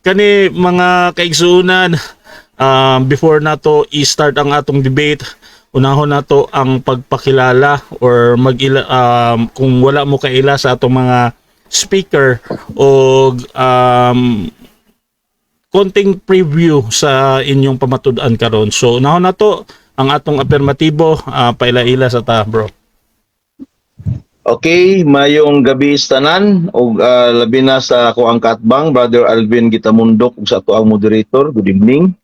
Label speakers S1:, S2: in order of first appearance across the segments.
S1: Kani, mga kaigsuunan, before nato i-start ang atong debate, unahon nato ang pagpakilala or mag kung wala mo kaila sa atong mga speaker o konting preview sa inyong pamatud-an karon. So unahon nato ang atong apermatibo, paila-ila sa ta, bro.
S2: Okay, mayong gabi sa tanan ug labi na sa ako ang kaatbang, Brother Alvin Gitamundok, ug sa ato ang moderator. Good evening.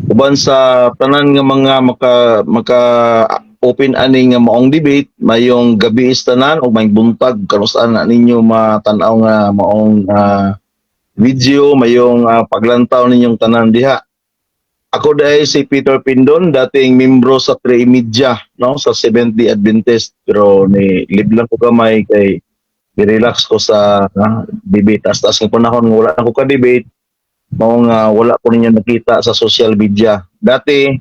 S2: Uban sa tanan nga mga maka maka open ani nga maong debate, mayong gabi sa tanan ug mayong buntag kanus-an na ninyo matan-aw nga maong video, mayong paglantaw ninyong tanan diha. Ako dahil si Peter Pindon, dating membro sa Tri Media, no, sa Seventh Day Adventist, pero ni leave lang ko kamay kay relax ko sa debate. Tas ng panahon nga wala na ko ka-debate, mao nga wala ko ninyo nakita sa social media. Dati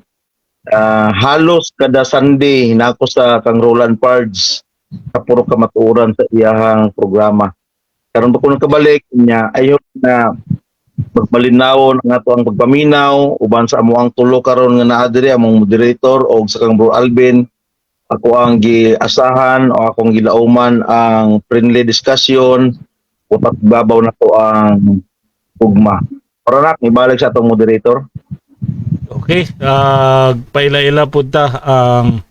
S2: halos kada Sunday na ako sa kang Roland Pards, sa puro kamatuoran sa iyahang programa. Karon pa ko nakabalik niya, I hope na magmalinawon ang ato ang pagpaminaw uban sa amo ang tulo karon nga naa diri, among moderator og sa kang Bro Alvin. Ako ang giasahan o akong gilauman ang friendly discussion, utak babaw na to ang ugma. Para na ibalik sa atong moderator.
S1: Okay, paila-ila pud ta ang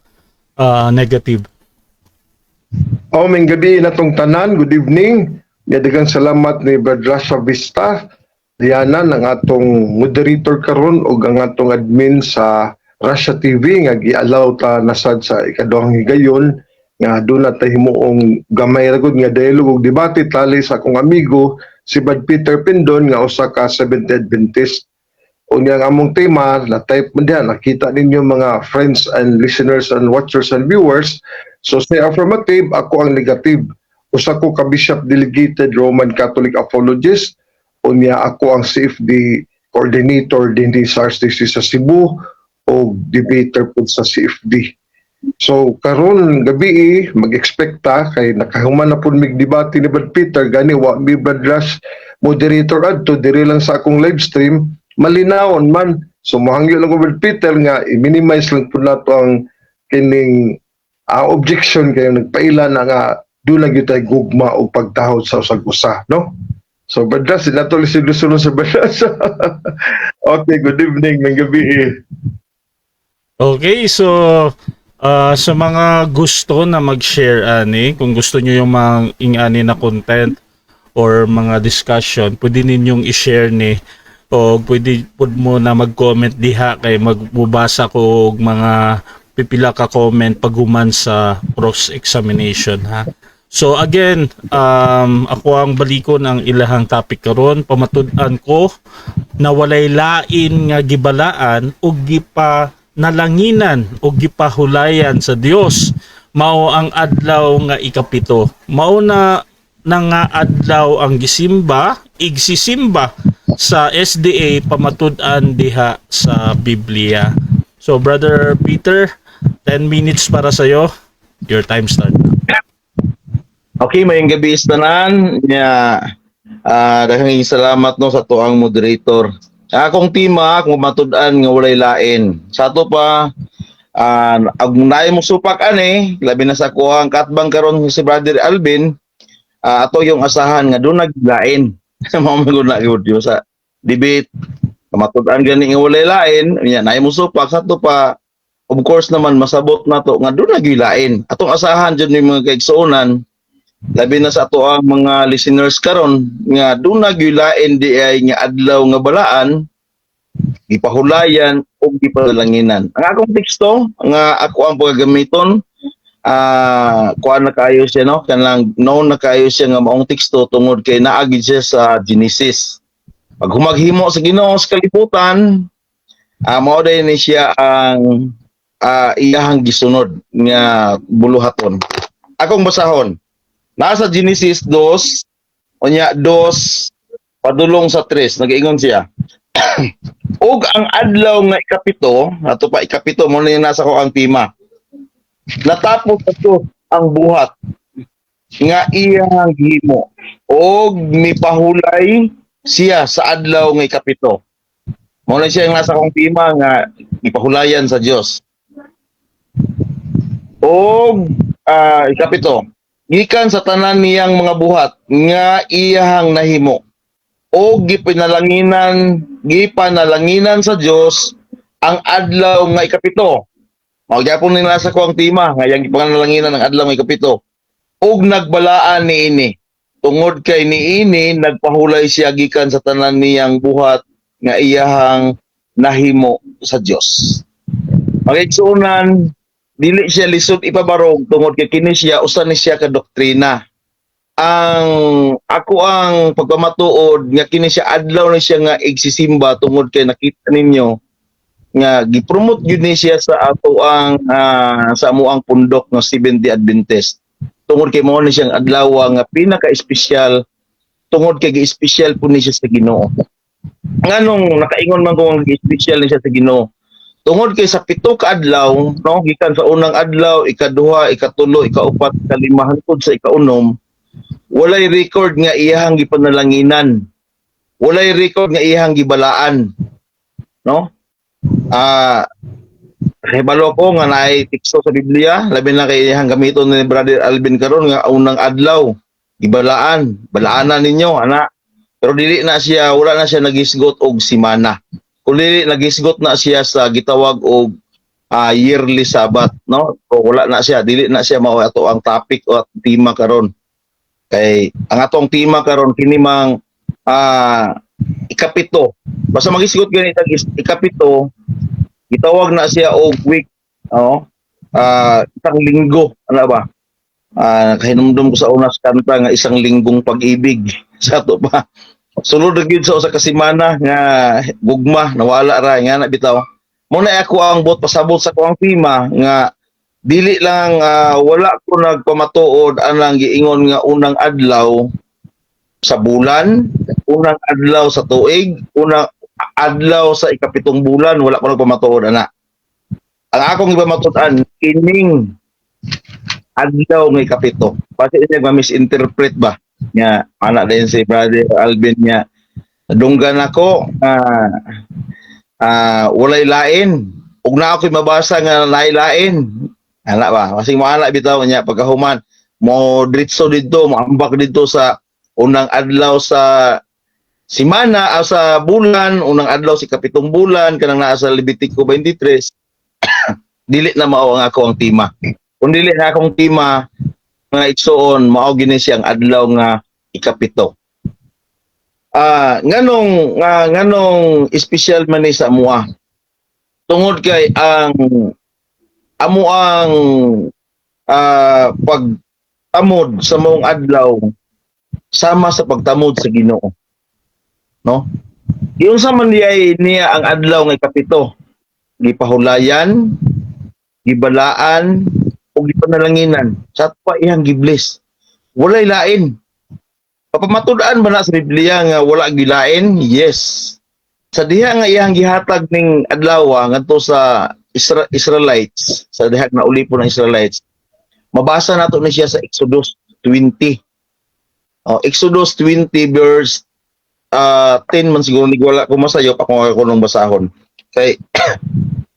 S1: negative.
S3: Oh, may gabi na tong tanan. Good evening. Daghang salamat ni Brad Rasha Vista. Diana ng atong moderator karon ug ang atong admin sa Russia TV nga gi-allow ta nasad sa ikaduhang higayon nga doon na ta himuong gamay ra gud nga dialogue ug debate tali sa akong amigo si Brad Peter Pindon nga usa ka Seventh Adventist. Unya ang among tema na type man diha, nakita ninyo, mga friends and listeners and watchers and viewers. So sa affirmative, ako ang negative. Usa ko ka bishop delegated Roman Catholic apologist. Unya ako ang CFD coordinator din sa RCC sa Cebu o debater po sa CFD. So karon gabi mag-expect ta kay nakahuman na pud mig debate ni Brad Peter, gani wa mi Brad Rush moderator adto diri lang sa akong live stream, malinawon man. So mohangyo lang ko, Brad Peter, nga i-minimize lang pud nato ang kining objection kay nagpaila na nga doon lang gyud tay gugma o pagtahod sa usag usa, no? So Brad Rush, nato si sulong sa Brad Rush. Okay, good evening ng gabi.
S1: Okay, so sa mga gusto na mag-share ani, kung gusto niyo yung mga ingani na content or mga discussion, pwede ninyong i-share ni o pwede pud mo na mag-comment diha kay magbubasa ko og mga pipila ka comment paghuman sa cross-examination, ha. So again, ako ang balikon ang ilahang topic karon, pamatud-an ko na walay lain nga gibalaan ug gipa nalanginan o gipahulayan sa Dios mao ang adlaw nga ikapito. Mao na na nga adlaw ang gisimba, igsisimba sa SDA pamatud-an diha sa Biblia. So Brother Peter, 10 minutes para sa iyo. Your time start.
S2: Okay, mayong gabi sa tanan. Nya daghang salamat, no, sa tuang moderator. Akong tema, kung matud-an nga walay lain. Sa ato pa ag naay mo supak ani, labi na sa kuhang katbang karon si Brother Alvin, ato yung asahan nga doon naglain. Mao man gud na gyud yung sa debate. Matud-an gani nga walay lain, nya naay mo supak sa ato pa, of course naman masabot na to nga doon naglain. Atong asahan jud ni mga kaigsuonan, labi na sa ato ang mga listeners karon, nga doon nagyulain di ay nga adlaw nga balaan, gipahulayan o gipadalanginan. Ang akong teksto nga ako ang pagagamiton, kuan na kaayo siya, no, kanang known na kaayo siya nga maong teksto tungod kay naagi siya sa Genesis. Pag humaghimo sa Ginoo sa kalibutan, mao day ni siya ang iyahang gisunod nga buluhaton. Akong basahon. Nasa Genesis 2, unya 2 padulong sa 3, nagaingon siya. "Ug ang adlaw nga ikapito," ato pa ikapito mo na yung nasa ko ang tema. "Natapos ato ang buhat nga iyang gihimo ug mipahulay siya sa adlaw nga ikapito. Mao na siya ang nasa akong tema nga gipahulayan sa Dios. Og ikapito, gikan sa tanan niyang mga buhat nga iyahang nahimo og gipanalanginan sa Dios ang adlaw nga ikapito. Mao gyapon ni nasa ko ang tema nga iyang gipanalanginan ang adlaw nga ikapito. Og nagbalaan niini tungod kay niini nagpahulay siya gikan sa tanan niyang buhat nga iyahang nahimo sa Dios. Mga igsuonan, dili siya lisod ipabarog tungod kay kini siya usa ni siya ka doktrina. Ang ako ang pagpamatuod nga kini siya adlaw ni siya nga igsisimba tungod kay nakita ninyo nga gipromote gyud ni siya sa ato ang sa amoang pundok nga Seventh-day Adventist tungod kay mao ni siyang adlaw nga pinaka-espesyal tungod kay gi-espesyal po ni siya sa Ginoo. Nganong nakaingon man ko nga gi-espesyal ni siya sa Ginoo? Tungod kay sa 7 ka adlaw, no, gikan sa unang adlaw, ikaduha, ikatulo, ikaupat, ikalima hangtod sa ikaunom, walay record nga iyahang gipanalanginan. Walay record nga iyahang gibalaan. No? Kahibalo ko nga naay teksto sa Biblia, labi na kay iyahang gamiton ni Brother Alvin karon nga unang adlaw gibalaan, balaanan ninyo ana. Pero dili na siya, wala na siya nagisgot og simana. Kung dili nagisgot na siya sa gitawag og yearly Sabbath, no? O wala na siya, dili na siya mao ato ang topic o tema karon. Kay ang atong tema karon kini mang ikapito. Basta magisgot ganit ang ikapito, gitawag na siya og week, no? Isang linggo, ano ba? Kahinumdum ko sa una sa kanta nga "Isang Linggong Pag-ibig" sa ato pa. Sulod na gyud sa usa ka semana nga gugma nawala ra nga na bitaw. Mo na ako ang bot pasabot sa akong tema nga dili lang wala ko nagpamatuod anang giingon nga unang adlaw sa bulan, unang adlaw sa tuig, unang adlaw sa ikapitong bulan, wala ko nagpamatuod ana. Ang akong ipamatud-an kining adlaw nga ikapito. Pati niya ma-misinterpret ba? Nga ana din si Brother Alvin nga dunggan ako walay lain. Ug na ako'y mabasa nga naay lain. Ana ba? Kasi mo ana bitaw niya pagkahuman mo diretso didto, mo ambak didto sa unang adlaw sa simana sa bulan, unang adlaw sa ikapitong bulan kanang naa sa Levitico 23. Dili na mao ang ako ang tema. Kung dili na akong tema, mga igsoon, mao gini siyang adlaw nga ikapito. Nganong espesyal man ni sa amoa? Tungod kay ang amo ang pagtamod sa maong adlaw sama sa pagtamod sa Ginoo. No? Giunsa man diay niya ang adlaw nga ikapito? Gipahulayan, gibalaan, o gipanalanginan. Sa pa iyang gibless. Walay lain. Papamatud-an ba na sa Biblia nga wala gilain? Yes. Sa diha nga iyang gihatag ning adlaw ngadto sa Israelites, sa diha na ulipon ng Israelites, mabasa nato ni siya sa Exodus 20. Oh, Exodus 20 verse 10 man siguro ni, wala ko masayop ako ako nung basahon. Kay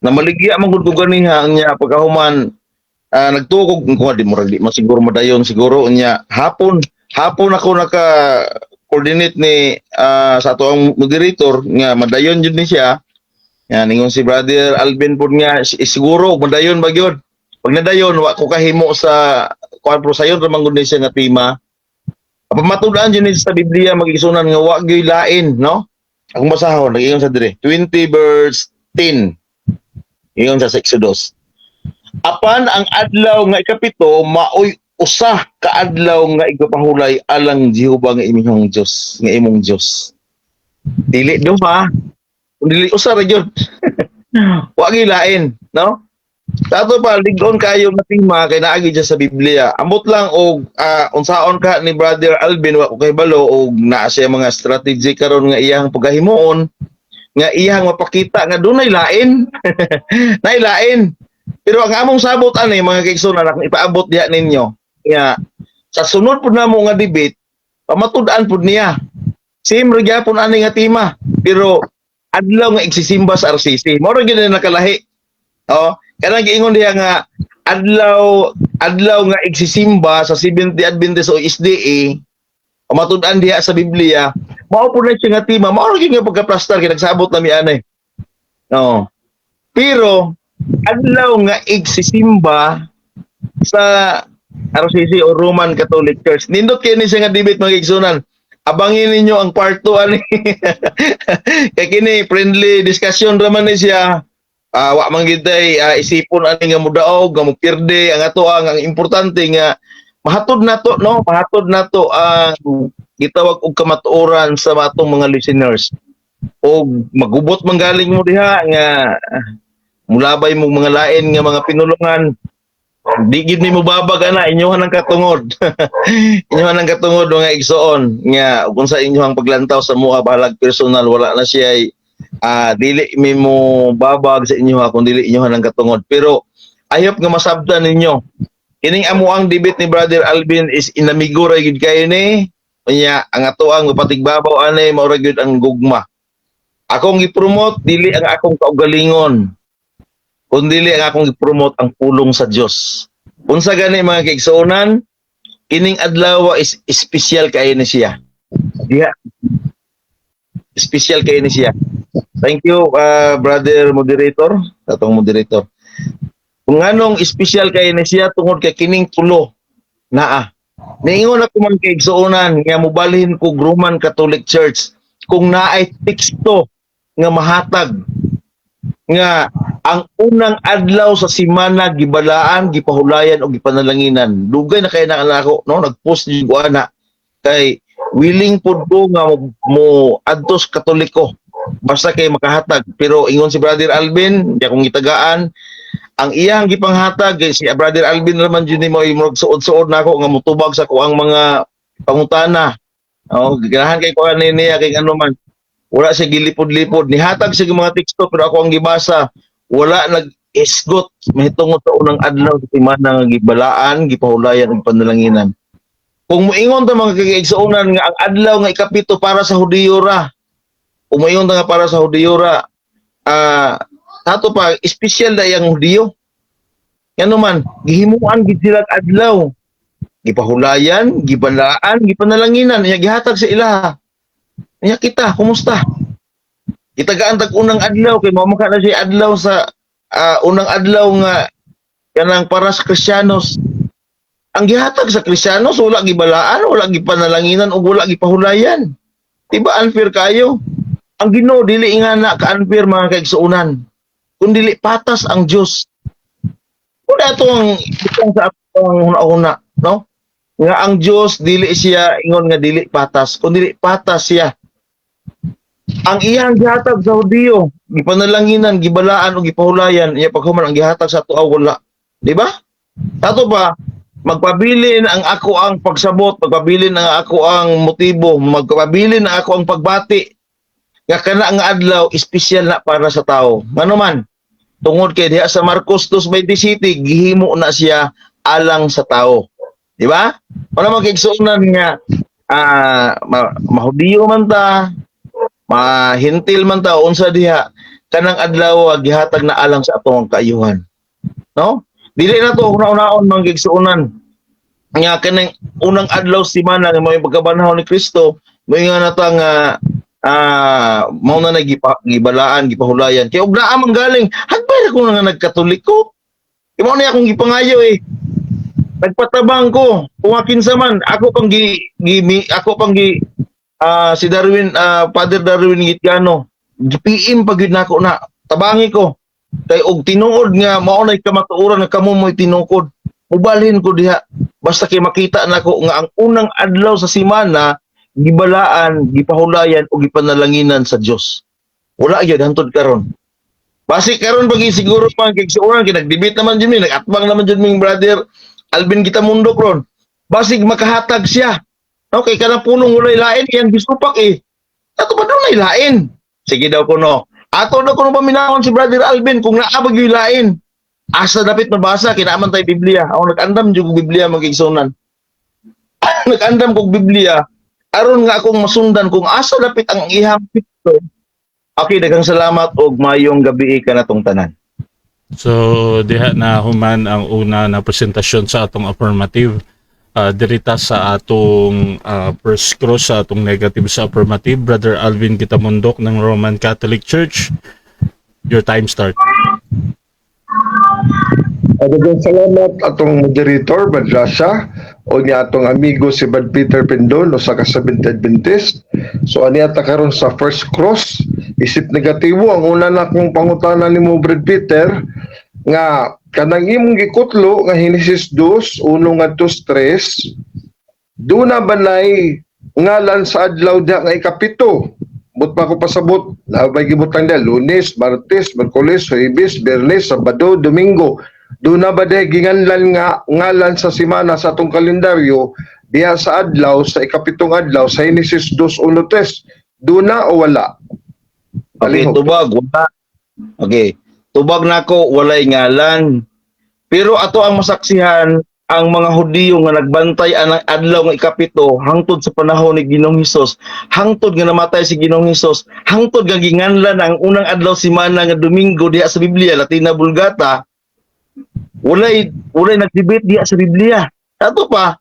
S2: namaligya man gud ko ganiha niya pagkahuman nagtukog ko di mo di man siguro madayon siguro niya hapon hapon ako naka coordinate ni sa ato ang moderator nga madayon jud ni siya. Yan, ningon si Brother Alvin pud nga siguro madayon ba gyud. Pag nadayon, wa ko kahimo sa kuan, pero sayon ra man gud ni siya nga tema. Pamatud-an jud ni sa Biblia, mga igsuonan, nga wa gyud lain, no? Akong basahon, nag-ingon sa dire 20 verse 10. Ingon sa Exodus. Apan ang adlaw nga ikapito maoy usa ka adlaw nga igpahulay alang Jehova nga imong Dios, nga imong Dios. Dili duha, kung dili usa ra gyud. Wa gyud lain, no? Tato pa ligon kayo nga tema kay naagi dyan sa Biblia. Ambot lang og unsaon ka ni Brother Alvin, wa ko kahibalo og naa siya mga strategy karon nga iyang pagkahimuon nga iyang mapakita nga dunay lain. Nay lain. Pero ang among sabot ani, mga kaigsuonan, akong ipaabot diha ninyo nga sa sunod pud namo nga debate, pamatud-an pud niya. Same ra gyapon ani nga tema, pero adlaw nga igsisimba sa RCC. Mao ra gyud na nakalahi. Oh, kanang giingon diha nga adlaw adlaw nga igsisimba sa Seventh-day Adventist o SDA, o matud-an diha sa Biblia, mao po na siya nga tema, mao ra gyud nga pagka-plastar kay nagsabot na mi anay. Oo. Pero adlaw nga igsisimba sa RCC o Roman Catholic Church. Nindot kini siya nga debate, mga igsunan. Abangin ninyo ang part 2 ani. Kay kini friendly discussion ra man ni siya. Wa man gid tay isipon ani nga mudaog, nga mupirde ang ato ang importante nga mahatod nato, no, mahatod nato ang gitawag og kamatuoran sa atong mga listeners. Og magubot man galing mo diha nga mulabay mo mga lain nga mga pinulungan, di gid ni mo babag ana inyohan ang katungod, inyohan ang katungod, mga igsoon, nga kung sa inyohang paglantaw sa mua, bahalag personal, wala na siya ay dili mi mo babag sa inyo kung dili inyohan ang katungod. Pero I hope nga masabtan ninyo kining amo ang debate ni Brother Alvin is inamigo ra gid kayo ni. Unya ang ato ang patigbabaw ani, mao ra gyud ang gugma. Akong gi-promote dili ang akong kaugalingon, kundi ang akong gi-promote ang pulong sa Dios. Unsa gani, mga kaigsuonan, kining adlaw is espesyal kaayo ni siya. Diha. Espesyal kaayo ni siya. Thank you, brother moderator, atong moderator. Kung anong espesyal kaayo ni siya, tungod kay kining tulo naa. Niingon ako, mga kaigsuonan, nga mobalhin ko Roman Catholic Church kung naay teksto nga mahatag nga ang unang adlaw sa simana gibalaan, gipahulayan o gipanalanginan. Dugay na kay na ako, no, nagpost jud ko ana kay willing pud ko nga mo adtos Katoliko basta kay makahatag. Pero ingon si Brother Alvin, di akong gitagaan ang iyang gipanghatag kay si Brother Alvin raman jud ni mo murag suod-suod na ako nga motubag sa kuang mga pangutana. Oh, ganahan kay ko ani niya kay ano man. Wala siya gilipod-lipod. Nihatag siya mga teksto, pero ako ang gibasa, wala nag-isgot mahitungod sa unang adlaw sa semana nga gibalaan, gipahulayan ug panalanginan. Kung moingon ta, mga kagaigsuonan, nga ang adlaw nga ikapito para sa Hudiyo ra. Kung moingon ta nga para sa Hudiyo ra, tato pa espesyal na iyang Hudiyo. Ngano man, gihimuan gid sila adlaw. Gipahulayan, gibalaan, gipanalanginan, iya gihatag sa ilaha. Nya kita, kumusta? Gitagaan tag unang adlaw kay mao na siya adlaw sa unang adlaw nga kanang para sa Kristiyanos. Ang gihatag sa Kristiyanos, wala gibalaan, wala gipanalanginan ug wala gipahulayan. Di ba unfair kayo? Ang Ginoo dili nga na ka-unfair, mga kaigsuonan. Kung dili patas ang Dios. Wala ato ang itong sa atong huna-huna, no? Nga ang Dios dili siya ingon nga dili patas, kun dili patas siya. Ang iyang gihatag sa Hudiyo, gipanalanginan, gibalaan o gipahulayan, iya paghuman ang gihatag sa ato wala. Di ba? Tato ba, magpabilin ang ako ang pagsabot, magpabilin ang ako ang motibo, magpabilin ang ako ang pagbati. Nga kana nga adlaw espesyal na para sa tao. Ngano man, tungod kay diha sa Marcos 2:27, gihimo na siya alang sa tao. Di ba? Wala man kaigsuonan nga mahudiyo man ta, mahintil man ta, unsa diha, kanang adlaw gihatag na alang sa atong kaayuhan. No? Dili na to una-unaon, mga kaigsuonan, nga kanang unang adlaw semana nga mao pagkabanhaw ni Kristo, mo nga na ta nga mao na gibalaan, gipahulayan. Kay og naa man galing, hagbay ra ko nga nagkatoliko. Kay mao na akong gipangayo eh. Nagpatabang ko, kung kinsa man, ako pang gi si Darwin, Father Darwin Gitgano, gi-PM pa gyud nako na tabangi ko. Kay og tinuod nga mao nay kamatuoran nga kamo mo'y tinukod, mubalhin ko diha. Basta kay makita nako nga ang unang adlaw sa semana gibalaan, gipahulayan o gipanalanginan sa Dios. Wala gyud hantod karon. Basi karon pag siguro pa kay siguro kay nag-debate naman jud mi, nag-atbang naman jud ming Brother Alvin Gitamundok ron. Basig makahatag siya. Okay, kanang punong walay lain yan gisupak eh. Ato ba dunay lain? Sige daw kuno. Ato na kuno paminawon si Brother Alvin kung naa ba gyud lain. Asa dapit mabasa, kinaaman tayo Biblia. Ako nag-andam jud og Biblia, mga kaigsuonan. Nag-andam kog Biblia. Aron nga akong masundan kung asa dapit ang ihang pito. Okay, daghang salamat og mayong gabi kanatong tanan.
S1: So diha na human ang una na presentasyon sa atong affirmative. Dirita sa atong first cross sa atong negative sa affirmative, Brother Alvin Kitamundok ng Roman Catholic Church. Your time start.
S3: Daghang salamat atong moderator Brad Rasha o niya atong amigo si Brad Peter Pendon, usa ka Seventh Adventist. So ani ata karon sa first cross isip negatibo. Ang una na akong pangutana nimo, Brad Peter, nga kanang imong gikutlo nga Henesis 2:1 ngadto 3, duna ba nay ngalan sa adlaw diha nga ikapito? But pa ko pasabot, nabay gibutang diha, Lunes, Martes, Miyerkules, Huwebes, Biyernes, Sabado, Domingo. Duna ba diha ginganlan nga ngalan sa semana sa atong kalendaryo diha sa adlaw sa ikapitong adlaw sa Genesis 2:1-3? Duna o wala?
S2: Okay,
S3: Palihog.
S2: Tubag wala. Okay. Tubag nako, walay ngalan. Pero ato ang masaksihan, ang mga Hudiyo nga nagbantay anang adlaw nga ikapito hangtod sa panahon ni Ginoong Hesus, hangtod nga namatay si Ginoong Hesus, hangtod nga ginganlan ang unang adlaw semana nga Domingo diha sa Biblia, Latina Vulgata, walay nagdebate diha sa Biblia. Ato pa,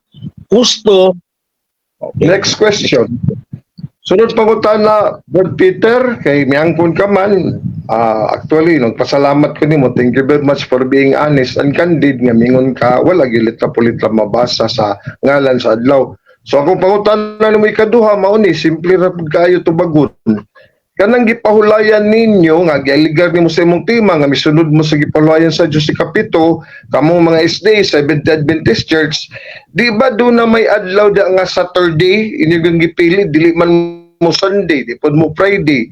S2: husto.
S3: Next question. Sunod pangutana, Brad Peter, kay miangkon ka man, actually, nagpasalamat ko nimo. Thank you very much for being honest and candid nga mingon ka, wala gilit na pulit lang mabasa sa ngalan sa adlaw. So akong pangutana nimo ikaduha, mao ni, simple ra pud kaayo tubagon. Kanang gipahulayan ninyo nga gialigar nimo sa imong tema nga misunod mo sa gipahulayan sa Diyos ikapito, kamong mga SDA, Seventh Adventist Church, di ba duna may adlaw da nga Saturday inyo gyud gipili? Dili man mo Sunday, di pod mo Friday.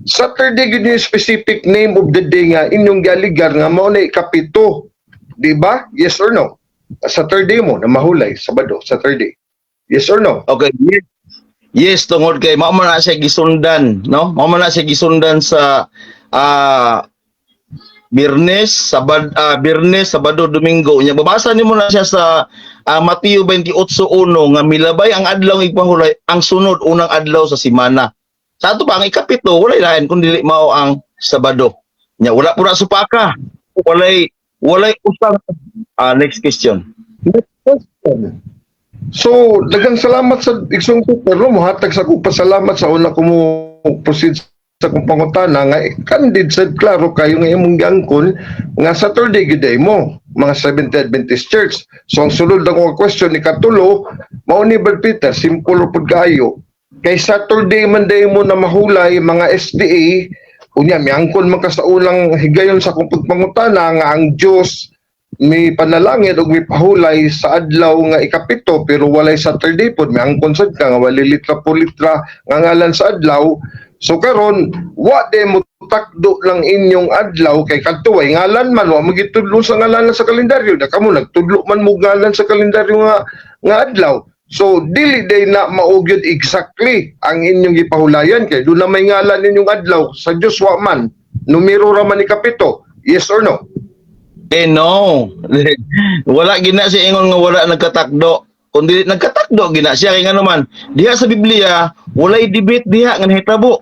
S3: Saturday gyud yung specific name of the day nga inyong gialigar nga mao na ikapito, di ba? Yes or no? Saturday mo na mahulay, Sabado, Saturday. Yes or no?
S2: Okay. Yes, tungod kay mao man na siya gisundan, no? Mao man na siya gisundan sa Biyernes, Sabad, Biyernes, Sabado, Domingo. Nya babasa nimo na siya sa Mateo 28:1 nga milabay ang adlaw igpahulay, ang sunod unang adlaw sa semana. Sa ato pa ang ikapito, walay lain kun dili mao ang Sabado. Nya wala pud na supaka. Walay usang next question.
S3: Next question. So, daghang salamat sa Igsong Peter, no? Mohatag sa akong pasalamat sa una ko mo proceed sa akong pangutana nga candid sad, klaro kayo nga imong giangkon nga Saturday gyud ay mo mga Seventh Adventist Church. So ang sulod akong question ikatulo mao ni, Brad Peter, simple pud kaayo. Kay Saturday man day mo na mahulay mga SDA, unya miangkon man ka sa unang higayon sa akong pagpangutana nga ang Dios may panalangin og may pahulay sa adlaw nga ikapito pero walay Saturday pod. Miangkon sad ka nga walay litra po litra nga ngalan sa adlaw. So karon, wa de mo takdo lang inyong adlaw kay kadto way ngalan man, wa magitudlo sa ngalan sa kalendaryo na kamo nagtudlo man mo ngalan sa kalendaryo nga adlaw. So dili day na mao gyud exactly ang inyong gipahulayan kay duna may ngalan inyong adlaw sa Dios, wa man, numero ra man ikapito. Yes or no?
S2: Eh no. Wala gina siya ingon nga wala nagkatakdo. Kung dili nagkatakdo gina siya kay ngano man diha sa Biblia walay debate diha nga nahitabo.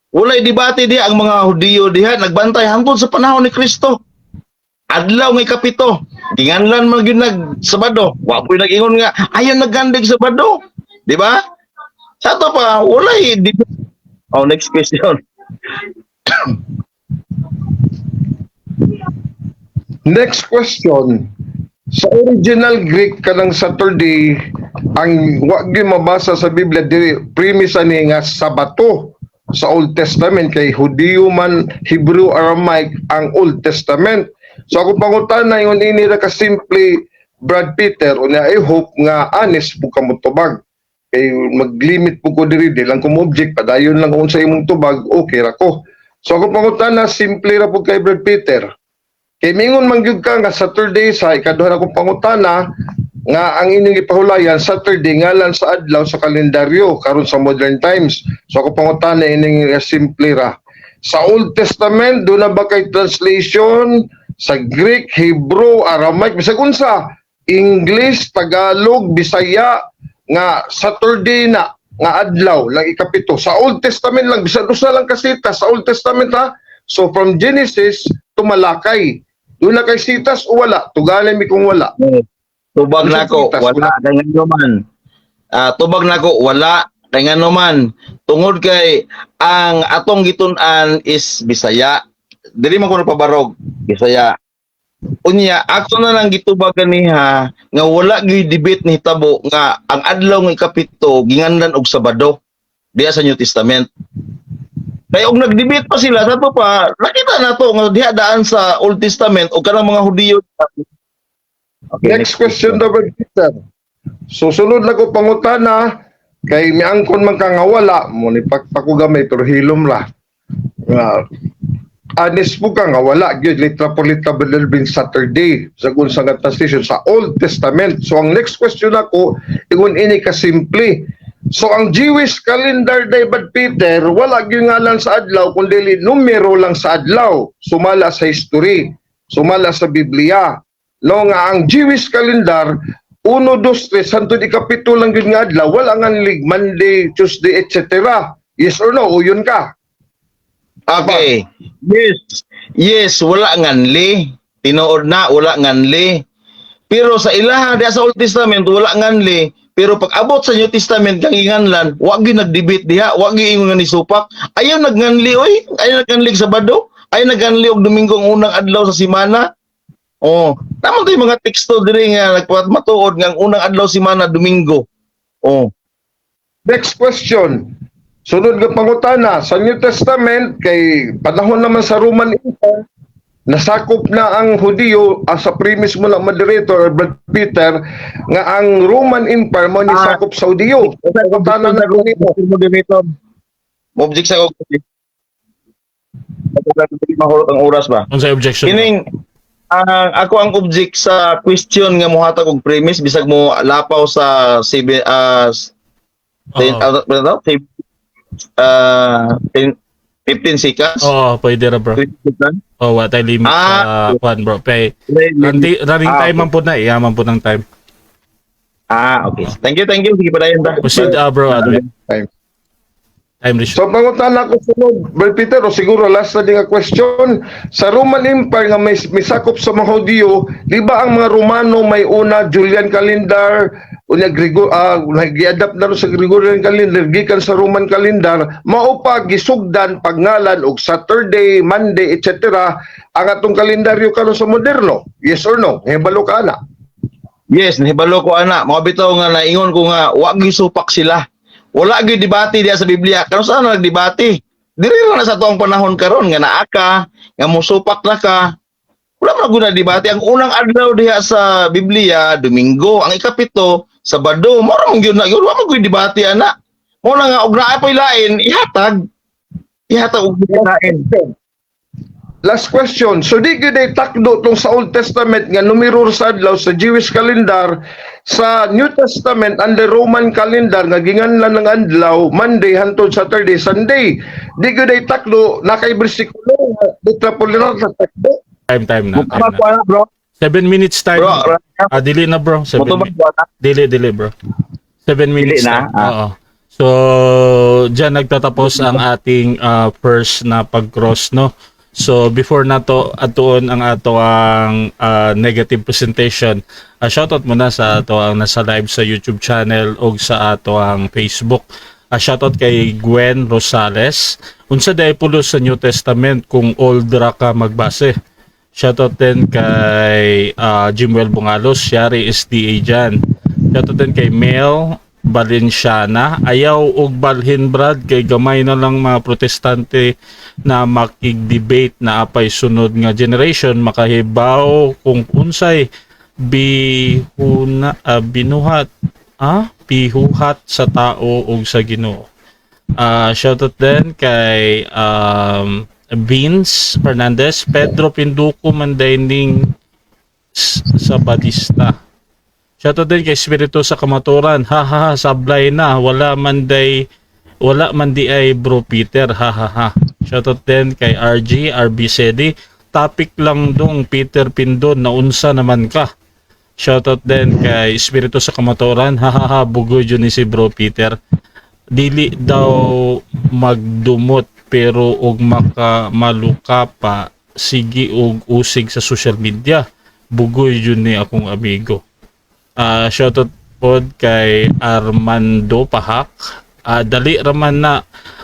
S2: Walay debate diha. Ang mga Hudiyo diha nagbantay hangtod sa panahon ni Kristo. Adlaw nga ikapito. Ginganlan man gyud nag Sabado. Wa po'y nag-ingon nga ayon naggandig Sabado. Di ba? Sa ato pa walay debate. Oh, next question.
S3: Next question. Sa original Greek kanang Saturday, ang wa gyud mabasa sa Biblia diri premise ani nga Sabato sa Old Testament kay Hudiyo man, Hebrew, Aramaic ang Old Testament. So ako pangutana ingon ini ra ka simple, Brad Peter, unya I hope nga honest po ka mo tubag. Kay maglimit po ko diri, di lang ko mo object, padayon lang kung sa imong tubag, okay ra ko. So ako pangutana simple ra po kay Brad Peter. Kay mingon man gyud ka nga Saturday sa ikaduha na kong pangutana nga ang inyong gipahulayan Saturday ngalan sa adlaw sa kalendaryo karon sa modern times. So ako pangutana ining simple ra. Sa Old Testament duna ba kay translation sa Greek, Hebrew, Aramaic, bisag unsa, English, Tagalog, Bisaya nga Saturday na nga adlaw lang ikapito sa Old Testament lang, bisan usa lang ka sitas sa Old Testament ha? So from Genesis to Malachi, duna kay sitas o wala? Tugalin mi kung wala.
S2: Tubag
S3: Bisan
S2: nako,
S3: sitas,
S2: wala, kay ngano man. Ah, tubag nako, wala, kay ngano man. Tungod kay ang atong gitun-an is Bisaya. Dili man ko nagpabarog, Bisaya. Unya, ako na lang gitubag ganiha nga wala gyud debate ni hitabo nga ang adlaw nga ikapito ginganlan og Sabado diha sa New Testament. Kay og nag-debate pa sila sa pa, nakita na to nga diha daan sa Old Testament o kanang mga Hudiyo. Okay,
S3: Next question daw, Brother Peter. Susunod lang ko pangutana kay miangkon man ka nga wala mo ni pakpak ko gamay pero hilom ra. Nga honest po ka nga wala gyud litra por litra, Brother Alvin, Saturday sa kung sa nga translation sa Old Testament. So ang next question ako ingon ini ka simple. So ang Jewish calendar day, Brad Peter, wala gyud ngalan sa adlaw kundi numero lang sa adlaw sumala sa history, sumala sa Biblia. No, nga ang Jewish calendar 1, 2, 3 hantod ikapito lang gyud nga adlaw, wala nga lig Monday, Tuesday, etc. Yes or no? Uyon ka.
S2: Okay. Yes. Yes, wala nganli. Tinuod na wala nganli. Pero sa ilaha diha sa Old Testament wala nganli. Pero pag abot sa New Testament kang inganlan, wa gyud nag-debate diha, wa gyud ingon nga ni supak. Ayaw nagnganli oy, ayaw nagnganli sa Sabado, ayaw nagnganli og Domingo ang unang adlaw sa semana. Oh, tama to yung mga teksto diri nga nagpamatuod nga ang unang adlaw semana Domingo. Oh.
S3: Next question. Sunod nga pangutana, sa New Testament kay panahon naman sa Roman Empire, nasakop na ang Hudiyo, sa premise mo lang, moderator Brad Peter, nga ang Roman Empire mo ni sakop sa Hudiyo. Pangutana na ko nimo.
S2: Moderator. Object sa ko. Mahulot ang oras ba?
S1: Unsay objection, bro?
S2: Kining ang ako ang object sa question nga mohatag og premise bisag mo lapaw sa 7 ten, ano daw? 10, 15 seconds.
S1: Oo, pwede ra, bro.
S2: 20 seconds.
S1: Oh, wa tay limit sa kwan, bro. Pay running time man po na, iya man po ng time.
S2: Ah, okay. Thank you, thank you. Sige, padayon ta.
S1: Proceed, bro, Alvin.
S3: Time.
S1: Time resume.
S3: So pangutana ko sunod, Brad Peter, o siguro last na din nga question, sa Roman Empire nga may sakop sa mga Hudiyo, di ba ang mga Romano may una Julian calendar, unya Gregor, nag-adapt na ron sa Gregorian calendar gikan sa Roman calendar, mao pa gisugdan pagngalan og Saturday, Monday, etc. ang atong kalendaryo karon sa moderno? Yes or no? Hibalo ka ana?
S2: Yes, nahibalo ko ana. Mga bitaw nga naingon ko nga wa gyud supak sila. Wala gyud debate diha sa Biblia. Karon saan na nagdebate? Diri ra na sa tuang panahon karon nga naa ka, nga mosupak na ka. Wala man gud na debate. Ang unang adlaw diha sa Biblia, Domingo, ang ikapito, Sabado. Mao ra man gyud na gyud, wa man gyud debate ana. Mao na nga og naa pay lain, ihatag. Ihatag og lain.
S3: Last question. So di gyud ay takdo tong sa Old Testament nga numero sa adlaw sa Jewish calendar, sa New Testament under Roman calendar nga ginganlan ng adlaw Monday hantod Saturday, Sunday. Di gyud ay takdo na kay bersikulo nga litra por litra takdo.
S1: Time, time na. Time
S2: Mutubag
S1: na.
S2: ko ana, bro.
S1: 7 minutes time.
S2: Bro,
S1: Ah, dili na, bro. 7
S2: mutubag ko ana.
S1: Dili, dili, bro. 7 minutes
S2: Dili na?
S1: na. Oo. So, diyan nagtatapos ang ating first na pag-cross, no? So, before nato atuon ang ato ang negative presentation, shoutout muna sa ato ang nasa live sa YouTube channel o sa ato ang Facebook. Shoutout kay Gwen Rosales. Unsa day pulos sa New Testament kung old ra ka magbase? Shoutout din kay Jimwell Bungalos, Yari SDA dyan. Shoutout din kay Mel Valenciana. Ayaw og balhin, Brad, kay gamay na lang mga Protestante na makig-debate na apay sunod nga generation makahibaw kung unsay bihuna, binuhat, bihuhat sa tao ug sa Ginoo. Shoutout din kay Vince Fernandez, Pedro Pinduco Mandaining Sabadista. Shoutout din kay Espiritu sa Kamaturan. Ha ha ha, sablay na. Wala man di ay, Bro Peter. Ha ha ha. Shoutout din kay RG, RBCD. Topic lang dong Peter Pindon, naunsa naman ka. Shoutout din kay Espiritu sa Kamatuoran. Hahaha, bugoy yun ni si Bro Peter. Dili daw magdumot pero og maka maluka pa sige og usig sa social media. Bugoy yun ni akong amigo. Shoutout pod kay Armando Pahak. Dali raman na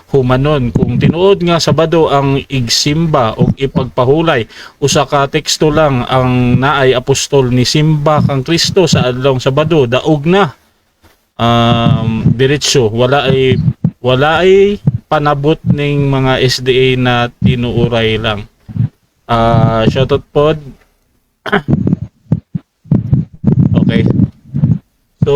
S1: humanon kung tinuod nga Sabado ang igsimba og ipagpahulay, usa ka teksto lang ang naay apostol ni simba kang Kristo sa adlawng Sabado, daog na, diretso, wala ay panabot ning mga SDA na tinuuray lang. Shoutout pod. Okay, so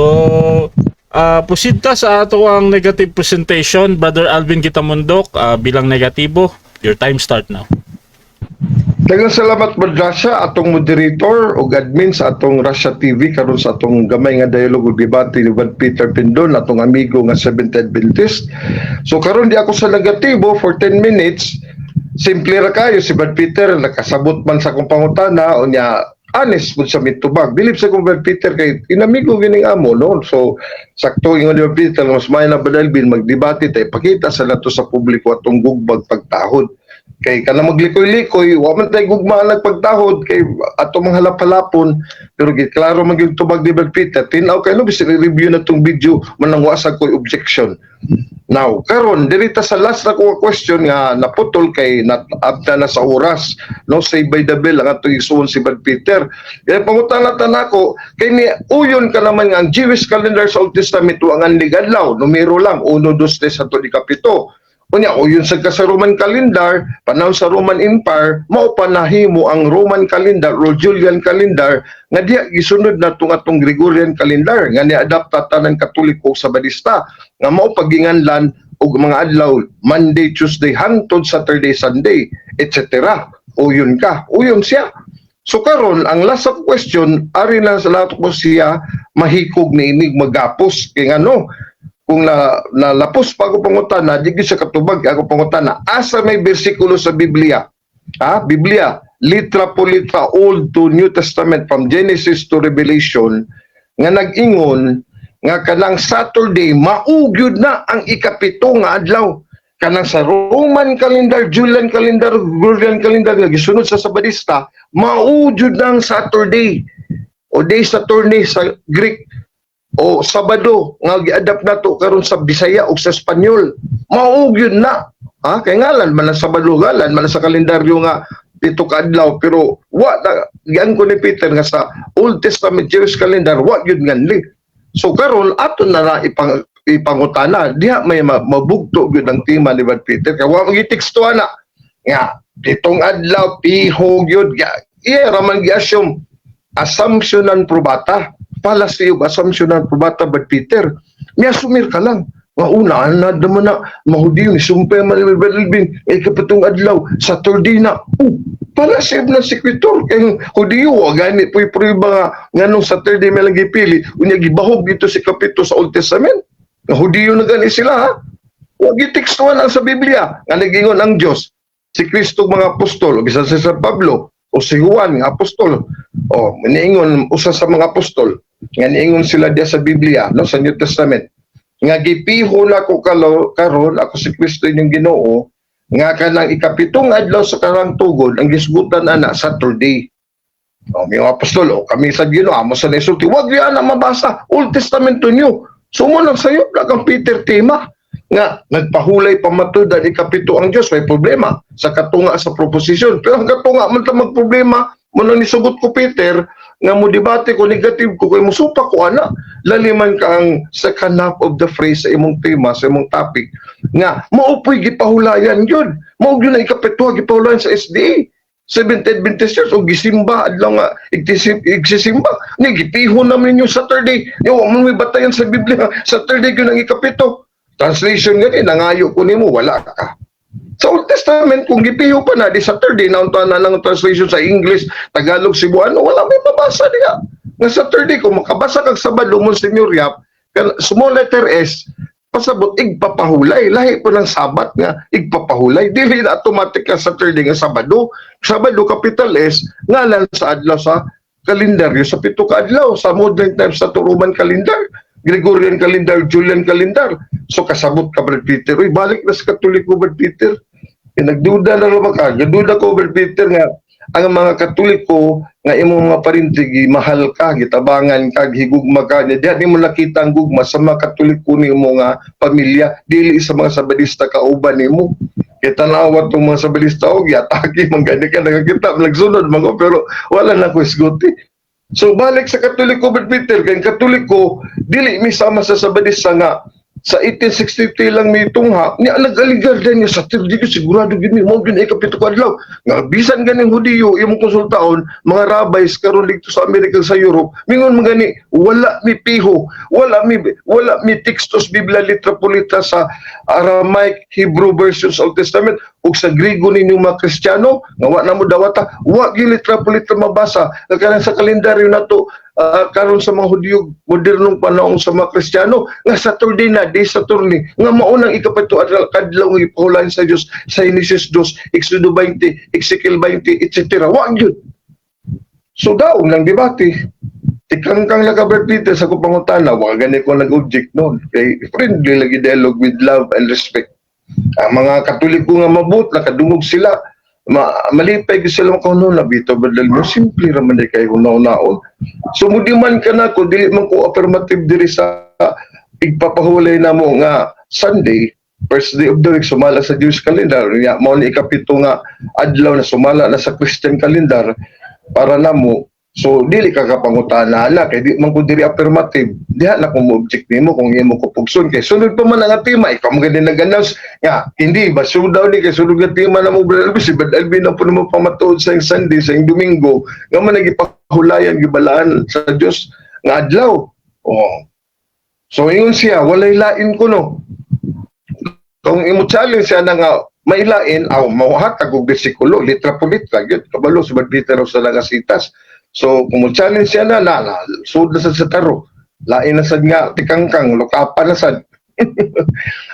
S1: proceed ta sa ato ang negative presentation. Brother Alvin Kitamundok, bilang negatibo, your time start now.
S3: Daghang salamat, Brad Rasha, atong moderator ug admin sa atong Rasha TV karon sa atong gamay nga dialogue ug debate ni Brad Peter Pindon, atong amigo nga Seventh Adventist. So karon di ako sa negatibo for 10 minutes. Simple ra kayo si Brad Peter, nakasabot man sa akong pangutana unya honest pud sa mitubag. Bilib sa akong Brad Peter kay inamigo gining amo, no. So sakto ingon ni Brad Peter, mas may na Brad Alvin magdebate tay pakita sa nato sa publiko atong gugbag pagtahod kay kana maglikoy-likoy wa man tay gugma nagpagtahod kay ato mga halap-halapon, pero gid klaro man gyud tubag ni Brad Peter. Tin-aw kay no, bisin i-review na tong video man nang wa sa koy objection. Now karon diri ta sa last na ko question nga naputol kay naabta na sa oras, no? Save by the bell ang atong isuon si Brad Peter. Kaya pangutana ta nako kay ni uyon ka naman nga ang Jewish calendar sa Old Testament wa ang adlaw, numero lang 1, 2, 3 hangtod ikapito. Unya, uyon sa ka sa Roman calendar, panahon sa Roman Empire, mao pa nahimo ang Roman calendar o Julian calendar nga diya gisunod na tong atong Gregorian calendar nga ni-adapta tanan Katoliko sa Sabadista nga mao paginganlan og mga adlaw Monday, Tuesday hangtod Saturday, Sunday, etc. Uyon ka, uyon siya. So karon ang last of question ari na sa lahat ko siya mahikog ni inig magapos kay ngano kung na nalapos pa ako pangutana, di gyud sa katubag ako pangutana, asa may bersikulo sa Biblia, ha? Biblia, litra po litra, Old to New Testament, from Genesis to Revelation, nga nag-ingon nga kanang Saturday maugyod na ang ikapito nga adlaw kanang sa Roman calendar, Julian calendar, Gregorian calendar nga gisunod sa Sabadista, maugyod na ang Saturday o day Saturday sa Greek o Sabado nga gi-adapt nato karon sa Bisaya o sa Espanyol? Mao gyud na, ha? Kay ngalan man ang Sabado, ngalan man sa kalendaryo nga pito ka adlaw, pero wa na gian ko ni Peter nga sa Old Testament Jewish calendar wa gyud nganli. So karon ato na na ipangutana diha may mabugto gyud ang tema ni Brad Peter kay wa magiteksto ana nga pitong adlaw piho gyud. Iya ra man gi-assume, assumption non probata, fallacy of assumption non probata. Brad Peter, miasumir ka lang nga una na naman na mahudiyo ni sumpay man ni Brad Alvin ay kapitong adlaw Saturday na. Oh, fallacy of non sequitur kay Hudiyo wa gani po'y prueba nga nganong Saturday may lang gipili unya gibahog dito si kapito sa Old Testament nga Hudiyo na gani sila, ha? Wa gitekstuhan ang sa Biblia nga nagingon ang Dios, si Kristo, mga apostol o bisan si San Pablo o si Juan nga apostol o niingon usa sa mga apostol nga niingon sila diya sa Biblia, no, sa New Testament nga gipiho na ko karon ako si Kristo inyong Ginoo nga kanang ikapitong adlaw sa karang tugod ang gisgutan ana Saturday. O may mga apostol o kami sa Ginoo amo sa nasulti wag yan na mabasa Old Testament to New. So mo lang sayop lang ang Peter tema nga nagpahulay pamatudan ikapito ang Dios, may problema sa katunga sa proposition, pero ang katunga man ta magproblema mo nang nisugot ko Peter nga mo debate ko negative ko kay musupa ko ana laliman ka ang second half of the phrase sa imong tema, sa imong topic nga mao po'y gipahulayan yun, mao gyud na ikapito gipahulayan sa SDA Seventh Adventist Church o gisimba adlaw nga igsisimba ni gipiho naman ninyo Saturday ni wa man may batayan sa Biblia Saturday gyud ang ikapito. Translation gani nangayo ko nimo, wala ka sa Old Testament. Kung gipiho pa na di Saturday na unta na ng translation sa English, Tagalog, Cebuano, wala may mabasa diha nga Saturday. Kung makabasa kag Sabado, Monsignor Yap, small letter S pasabot igpapahulay, lahi po ng Sabat nga igpapahulay, dili na automatic ka Saturday nga Sabado. Sabado capital S ngalan sa adlaw sa kalendaryo sa 7 ka adlaw sa modern times, sa Roman calendar, Gregorian calendar, Julian calendar. So kasabot ka, Brad Peter. Uy, balik na sa Katoliko, Brad Peter. Eh, nagduda na rin ka. Nagduda ko, Brad Peter, nga ang mga Katoliko nga imong mga parinti, mahal ka, gitabangan ka, gihigugma ka niya. Diha nimo nakita ang gugma sa mga Katoliko nimo nga pamilya, dili sa mga Sabadista kauban nimo. Kay tanawa tong mga Sabadista og giatake man gani ka, nakakita nagsunod man ko, pero wala na ko isguti. So balik sa Katoliko, Brad Peter, kay ang Katoliko dili mi sama sa Sabadista nga sa 1863 lang may tungha niya, nag-aligar din niya sa di ko sigurado gid mi mo gyud ikapito ka adlaw nga bisan ganing Hudiyo imong konsultaon, mga rabbis karon dito sa Amerika, sa Europe, mingon man gani wala mi piho, wala mi tekstos Biblia litra po litra sa Aramaic, Hebrew versions of Testament ug sa Griego ninyo mga Kristiyano nga wa na mo dawata, wa gyud litra po litra mabasa nga kanang sa kalendaryo nato karon sa mga Hudiyo, modernong panahon sa mga Kristiyano, nga Saturday na day Saturday nga maunang ikapito at kadlaw nga ipahulayan sa Dios sa Genesis 2, Exodo 20, Ezekiel 20, etc. Wa gyud. So daong lang debate, tikangkang lang ka, Brad Peter, sa kong pangutana. Wa gani ko nag-object noon kay friendly lagi, dialogue with love and respect. Ang mga Katoliko nga mabut, nakadungog sila, malipay gyud sila makahunon na bitaw badal mo, simple ra man di kay hunaw-naon. So mudi man ka na ko, dili man ko affirmative diri sa igpapahulay namo nga Sunday, first day of the week, sumala sa Jewish calendar nya, mao ni ikapito nga adlaw na sumala na sa Christian calendar para namo. So dili ka kapangutana na kay di man ko diri affirmative. Diha na ko mo object nimo kung imo ko pugson kay sunod pa man ang tema, ikaw mo gani nag-announce nga hindi ba so daw ni kay sunod nga tema na mo, Brad Alvin. Si Brad Alvin na po mo pamatuod sa iyang Sunday, sa iyang Domingo nga man nagipahulayan, gibalaan sa Dios nga adlaw. Oh. So ingon siya walay lain kuno. Kung imo challenge siya na nga may lain, aw mahatag og bersikulo, litra po litra, gyud kabalo sa Brad Peter sa nagasitas. So kung mo challenge siya na na, na sud na sad sa taro. Lain na sad nga tikangkang, lukapan na sad.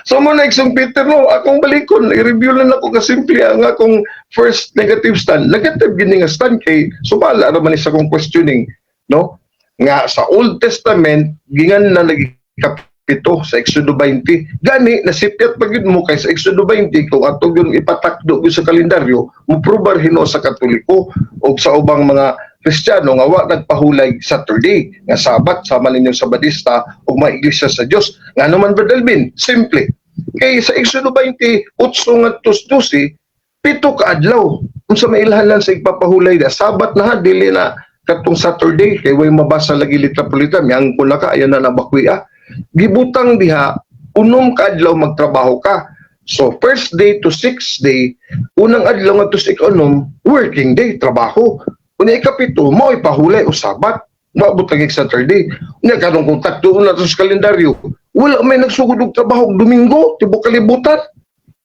S3: So mo na Igsoong Peter no, akong balikon, i-review lang ako kasimple ang akong first negative stand. Negative gini nga stand kay sumala ra man ni sa akong questioning, no? Nga sa Old Testament gingan na nagikapito sa Exodo 20. Gani nasipyat pa gyud mo kay sa Exodo 20, kung ato gyud ipatakdo gyud sa kalendaryo, moprobar hinuon sa Katoliko o sa ubang mga Kristiyano nga wa nagpahulay Saturday nga Sabat sama ninyong Sabadista ug mga iglesia sa Dios. Ngano man, Brad Alvin? Simple. Kay sa Exodo 20, 8 ngadto 12, 7 ka adlaw. Unsa may ilhan lang sa igpapahulay na Sabat na ha, dili na katong Saturday kay way mabasa lagi litra pulita, miangko na ka ayan na nabakwi ah. Gibutang diha 6 ka adlaw magtrabaho ka. So first day to sixth day, unang adlaw ngadto sa ika-6, working day, trabaho. Unya ikapito, mao pahulay o Sabat. Maabot lagi Saturday. Unya karon kung takdo na to sa kalendaryo, wala may nagsugod og trabaho og Domingo, tibok kalibutan.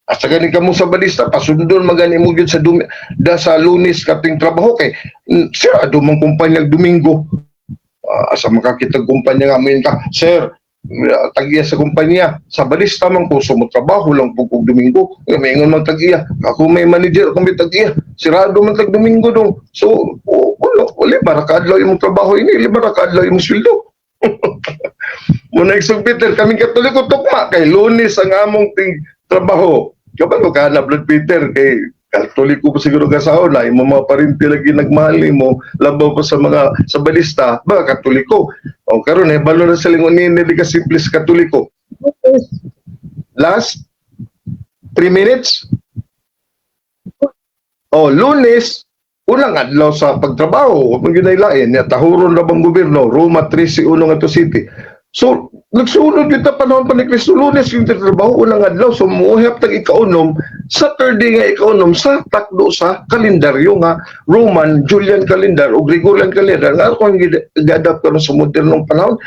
S3: Asa gani ka mo sa balista, pasundon magani mo gyud sa dumi, da sa Lunes kating trabaho kay sir, ado man kumpanya og Domingo. Asa makakita kumpanya nga mo ka, sir, tag-iya sa kumpanya, sa balista man ko, so mo trabaho lang po kog Domingo. May ingon man tag-iya, ako may manager, akong may tag-iya, sirado man tag Domingo dong. So, oh, wala, wala, para kaadlaw imong trabaho ini, lima ra kaadlaw imong sweldo. Muna Igsoong Peter, kaming Katoliko tukma kay Lunes ang among ting trabaho. Kabalo ka na, Brad Peter, kay Katoliko pa siguro ka sa una, imong mga parinti lagi nagmahal mo, labaw pa sa mga sa balista, ba Katoliko. O karon eh balo na sa lingon ni di ka simple sa Katoliko. Last 3 minutes. O Lunes, unang adlaw sa pagtrabaho, kung ginailain, ya tahuron ra bang gobyerno, Roma 13:1 nga to city. So, nagsunod yung ta panahon pa ni Kristo, Lunes yung trabaho, unang adlaw. So, muhap tag ikaunom, Saturday nga ikaunom, sa takdo sa kalendaryo nga Roman, Julian calendar o Gregorian calendar, nga ako ang gi-adapt karon sa modernong panahon.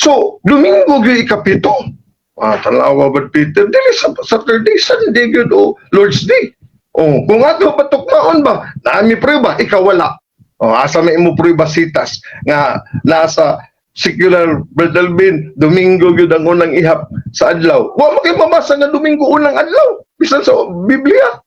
S3: So, Domingo gyud ikapito. Ah, tanawa ba, Peter? Dili sa Saturday, Sunday gyud o Lord's Day. Oh, kung ato patukmaon ba, naami prueba, ikaw wala. Oh, asa may imo prueba sitas nga nasa secular, Brad Alvin, Domingo gyud ang unang ihap sa adlaw. Wa man kay mabasa nga Domingo unang adlaw bisan sa Biblia.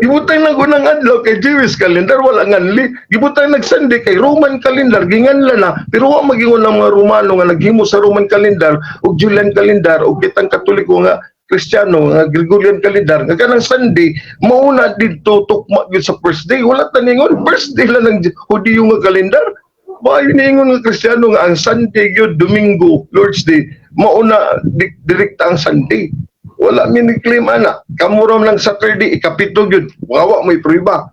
S3: Gibutang nag unang adlaw kay Jewish calendar, wala nganli. Gibutang nag Sunday kay Roman calendar, ginganla na. Pero wa magingon ang mga Romano nga naghimo sa Roman calendar ug Julian calendar ug kitang Katoliko nga Kristiyano nga Gregorian calendar nga kanang Sunday mauna didto tukma gyud sa first day. Wala taningon first day lang ng Hudiyo nga calendar. Maayo niingon nga Kristiyano nga ang Sunday gyud, Domingo, Lord's Day, mauna direkta ang Sunday. Wala mi ni claim ana. Kamo ra lang Saturday, ikapito gyud. Wawa mo'y prueba.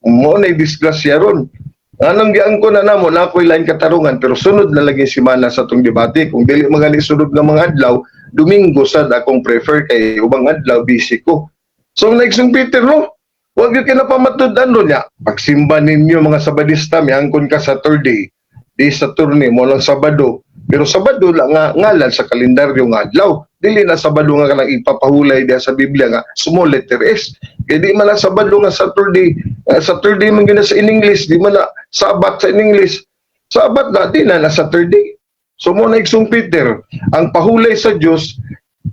S3: Mo na disgrasya ron. Anong giangko na namo na ako'y lain katarungan, pero sunod na lagi semana sa atong debate. Kung dili magali sunod nga mga adlaw, Domingo sad akong prefer kay ubang adlaw busy ko. So naigsong Peter, no, wag gyud kinapamatud-an ron niya. Pagsimba ninyo mga Sabadista, miangkon ka Saturday, di Saturne mo lang Sabado. Pero Sabado lang nga ngalan sa kalendaryo nga adlaw. Dili na Sabado nga kanang ipapahulay diha sa Biblia nga small letter S. Kay di man na Sabado nga Saturday, Saturday man gyud na sa in English, di man na Sabat sa in English. Sabat na di na na Saturday. So mo na igsong Peter, ang pahulay sa Dios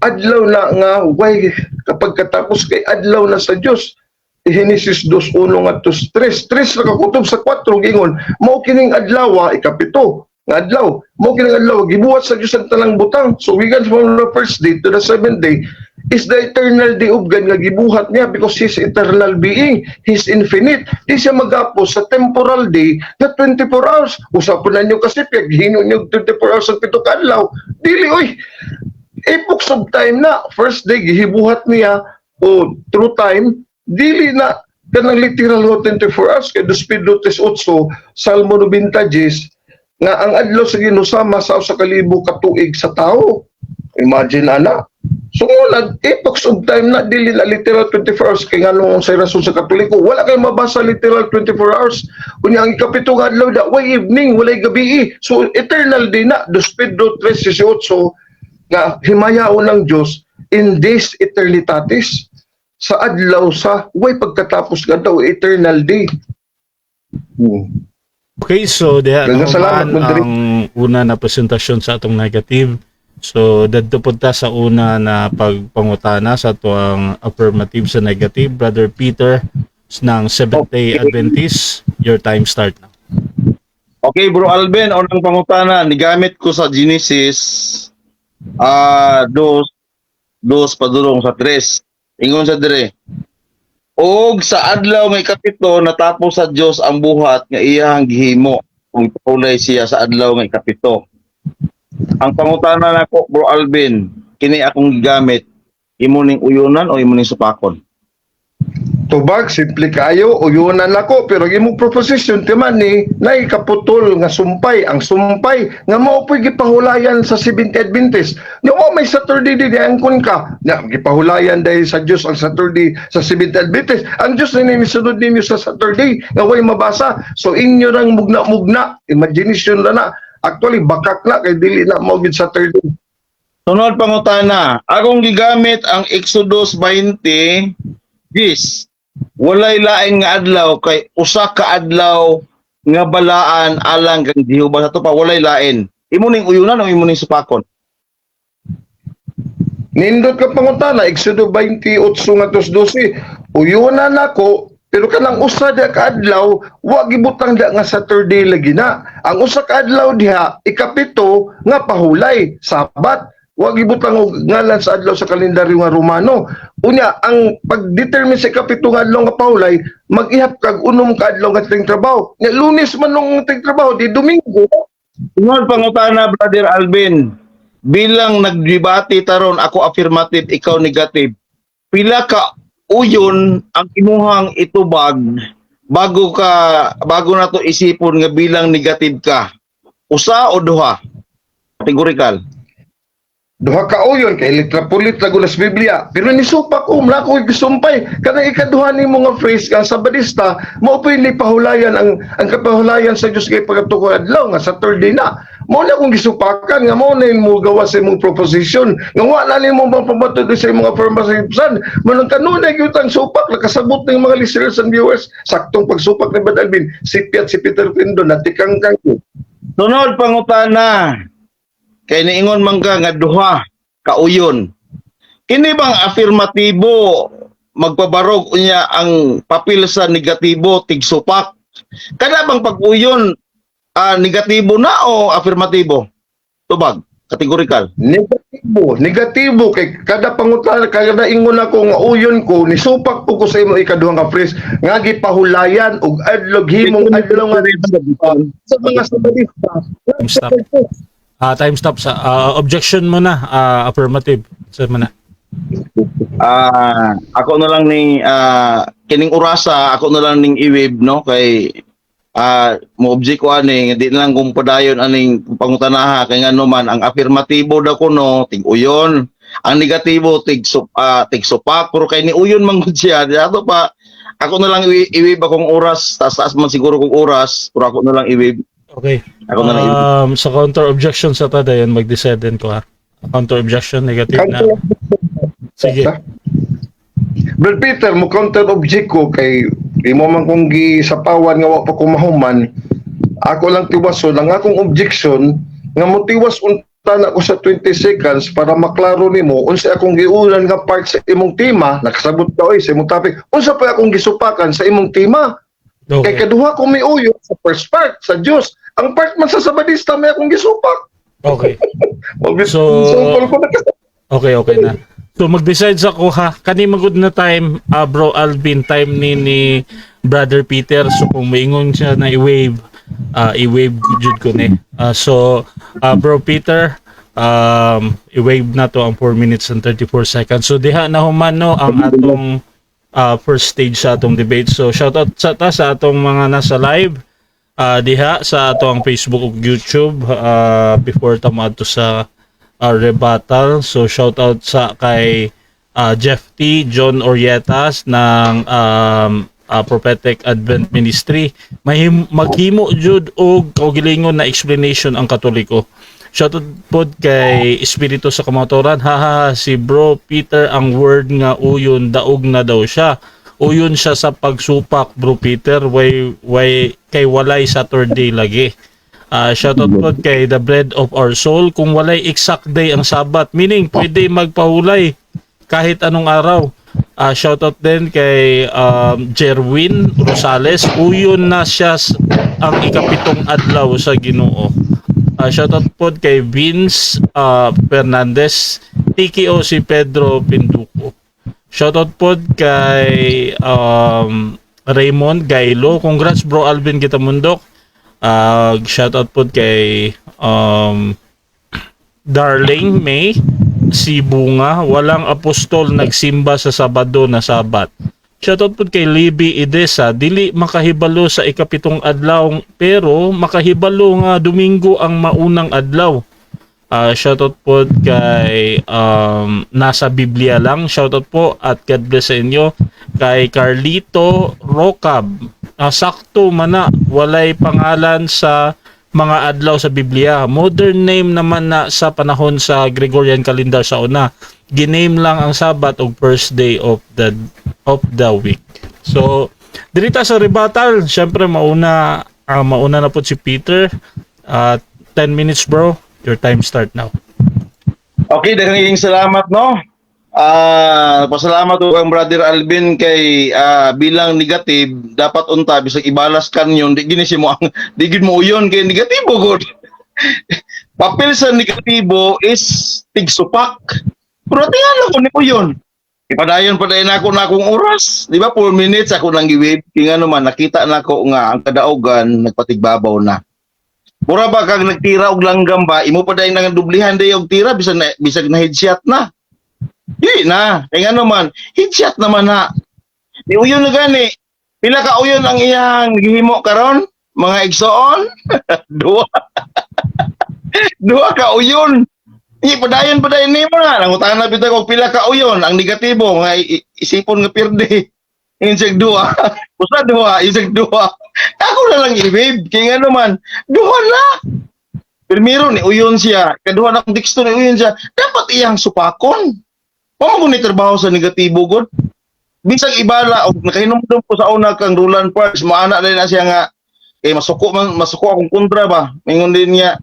S3: adlaw na nga way kapag katapos kay adlaw na sa Dios. Genesis 2:1 ngadto 3. 3 na kakutob sa 4 gingon, mao kining adlaw, ikapito nga adlaw. Mao kining adlaw gibuhat sa Dios ang tanang butang. So we got from the first day to the seventh day is the eternal day of God nga gibuhat niya because He's eternal being. He's infinite. Di siya magapos sa temporal day na 24 hours. Usapon na niyo kasi pag hino niyo 24 hours ang pito ka adlaw. Dili oy. Epochs of time na. First day gihibuhat niya o through time, dili na kanang literal nga 24 hours kay dos Pedro 3:8, Salmo 90 nga ang adlaw sa Ginoo sama sa 1,000 ka tuig sa tao. Imagine ana. So nag epochs of time na, dili na literal 24 hours. Kay nganong sa rason sa Katoliko wala kay mabasa literal 24 hours. Unya ang ikapito nga adlaw da way evening, walay gabi. So eternal day na, dos Pedro 3:18 nga himayaon ng Dios in this eternitatis sa adlaw sa way pagkatapos nga daw, eternal day.
S1: Okay, so diha
S3: Daghang salamat,
S1: naman
S3: Mondri.
S1: ang una na presentasyon sa atong negative. So dadto pud ta sa una na pagpangutana sa atuang affirmative sa negative. Brother Peter ng Seventh Day Adventist, your time start now.
S2: Okay, Bro Alvin, unang pangutana, nigamit ko sa Genesis dos dos padulong sa tres. Ingon sa dire. Og sa adlaw nga ikapito natapos sa Dios ang buhat nga iyang gihimo ug pahulay siya sa adlaw nga ikapito. Ang pangutana nako, Bro Alvin, kini akong gigamit, imo ning uyunan o imo ning supakon?
S3: Tubag, simple kayo, uyunan ako, pero ang imong proposition, timan ni, nay kaputol nga sumpay, ang sumpay, nga mao po'y gipahulayan sa Seventh Adventist. Nga mo may Saturday di angkon ka, nga gipahulayan dahil sa Dios ang Saturday sa Seventh Adventist. Ang Dios na nisunod ninyo sa Saturday, nga way mabasa. So inyo nang mugna-mugna, imagination na na. Actually, bakak na, kay dili na mao gid Saturday.
S2: Sunod pangutana, akong gigamit ang Exodus 20 gis. Walay lain nga adlaw kay usa ka adlaw nga balaan alang kang Jehova sa pa walay lain. Imo ning uyunan o imo ning supakon?
S3: Nindot ka pangutana, Exodo 28 nga 12. Uyunan nako, pero kanang usa diha ka adlaw, wa gibutang diha nga Saturday lagi na. Ang usa ka adlaw diha, ikapito nga pahulay, Sabat. Wa gibutang og ngalan sa adlaw sa kalendaryo nga Romano. Unya, ang pag-determine sa ikapito nga adlaw nga pahulay, mag-ihap kag 6 ka adlaw nga tingtrabaho. Nya Lunes man nung tingtrabaho, di Domingo.
S2: Sunod pangutana, Brother Alvin. Bilang nagdebate taron, ako affirmative, ikaw negative. Pila ka uyon ang imuhang itubag bago na to isipon nga bilang negative ka? Usa o duha? Categorical.
S3: Duha ka uyon kay litra pulit lagulas Biblia. Pero nisupak ko, mula ko gisumpay. Kanang ikaduha ni mga phrase kang Sabadista, mao po'y pahulayan ang kapahulayan sa Dios kay pagkatuko adlaw nga Saturday na. Mao na akong gisupakan nga mao na mo gawa sa imong proposition. Nga wa na nimo mapamatod sa imong affirmative. Manang kanunay gyud ang supak nakasabot ng mga listeners and viewers. Saktong pagsupak ni Brad Alvin, si Piat si Peter Pindo natikangkang ko.
S2: Sunod pangutana. Kay niingon man ka nga duha ka uyon. Kini bang affirmatibo Magpabarog unya ang papel sa negatibo tigsupak. Kada bang pag-uyon, negatibo na o afirmatibo? Tubag, categorical.
S3: Negatibo, negatibo kay kada pangutana, kada ingon ako nga uyon ko, nisupak po ko sa imo ikaduhang ka phrase nga gipahulayan og adlog himong adlaw nga sa mga Sabadista.
S1: Time stop. Time stop sa objection mo na, affirmative. Sa mo na.
S2: Ako na lang ning kining orasa, ako na lang ning i-waive, no, kay mo object ko ani, di na lang kung padayon aning pangutanaha, kay ngano man ang afirmatibo daw kuno tig-uyon, ang negatibo tig supak, pero kay ni uyon man gud siya di ato pa. Ako na lang i-waive akong oras, taas taas man siguro kong oras, pero ako na lang i-waive. Ako na lang i-waive.
S1: Sa counter objection sa tada yun, mag-decide din ko ha. Counter objection, negative na. Sige.
S3: Brad Peter, mo counter object ko kay imo man kong gisapawan nga wa pa ko mahuman. Ako lang tiwason ang akong objection nga motiwas unta na ko sa 20 seconds para maklaro nimo unsa akong giulan nga part sa imong tema. Nakasabot ka oy sa imong topic. Unsa pa akong gisupakan sa imong tema? Kay kaduha ko may uyo sa first part sa Dios. Ang part man sa Sabadista may akong gisupak. So, ko nakasabot.
S1: Okay na. So mag-decide sa ko ha. Kani magud na time, Bro Alvin, time ni Brother Peter. So kung maingon siya na i-waive, i-waive jud ko ni. So Bro Peter, i-waive na to ang 4 minutes and 34 seconds. So diha na human, no, ang atong first stage sa atong debate. So shout out sa ta sa atong mga nasa live diha sa atong Facebook ug YouTube before ta moadto sa rebuttal. So shout out sa kay Jeff T. John Orietas ng Prophetic Advent Ministry. Mahim maghimo jud og kaugalingon na explanation ang Katoliko. Shoutout pod kay Espiritu sa Kamaturan. Haha, si Bro Peter, ang word nga uyon, daog na daw siya. Uyon siya sa pagsupak, Bro Peter, way kay walay Saturday lagi. Shoutout pod kay The Bread of Our Soul. Kung walay exact day ang Sabat, meaning pwede magpahulay kahit anong araw. Shoutout din kay Jerwin Rosales. Uyon na siya ang ikapitong adlaw sa Ginoo. Shoutout pod kay Vince Fernandez, TKO si Pedro Pinduco. Shoutout pod kay Raymond Gailo. Congrats, Bro Alvin Gitamundok. Shoutout pod kay Darling May si Bunga. Walang apostol nagsimba sa Sabado na Sabat. Shoutout pod kay Libby Idesa, dili makahibalo sa ikapitong adlaw pero makahibalo nga Domingo ang maunang adlaw. Shoutout po kay nasa Biblia lang. Shoutout po at God bless sa inyo. Kay Carlito Rocab. Sakto mana, walay pangalan sa mga adlaw sa Biblia. Modern name naman na sa panahon sa Gregorian calendar sa una. Giname lang ang Sabat og first day of the week. So, dirita sa rebuttal, syempre mauna na po si Peter. 10 minutes, bro. Your time start now.
S2: Okay, daghang salamat, no. Pasalamat ko kang Brother Alvin kay bilang negative dapat unta bisag ibalas kanyon di gini si mo ang di gid mo uyon kay negatibo gud. Papel sa negatibo is tigsupak. Pero tingala ko ni uyon. Ipadayon pa dayon ako na akong oras. Di ba 4 minutes ako nang gi-waive? Kay nga naman nakita nako nga ang kadaugan nagpatigbabaw na. Mura ba kag nagtira og langgam ba, imo pa dayon nang dublihan day og tira bisan na, bisag na headshot na. Di na. Kay nga naman, headshot naman na. Di uyon na gani. Pila ka uyon ang iyang gihimo karon? Mga igsoon? Duha. Duha ka uyon. Di padayon padayon nimo na. Nangutahan na bitaw og pila ka uyon ang negatibo nga isipon nga pirdi. Inseg duha. Usa duha, isig duha. Ako na lang i-waive. Kay nga naman, duha na. Primero ni uyon siya, kaduha na akong teksto ni uyon siya. Dapat iyang supakon. Pamo ni trabaho sa negatibo gud. Bisag ibala og nakahinumdum ko sa una kang Roland Parks, moana din na siya nga eh masuko man masuko akong kontra ba. Mingon din niya,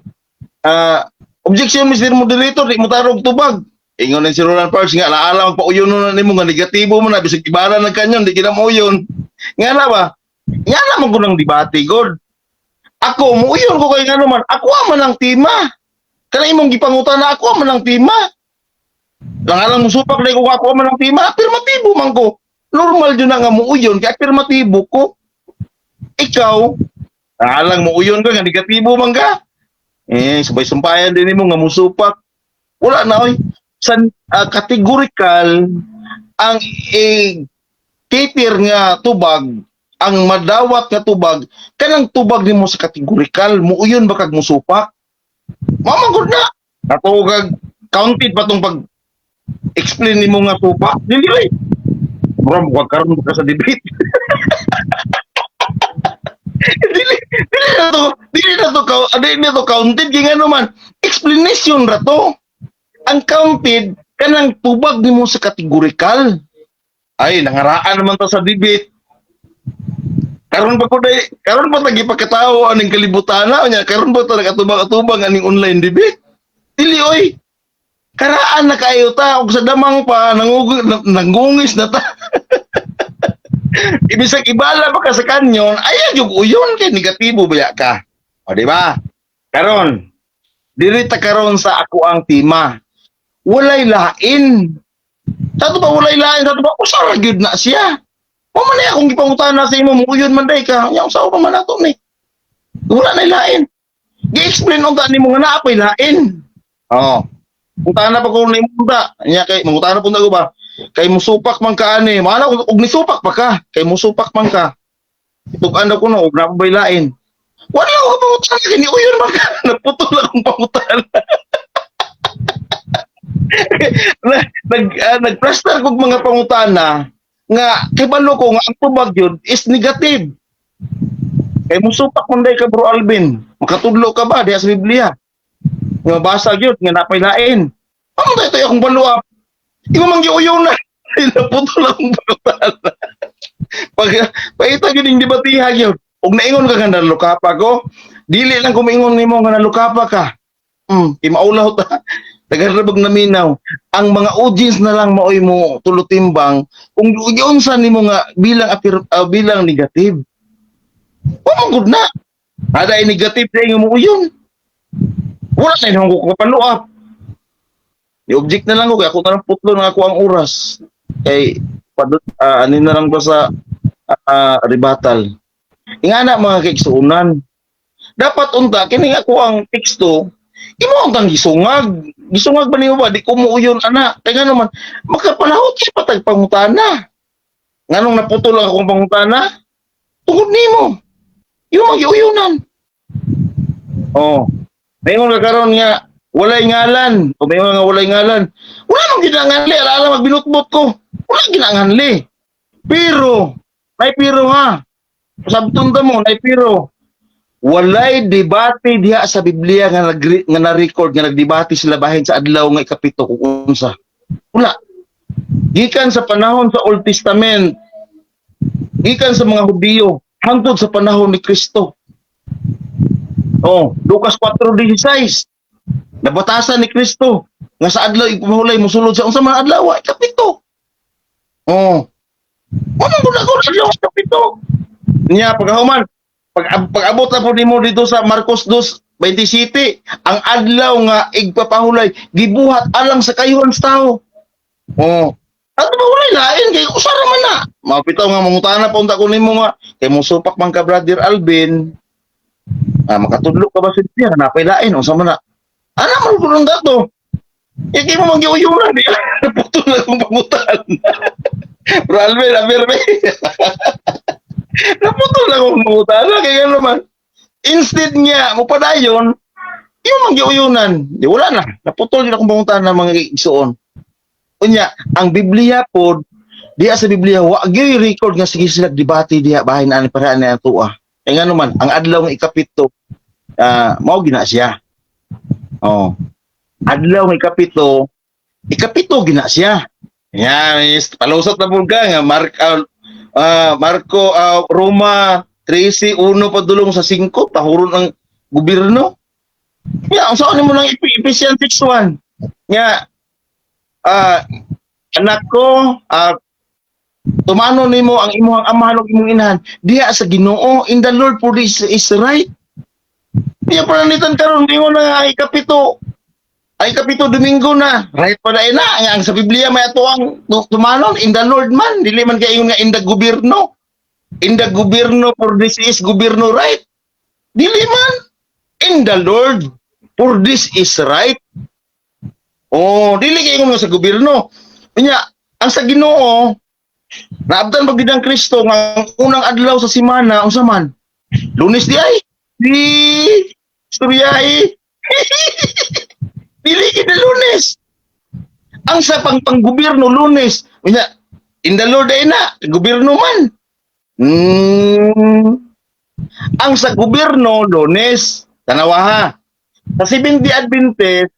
S2: objection, Mr. Moderator, di mo tarog tubag. Ingon ni si Roland Parks nga alaala magpauyon na nimo nga negatibo mo na bisag ibara na kanyon di kita mauyon. Nga na ba? Nga na man ko ng debate god. Ako muuyon ko kay ngano man, ako man ang tema. Kana imong gipangutan na ako man ang tema. Lang mo supak na ko ako man ang tema, afirmatibo man ko. Normal jud na nga muuyon kay afirmatibo ko. Ikaw, alang muuyon ka nga negatibo man ka. Eh, sabay sumpayan din nimo nga musupak. Wala na oy. Sa categorical ang eh, cater nga tubag, ang madawat nga tubag, kanang tubag nimo sa categorical, muuyon ba kag musupak? Mamagod na. Ato kag counted pa tong pag explain nimo nga supak? Dili oy. Mura mo karon ka sa debate. Dili na to counted kay ngano man explanation ra to. Ang counted kanang tubag nimo sa categorical. Ay, nangaraan naman ta sa debate. Karon pa ko day, karon pa tagi pagkatao aning kalibutan na nya, karon pa ta nagatubang-atubang aning online debate. Dili oy. Karaan na kaayo ta og sa damang pa nangungis na ta. Ibisag ibala pa ka sa kanyon, ayaw yung uyon kay negatibo baya ka. O di ba? Karon, diri ta karon sa ako ang tema. Walay lain. Sa ba walay lain, sa ba usa ra gyud na siya. Mo man akong gipangutana sa imo, muuyon man day ka. Nya usa pa man ato ni. Wala na lain. Gi-explain unta nimo nga naa pay lain. Oo. Mangutana pa ko nimo unta. Nya kay mangutana pud ko ba? Kay musupak man ka ani. Mahala og nisupak pa ka. Kay musupak man ka. Itug-an ko no og naa pa lain. Wala ko pangutana kay ni uyon man ka. Naputol akong pangutana. Nagplaster kog mga pangutana nga kibalo ko nga ang tubag yun is negative. Kay musupak man day ka, Bro Alvin. Makatudlo ka ba diha sa Biblia? Nga mabasa gyud nga napay lain. Amo tayo tayo akong baluap. Imo man giuyon na. Naputol akong pangutana. Pag paita gyud ning debatiha gyud. Ug naingon ka nga nalukapa ko, dili lang ko maingon nimo nga nalukapa ka. Imaulaw ta. Tagal ra bag naminaw. Ang mga audience na lang maoy mo tulutimbang kung giunsa nimo nga bilang negative. Wa man na. Ada ay negative sa mo uyon. Wala na inong ko kapaluap. I-object na lang ko kay ako na lang putlo ng ako ang oras. Kay padut ani na lang ba sa rebuttal. Ingana mga kaigsuonan. Dapat unta kini ako ang teksto imo ang tang gisungag. Gisungag ba nimo ba di ko muuyon ana. Kay ngano man makapalahot siya patag pangutana. Nganong naputol ang akong pangutana? Tungod nimo. Imo magyuyunan. Oh. Mayngon ka karon nga walay ngalan. O mayngon nga walay ngalan. Wala man ginanganli, ala magbinutbot ko. Wala ginanganli. Pero, nay pero ha. Sabton ta mo, nay pero. Walay debate diha sa Biblia nga nag nga na-record nga nagdebate sila bahin sa adlaw nga ikapito kung unsa. Wala. Gikan sa panahon sa Old Testament, gikan sa mga Hudiyo, hangtod sa panahon ni Kristo. Oh, Lucas 4:16. Nabatasan ni Kristo nga sa adlaw igpamahulay mosulod sa unsa man adlaw ikapito. Oh. Ano ko na ko adlaw ikapito? Niya pagkahuman, pag abot na po nimo dito sa Marcos 2:27, ang adlaw nga igpapahulay gibuhat alang sa kayuhan sa tao. Oh. Ato ba walay lain kay usa ra man na. Mapitaw nga mangutana pa unta ko nimo nga kay mosupak man ka, Brother Alvin. Ah, makatudlo ka ba sa Biblia napay lain unsa man na? Ana man ko nang dato. Iki mo magyuyunan di. Naputol na akong pangutan. Bro Alvin, Alvin, Alvin. Naputol na akong pangutan. Kaya gano'n naman. Instead niya, mo padayon, yung magyuyunan. Di wala na. Naputol din akong pangutan ng mga igsuon. Unya, ang Biblia pod, diha sa Biblia, wa gyud record nga sige sila debate diha bahin ani para ani ang tuwa. Kaya nga naman, ang adlaw nga ikapito, mao gina siya. Oh. Adlaw nga ikapito, ikapito gina siya. Yan, is palusot na po ka nga Marco Roma 13:1 padulong sa 5 tahuron ang gobyerno. Ya, ang saan mo nang Ephesians 6:1. Nga Anak ko, tumano nimo ang imong amahan ug imong inahan diha sa Ginoo, in the Lord, for this is right. Diya pananglitan karon ingon na nga ang ikapito Domingo na, right pa na nga ang sa Biblia may ato ang tumanon in the Lord man, dili man kay ingon nga in the gobyerno. In the gobyerno, for this is gobyerno right. Dili man, in the Lord, for this is right. Oh, dili kay ingon nga sa gobyerno. Unya, ang sa Ginoo, naabtan pag ang Kristo nga ang unang adlaw sa simana, unsa man? Lunes di ay. Di istoryahi. Dili gid na Lunes. Ang sa pang panggobyerno Lunes. Unya, in the Lord ay na, gobyerno man. Ang sa gobyerno Lunes, tanawa ha. Sa Seventh-day Adventist,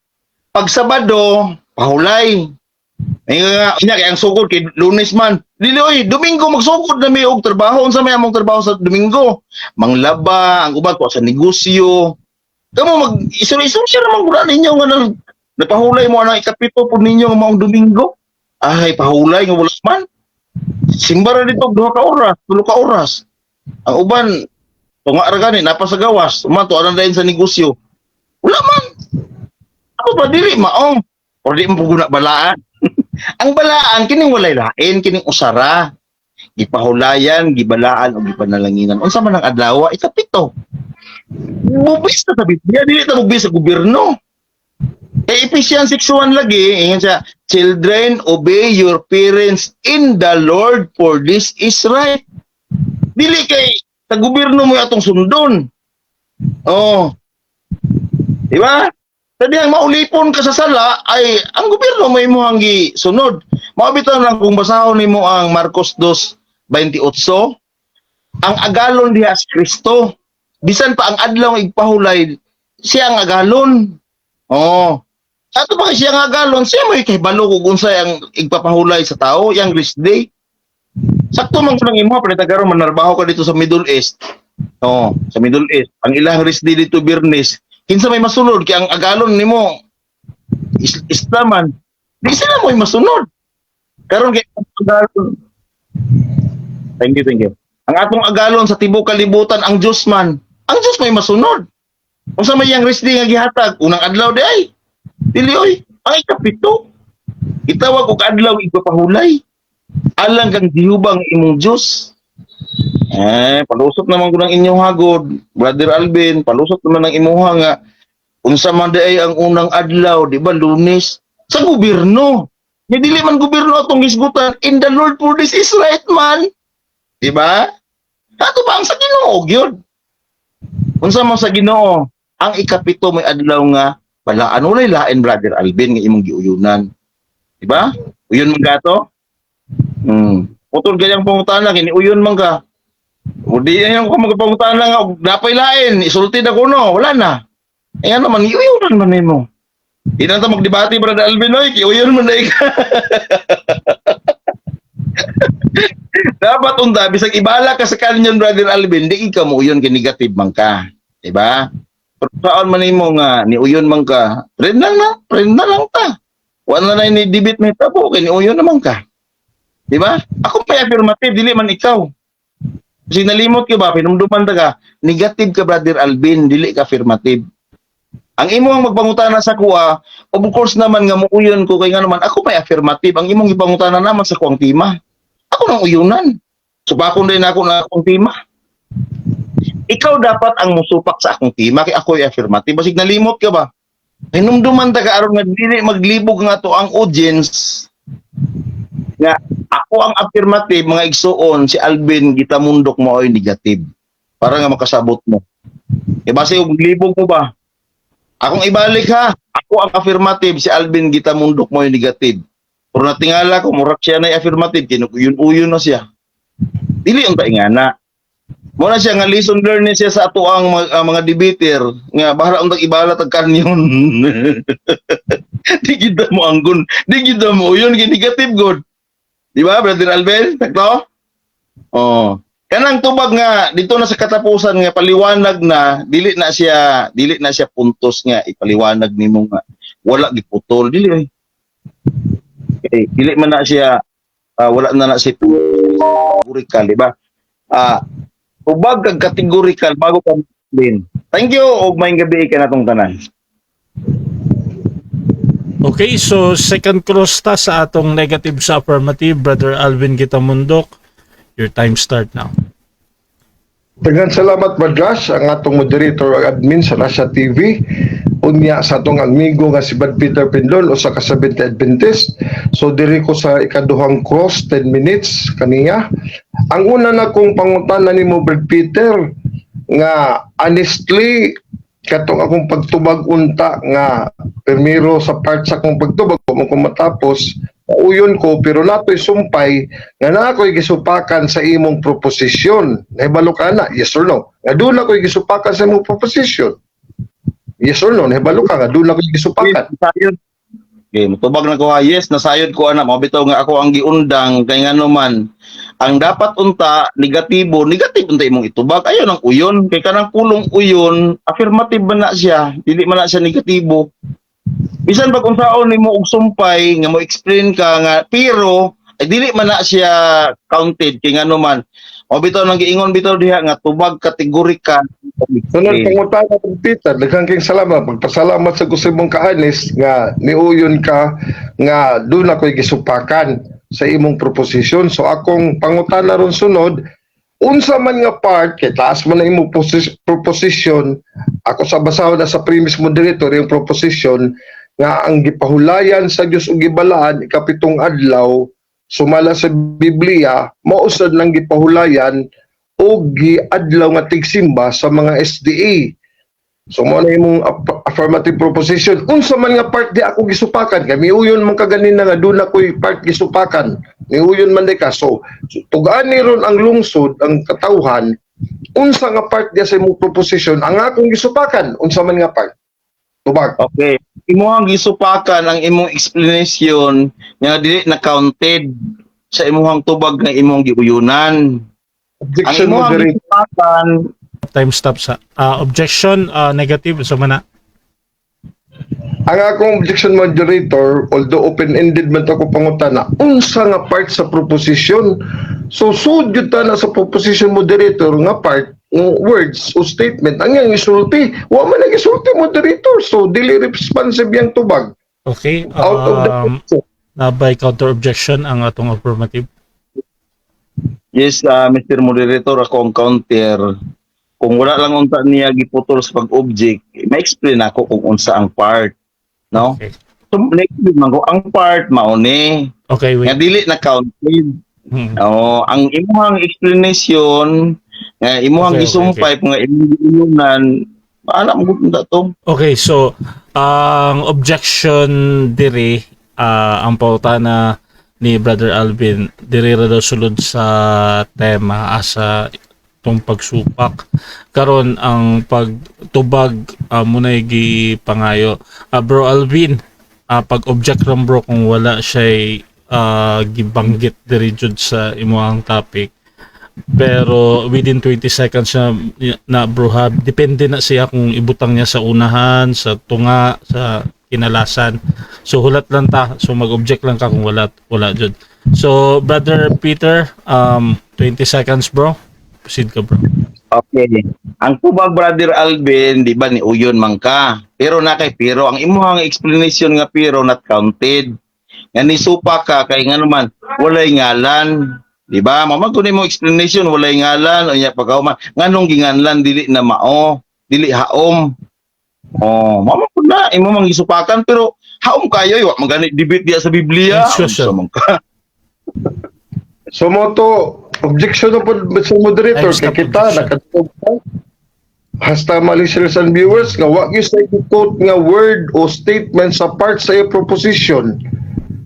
S2: pag Sabado, pahulay. Ay nga, unya kay ang sugod kay Lunes man. Dili oy, Domingo magsugod na mi og trabaho. Unsa may among trabaho sa Domingo? Manglaba, ang uban ko sa negosyo. Kamo mag isur-isur siya naman gud ninyo nga napahulay mo ang ikapito pud ninyo nga maong Domingo. Ay, pahulay nga wala man. Simba ra dito 2 ka oras, 3 ka oras. Ang uban tunga ra gani napa sa gawas, man to anan dayon sa negosyo. Wala man. Ako ba dili maong or di mo puguna balaan. Ang balaan kining walay lain, kining usara. Gipahulayan, gibalaan o gipanalanginan. Unsa man ang adlaw? Ikapito. Mubis na sa Biblia, dili ta mubis sa gobyerno. Kay Ephesians 6:1 lagi, ingon siya, "Children, obey your parents in the Lord, for this is right." Dili kay sa gobyerno mo atong sundon. Oh. Di ba? Sa dihang maulipon ka sa sala ay ang gobyerno mo imong gisunod. Mao bitaw lang kung basahon nimo ang Marcos 2:28, ang agalon diha si Kristo. Bisan pa ang adlaw nga igpahulay, siya ang agalon. Oh. Ato pa kay siya ang agalon, siya mo kahibalo kung unsay ang igpapahulay sa tao, yang rest day. Sakto man ko lang imo, pero karon manarbaho ka dito sa Middle East. Oh, sa Middle East. Ang ilang rest day dito Biyernes. Kinsa may masunod kay ang agalon nimo Islam man. Di sila mo'y masunod. Karon kay agalon. Thank you, thank you. Ang atong agalon sa tibuok kalibutan ang Diyos man. Ang Diyos may masunod. Unsa may yang rest day nga gihatag? Unang adlaw di ay. Dili oy, ang ikapito. Itawag og adlaw igpapahulay. Alang kang gihubang imong Diyos. Eh, palusot naman ko ng inyong hagod, Brother Alvin, palusot naman ng imuha nga unsa man di ay ang unang adlaw, di ba, Lunes sa gobyerno. Nga dili man gobyerno atong hisgutan, in the Lord, for this is right man. Di ba? Ato ba ang sa Ginoo gyud? Unsa man sa Ginoo? Ang ikapito may adlaw nga balaan, walay lain, Brother Alvin, nga imong giuyunan. Di ba? Uyon man gato? Putol ganyang pangutana kini uyon man ka. O di yan ko magpangutana nga og napay lain, isulti na kuno, wala na. Eh ano man iuyonan man nimo. Di na ta magdebate, Brother Alvin, oy, kiuyon man na ka. Dapat unta bisag ibala ka sa kanyon, Brother Alvin, di ka mo uyon kay negative man ka. Di ba? Pero saan man nimo nga niuyon man ka, friend lang na, friend na lang ta. Wala na ni debate may tabo kay niuyon naman ka. Di ba? Ako may affirmative, dili man ikaw. Kasi nalimot ka ba, pinumduman ta ka, negative ka, Brother Alvin, dili ka affirmative. Ang imo ang magpangutana sa kuha, of course naman nga muuyon ko kay nga naman ako may affirmative. Ang imong gipangutana naman sa kuang tema. Ako nang uyunan. Supakon din ako na akong tema. Ikaw dapat ang musupak sa akong tema kay ako ay affirmative. Basig nalimot ka ba? Hinumduman ta ka aron nga dili maglibog nga to ang audience nga ako ang affirmative, mga igsuon, si Alvin Gitamundok mo ay negative para nga makasabot mo. E base og libog mo ba? Akong ibalik ha. Ako ang affirmative, si Alvin Gitamundok mo yung negative. Pero natingala ko, murag siya na affirmative, kinuuyon-uyon na siya. Dili ang taingana. Muna siya nga lesson learned siya sa ato ang mga debater nga bahala untag ibala tag kanyon. Di kita mo anggon, di kita mo uyon kay negative god. Di ba, Brother Alvin? Sakto? Oh. Kanang tubag nga dito na sa katapusan nga paliwanag na dili na siya puntos nga ipaliwanag nimo nga wala giputol, dili oy. Okay, dili man na siya wala na na si categorical, di ba? Tubag kag categorical bago ka explain. Thank you og maayong gabi kanatong tanan.
S1: Okay, so second cross ta sa atong negative sa affirmative, Brother Alvin Gitamundok. Your time start now.
S3: Daghang salamat, Badras, ang atong moderator ug admin sa Rasha TV. Unya sa atong amigo nga si Brad Peter Pindon, usa ka Seventh Adventist. So diri ko sa ikaduhang cross, 10 minutes kaniya. Ang una na kong pangutana nimo, Brad Peter, nga honestly katong akong pagtubag unta nga primero sa part sa akong pagtubag ko mo kung matapos uyon ko, pero natoy sumpay nga naa ko'y gisupakan sa imong proposisyon. Nahibalo ka na, yes or no? Nga doon ako'y gisupakan sa imong proposition. Yes or no? Nahibalo ka nga doon ako'y gisupakan.
S2: Nasayod. Okay, mutubag na ko ha. Yes, nasayod ko ana. Mao bitaw nga ako ang giundang kay ngano man ang dapat unta negatibo, negative unta imong itubag. Ayo nang uyon kay kanang pulong uyon, affirmative man na siya, dili man na siya negatibo. Bisan pag unsaon nimo og sumpay nga mo explain ka nga pero ay dili man na siya counted kay ngano man. Mao bitaw nang giingon bitaw diha nga tubag categorical.
S3: Sunod pangutana kong, Peter, daghang kayong salamat. Pagpasalamat sa gusto mong kaanis nga niuyon ka nga doon ako'y gisupakan sa imong proposisyon. So akong pangutana ron sunod, unsa man nga part, kay taas man na imong proposition, ako sa basahon na sa premise moderator yung proposition, nga ang gipahulayan sa Dios ug gibalaan ikapitong adlaw sumala sa Biblia, mausad nang gipahulayan o giadlaw nga tigsimba sa mga SDA. So mo na imong affirmative proposition. Unsa man nga part di ako gisupakan? Kay miuyon man kaganina nga doon ako'y part gisupakan. Miuyon man di ka. So tugaan ni ron ang lungsod, ang katawhan, unsa nga part diya sa imong proposition ang akong gisupakan? Unsa man nga part? Tubag.
S2: Okay. Imuhang gisupakan ang imong explanation nga dili na counted sa imuhang tubag nga imong giuyunan. Ang
S3: Objection,
S2: imuhang
S3: moderator.
S2: gisupakan.
S1: Time stop sa objection, negative so mana.
S3: Ang akong objection, moderator, although open-ended man to ako pangutana, unsa nga part sa proposition? So, sud gyud ta na sa proposition, moderator, nga part, ng words o statement, ang iyang isulti. Wa man nang isulti, moderator. So, dili responsive yang tubag.
S1: Okay.
S3: Out of the
S1: Na by counter objection ang atong affirmative.
S2: Yes, Mr. Moderator, ako ang counter. Kung wala lang unta niya giputol sa pag-object, ma-explain ako kung unsa ang part, no?
S1: Okay.
S2: So, na-explain man ko ang part mao ni
S1: Okay,
S2: nga
S1: wait.
S2: dili na counted. Oo, ang imuhang explanation nga imuhang gisumpay nga imong giuyunan, alam mo gud to.
S1: Okay, so ang objection diri, ang pautana ni Brother Alvin diri ra daw sulod sa tema asa itong pagsupak karon ang pagtubag muna'y gipangayo. Bro Alvin, pag-object ram bro kung wala siya gibanggit diri jud sa imuhang topic, pero within 20 seconds siya na bro ha, depende na siya kung ibutang niya sa unahan, sa tunga, sa kinalasan. So hulat lang ta, so mag-object lang ka kung wala wala jud. So Brother Peter, 20 seconds bro, proceed ka bro.
S2: Okay. Ang tubag, Brother Alvin, di ba ni uyon man ka? Pero na kay pero ang imuhang explanation nga pero not counted. Nga ni supa ka kay ngano man walay ngalan. Di ba? Mamag kunin mo explanation walay ngalan unya pagkauman nganong ginganlan dili na mao, dili haom. Oh, mama pud na imo mang gisupakan pero haom kayo wa man gani debate diya sa Biblia.
S1: Next question.
S2: Unsa man ka?
S3: So mo to, objection na po sa moderator
S1: Ay,
S3: kay
S1: stop
S3: kita
S1: objection.
S3: nakatubag ta. Hasta mga listeners and viewers nga wa gyud sa quote nga word o statement sa part sa iyo proposition.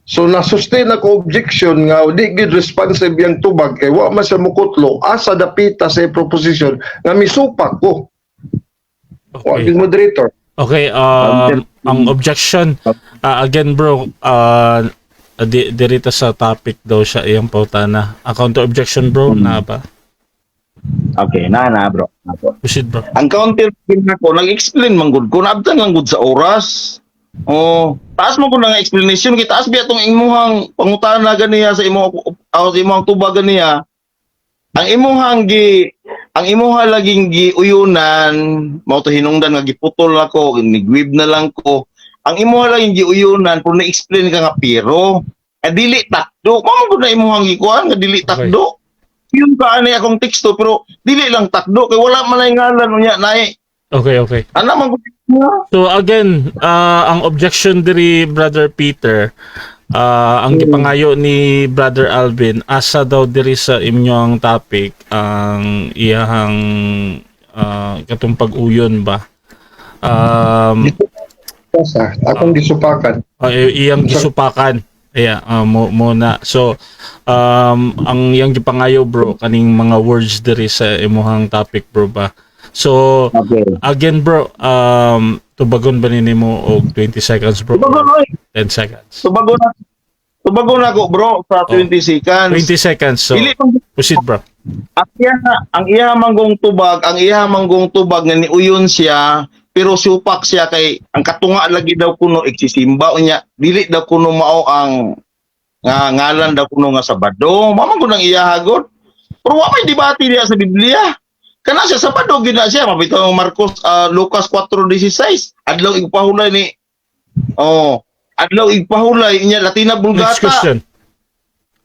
S3: So na-sustain ako objection nga di gyud responsive yang tubag kay wa man siya mukutlo asa dapita sa iyo proposition nga misupak ko. Wa
S1: Okay.
S3: gyud, moderator.
S1: Okay, ang objection, again bro, dirita sa topic daw siya iyang pautana. Ang counter objection bro, na ba?
S2: Okay, na na bro. Na, bro.
S1: Proceed bro.
S2: Ang counter ko, nag-explain man gud ko, naabtan lang gud sa oras. Oh, taas mo ko na nga explanation kay taas biya tong imuhang pangutana ganiya sa imo sa imuhang tubag ganiya. Ang imuha laging giuyunan mao to hinungdan nga giputol ako, nigwib na lang ko. Ang imuha laging giuyunan pero na-explain ka nga pero dili takdo. Mao man gud na imuhang gikuan nga dili takdo. Yun ka ani akong teksto pero dili lang takdo kay wala man ay ngalan unya nay.
S1: Okay.
S2: Ana man gud.
S1: So again, ang objection diri, Brother Peter, ang gipangayo ni Brother Alvin, asa daw diri sa inyong topic ang iyahang katong pag-uyon ba?
S3: Sa akong gisupakan.
S1: Iyang gisupakan. Yeah, mo na. So ang iyang gipangayo, bro, kaning mga words diri sa imuhang topic, bro, ba. So again, bro, tubagon ba nimo og 20 seconds, bro?
S2: Tubagon oy.
S1: 10 seconds.
S2: Tubagon na. Tubagon ako, bro, sa 20 seconds.
S1: 20 seconds. So
S2: Dili man
S1: proceed, bro.
S2: Ang iya manggong tubag, ang iya manggong tubag nga niuyon siya, pero supak siya kay ang katunga lagi daw kuno igsisimba unya, dili daw kuno mao ang nga ngalan daw kuno nga Sabado. Mao man gud ang iya hagod. Pero wa may debate diya sa Biblia. Kana siya Sabado gid na siya mabitaw ang Marcos, Lucas 4:16. Adlaw igpahulay ni. Oh, adlaw igpahulay niya Latina
S1: Next
S2: Vulgata.
S1: Question.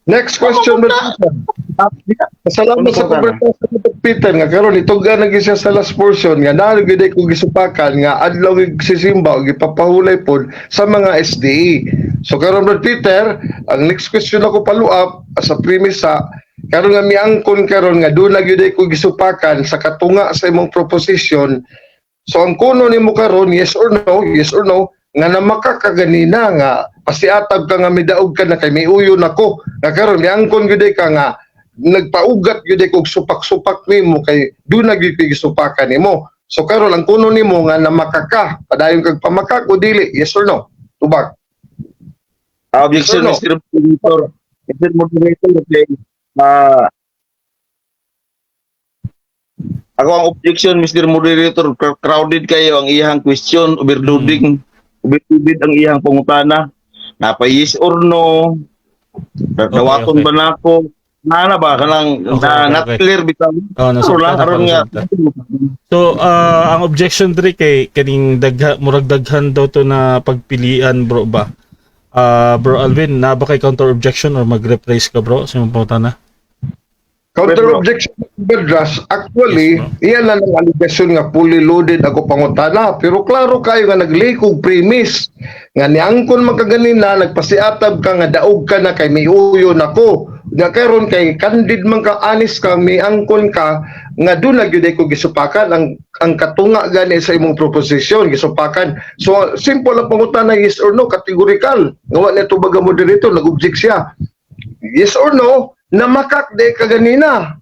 S3: Next question,
S2: Ano
S3: Brother Peter. Salamat
S2: Ano
S3: sa
S2: po
S3: komperta sa Brother Peter nga karon ituga na gyud siya sa last portion nga naa gyud ko gisupakan nga adlaw sisimba og ipapahulay pod sa mga SDA. So karon, Brother Peter, ang next question ako follow up sa premise sa karon nga miangkon karon nga doon na gyud ko gisupakan sa katunga sa imong proposition. So ang kuno nimo karon, yes or no, yes or no, nga namaka ka ganina nga pasiatag ka nga midaog ka na kay miuyon ako nga karon miangkon gyud ka nga nagpaugat gyud kog supak-supak nimo kay doon na gyud ko'y gisupakan nimo. So karon ang kuno nimo nga namaka ka, padayon kag pamakak o dili, yes or no? Tubag.
S2: Objection,
S3: Yes or no?
S2: Mr. Moderator. Mr. Moderator, okay. Ako ang objection, Mr. Moderator, crowded kayo ang iyang question, overloading, overloaded ang iyang pangutana. Napa yes or no, dawaton ba nako? Na ba kanang na, not clear bitaw.
S1: Oh,
S2: Karon lang
S1: nasabtan ako,
S2: karon nga.
S1: Nasabtan. So, ang objection diri kay kaning dagha, murag daghan daw to na pagpilian, bro, ba. Bro Alvin, na ba kay counter objection or mag-rephrase ka, bro, sa imong pangutana?
S3: Counter
S2: Bro.
S3: Objection, Bedras, actually,
S1: Yes, bro.
S3: iyan na lang allegation nga fully loaded ako pangutana. Pero klaro kayo nga naglikog premise. Nga niangkon man kaganina, nagpasiatab ka nga daog ka na kay miuyon ako. Nga karon kay candid man ka, honest ka, miangkon ka, nga doon na gyud ko gisupakan ang katunga gani sa imong proposition, gisupakan. So, simple ang pangutana, yes or no, categorical. Nga wa na tubag ang moderator, nag-object siya. Yes or no, namakak de ka ganina.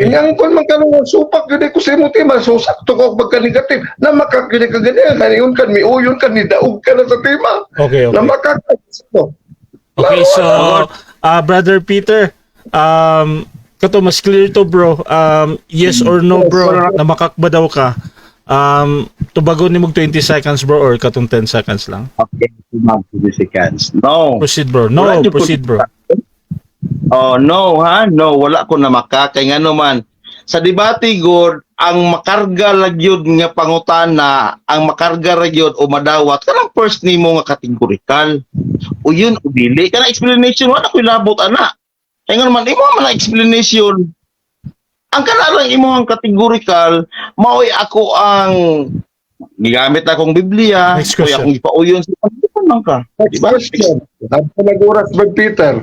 S3: Inangkon man ka nung supak gyud ko sa imong tema, so sakto ko pagka negative. Namakak gyud ka ganina, kaniyon kan miuyon kan nidaog ka na sa tema.
S1: Okay.
S3: Namakak ka. So,
S1: Okay, so Brother Peter, kato mas clear to, bro. Yes or no, bro, na makakba daw ka. Tubagon nimo 20 seconds, bro, or katong 10 seconds lang.
S2: Okay, 20 seconds. No.
S1: Proceed, bro. No,
S2: Wala jud ko
S1: proceed, bro.
S2: Oh, no ha, no, wala ko na maka kay ngano man sa debate gud ang makarga lagyod nga pangutana, ang makarga ra gyud o madawat kanang first nimo nga categorical. O yun o dili kana explanation wala ko'y labot ana. Kay ngano man imo man ang explanation. Ang kana lang imo ang categorical mao'y ako ang gigamit akong Biblia,
S1: Next
S2: oy
S1: question.
S2: akong ipauyon sa man ka.
S3: Next
S2: Diba?
S3: question. Dapat nag-oras ba, Peter?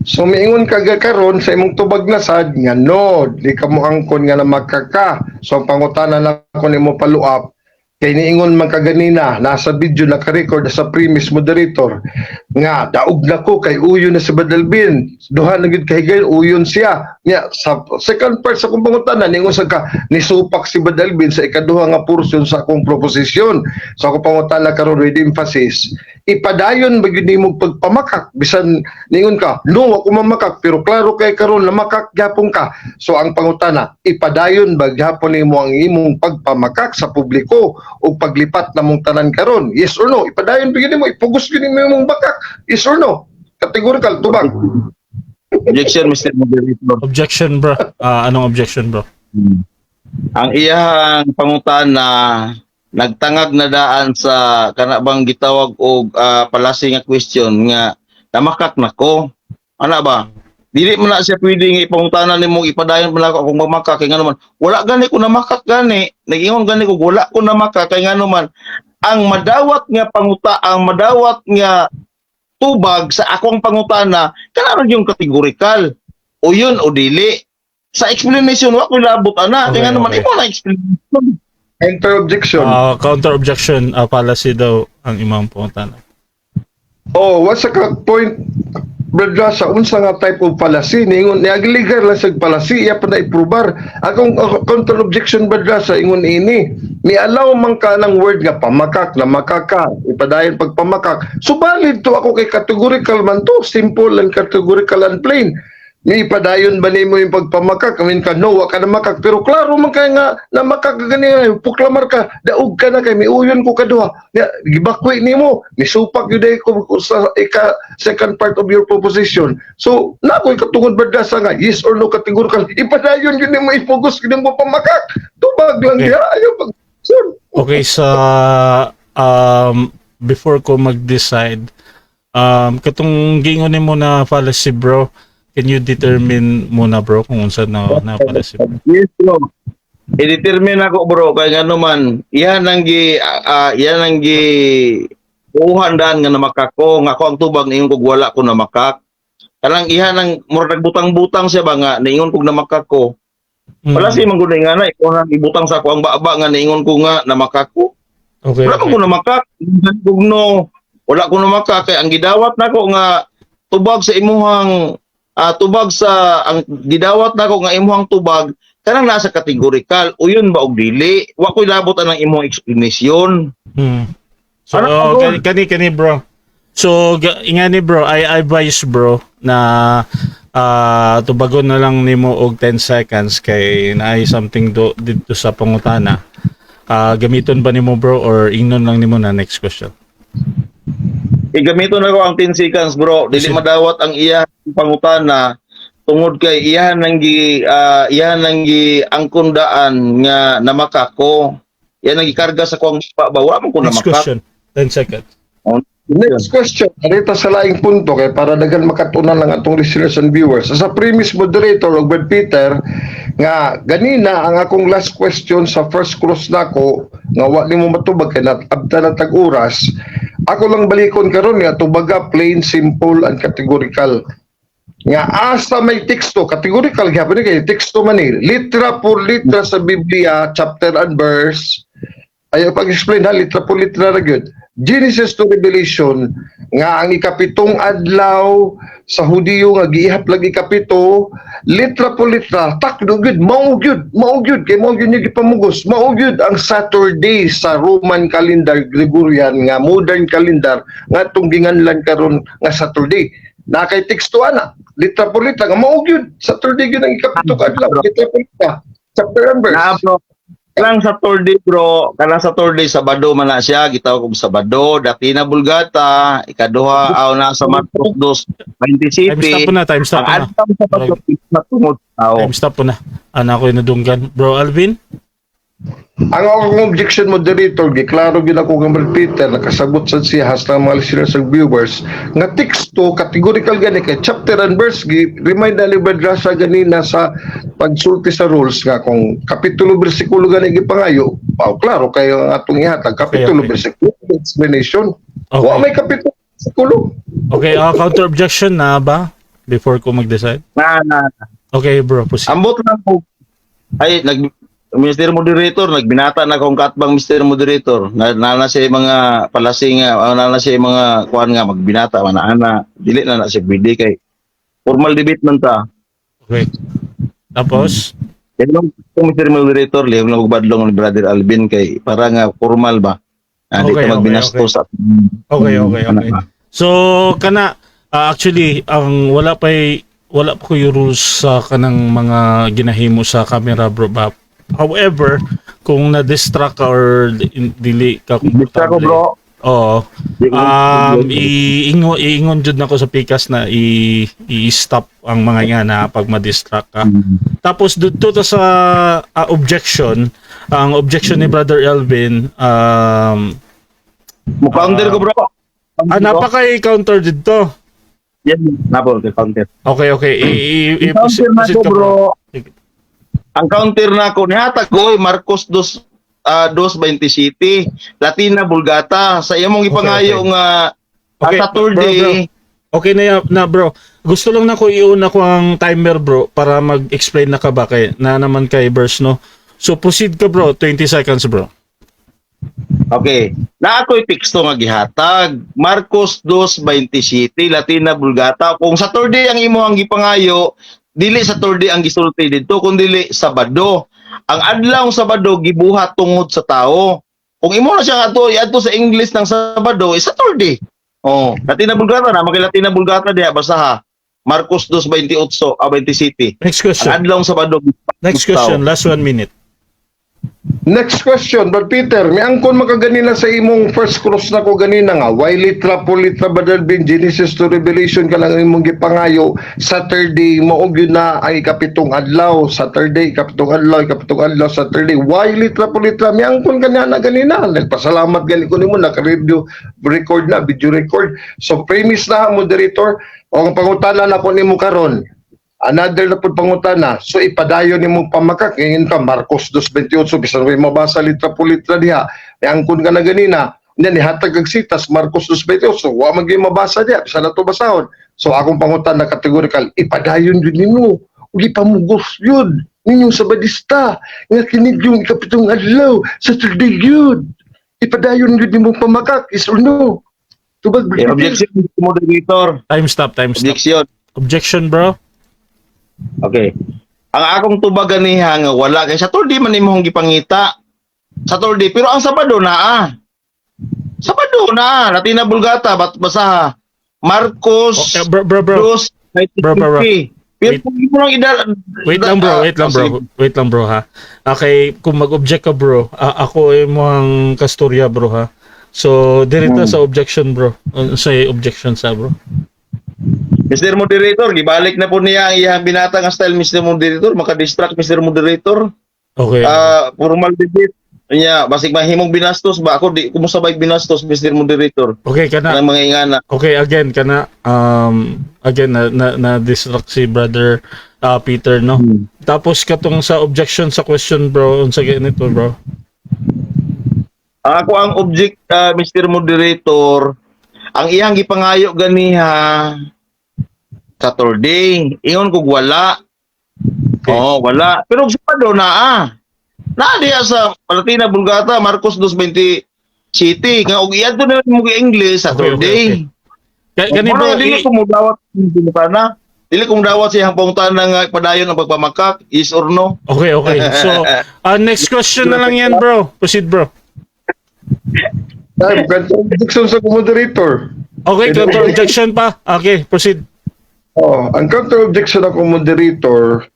S3: So miingon ka ga karon sa imong tubag na sad nga no, di ka mo angkon nga namakaka. So ang pangutana na ko nimo follow up kay niingon man kaganina nasa video naka-record sa premise moderator nga daog na ko kay uyon na si Badalbin duha na gyud kahigayon uyon siya nya. Sa second part sa akong pangutana niingon sa ka nisupak si Badalbin sa ikaduha nga portion sa akong proposition. Sa akong pangutana karon with emphasis, ipadayon ba gyud nimo pagpamakak bisan niingon ka no, ako mamakak, pero klaro kay karon namakak gyapon ka? So ang pangutana, ipadayon ba gyapon nimo ang imong pagpamakak sa publiko? og paglipat namong tanan karon. Yes or no? Ipadayon pa gyud mo, ipugos gyud mo imong bakak. Yes or no? Categorical tubag.
S2: Objection, Mr. Moderator.
S1: Objection, bro. Ah, anong objection, bro?
S2: Ang iyahang pangutana nagtangag na daan sa kana bang gitawag og fallacy nga question nga namakak nako. Ana ba? Dili man na siya pwede nga ipangutana nimo, ipadayon man ako akong mamakak kay ngano man wala gani ko namakak gani. Nag-ingon gani ko wala ko namakak kay ngano man ang madawat nga panguta, ang madawat nga tubag sa akong pangutana kana ra yung categorical o yun o dili. Sa explanation wa ko labot ana kay ngano man imo na explanation.
S3: Counter objection.
S1: Ah, counter objection, fallacy daw ang imong pangutana.
S3: Oh, what's sa ka point, Brad Rasa, unsa nga type of fallacy? Ningon, niagligar lang sa fallacy, iya pa na iprobar. Akong counter objection, Brad Rasa, ingon ini. Ni-allow man ka ng word nga pamakak, na makaka, ipadayon pagpamakak. Subalit to ako kay categorical man to, simple and categorical and plain. Ni ipadayon ba nimo yung pagpamakak? I mean ka, no, wa ka na makak. Pero klaro man kay nga namakak ka ganina, puklamar ka, daog ka na kay miuyon ko kaduha. Nya, gibakwi nimo, nisupak gyud ay ko sa ika second part of your proposition. So, na ako'y katungod berdasa nga yes or no categorical. Ipadayon gyud nimo, ipugos gyud nimo pamakak. Tubag lang diha ayo pag. Sir.
S1: Okay, sa before ko mag-decide, katong giingon nimo na fallacy, bro, can you determine muna, bro, kung unsa na na fallacy, bro?
S2: Yes, bro. I-determine ako, bro, kay ngano man iyan ang gi uhan daan nga namakak ko nga ako ang tubag niingon kog wala ko namakak. Kanang iyan ang murag nagbutang-butang siya ba nga niingon kog namakak ko. Wala siya man gud nga na ikaw na ibutang sa ako ang baba nga niingon ko nga namakak ko. Wala ko namakak. Kog no. Wala ko namakak kay ang gidawat nako nga tubag sa imuhang tubag sa ang gidawat nako nga imuhang tubag kanang nasa categorical o yun ba og dili. Wa ko'y labot anang imong explanation.
S1: So,
S2: Ano
S1: oh,
S2: ako?
S1: kani, kani kani, bro. So, ingani, bro, I advise, bro, na tubagon na lang nimo og 10 seconds kay naay something do didto sa pangutana. Gamiton ba nimo, bro, or ingnon lang nimo na next question?
S2: Igamiton nako ang 10 seconds, bro. Dili
S1: Sige.
S2: madawat ang iya pangutana tungod kay iyahan nang gi angkon daan nga namakak ko. Iyan ang gikarga sa kuang ba, wa man ko
S1: Next
S2: namakak.
S1: question. 10 seconds.
S3: Next question, arita sa laing punto kay para dagan makatunan lang atong listeners and viewers. Sa premise moderator og Brad Peter nga ganina ang akong last question sa first cross nako nga wa nimo matubag kay abta na tag oras. Ako lang balikon karon nga tubaga plain, simple and categorical. Nga asa may teksto, categorical gyapon ni kay teksto man ni, litra por litra sa Biblia, chapter and verse. Ayaw pag-explain ha, litra por litra ra gyud. Genesis to Revelation nga ang ikapitong adlaw sa Hudiyo nga giihap lang ikapito, litra por litra, takdo gyud, mao gyud, mao gyud kay mao gyud niya gipamugos, mao gyud ang Saturday sa Roman calendar, Gregorian nga modern calendar nga atong ginganlan karon nga Saturday. Na kay teksto ana, litra por litra nga mao gyud Saturday gyud ang ikapito ka adlaw, litra por litra, chapter and verse.
S2: Na, bro. Kanang sa Saturday, bro, kanang sa Saturday, Sabado man na siya, gitawag kog Sabado, Datina Vulgata, ikaduha aw na sa Marcos 2, 27.
S1: Time stop po na, time stop
S2: Ang
S1: po na.
S2: adlaw sa Sabado matungod tao.
S1: Time stop po na. Ana ko yung nadunggan. Bro Alvin?
S3: Ang akong objection, moderator, giklaro gyud ako kang Brad Peter, nakasabot sad siya hasta mga listeners and viewers, nga teksto, categorical gani kay chapter and verse, gi remind na ni Brad Rasa ganina sa pagsulti sa rules nga kung kapitulo bersikulo gani gipangayo, oh, klaro kayo ang atong ihatag, kapitulo bersikulo explanation. Wa may kapitulo bersikulo.
S1: Okay, counter objection na ba? Before ko mag-decide?
S2: Na, na.
S1: Okay, bro, proceed.
S2: Ambot lang ko. Ay, nag Mr. Moderator, nagbinata na akong katbang, Mr. Moderator. Na, na siya mga fallacy nga, na siya mga kuan nga magbinata man ana. Dili na na siya pwede kay formal debate man ta.
S1: Okay. Tapos,
S2: Kaya nung kung Mr. Moderator, lihok lang og badlong ni Brother Alvin kay para nga formal ba. Di ta magbinastos sa
S1: Okay. So kana actually ang wala pa ko yung rules sa kanang mga ginahimo sa camera, bro, ba. However, kung na-distract ka or dili ka
S2: Distract ko,
S1: komportable.
S2: Bro.
S1: Oo.
S2: Di ko
S1: Iingon jud nako sa pikas na i-stop ang mga nga na pag ma-distract ka. Tapos dito to sa objection, ang objection ni Brother Elvin,
S2: Mo counter ko, bro.
S1: Naa pa kay counter dito.
S2: Yes, napo, counter.
S1: Okay.
S2: Counter na
S1: Proceed
S2: ko,
S1: ka,
S2: bro.
S1: Sige.
S2: Ang counter na ako, nihatag ko, eh, Marcos 2 2.27, Latina Vulgata. Sa imong ipangayo nga
S1: Okay,
S2: Saturday,
S1: bro, bro. Okay na, na bro. Gusto lang nako iuna ko ang timer, bro, para mag-explain na ka ba kay na naman kay verse, no. So proceed ka, bro, 20 seconds, bro.
S2: Okay. Na ako'y teksto nga gihatag. Marcos 2.27, Latina Vulgata. Kung Saturday ang imo ang gipangayo, dili Saturday ang gisulti didto, kun dili Sabado. Ang adlaw Sabado gibuhat tungod sa tao. Kung imo na siya ato iadto sa English ng Sabado, is Saturday. Oh, Latina Vulgata na maki Latina Vulgata diha, basaha. Marcos 2.28 ah 27.
S1: Next question.
S2: Ang adlaw Sabado gibuhat
S1: Next
S2: tungod sa tao.
S1: question, last 1 minute.
S3: Next question, Brad Peter, may angkon makaganina sa imong first cross na ko ganina nga, why litra po litra badal bin Genesis to Revelation ka lang imong gipangayo, Saturday mao gyud na ang ikapitong adlaw, Saturday, ikapitong adlaw, ikapitong adlaw, Saturday. Why litra po litra? May angkon kanya na ganina. Nagpasalamat gani ko nimo, naka-radio record na, video record. So premise na, moderator, o ang pangutana na ko nimo karon. Another na pud pangutana. So ipadayon nimo pamakak ngayon ka Marcos 2:28, bisan way mabasa litra po litra diha. May angkon ka na ganina. Nya nihatag kag sitas Marcos 2:28. Wa man gyud mabasa diha, bisan na to basahon. So akong pangutana categorical, ipadayon jud nimo ug ipamugos yun ninyong Sabadista nga kini yung ikapitong adlaw, Saturday yun. Ipadayon jud nimo pamakak, yes or no? Tubag.
S2: Eh, objection, moderator.
S1: Time stop, time stop.
S2: Objection.
S1: Objection, bro.
S2: Okay. Ang akong tubag ganiha nga wala kay Saturday man imong gipangita. Saturday, pero ang Sabado naa. Sabado naa, Latina Vulgata bat basaha. Marcos
S1: Okay, bro, bro, bro.
S2: Dos
S1: Bro, bro, bro.
S2: Pero
S1: Wait.
S2: kung mo lang idal
S1: Wait lang, bro, wait lang,
S2: Oh,
S1: bro.
S2: sige.
S1: Wait lang, bro, ha. Okay, kung mag-object ka, bro, ako ay ang kasturya, bro, ha. So, direta sa objection, bro. Sa objection sa, bro.
S2: Mr. Moderator, gibalik na po niya ang iyang binata nga style, Mr. Moderator, maka-distract, Mr. Moderator.
S1: Okay.
S2: Ah, formal debate. Nya, basig mahimong binastos ba ako, di kumusabay binastos, Mr. Moderator?
S1: Okay, kana.
S2: Kanang mga ingana.
S1: Okay, again kana again na distract si Brother Peter, no. Tapos katong sa objection sa question, bro, unsa ganito, bro?
S2: Ako ang object, Mr. Moderator, ang iyang gipangayo ganiha Saturday. Ingon kog wala.
S1: Okay.
S2: Oo, wala. Pero sa Sabado naa. Naa diya sa Latina Vulgata Marcos 2:20 City nga og iadto na mo English Saturday.
S1: Okay. Kani
S2: Mao
S1: bro,
S2: na, dili ko mudawat na. Dili ko mudawat sa iyang pangutana nga padayon ang pagpamakak, yes or no.
S1: Okay. So, next question na lang yan, bro. Proceed, bro.
S3: Ay, objection sa moderator.
S1: Okay, counter objection pa. Okay, proceed.
S3: Oh, ang counter objection ako, moderator,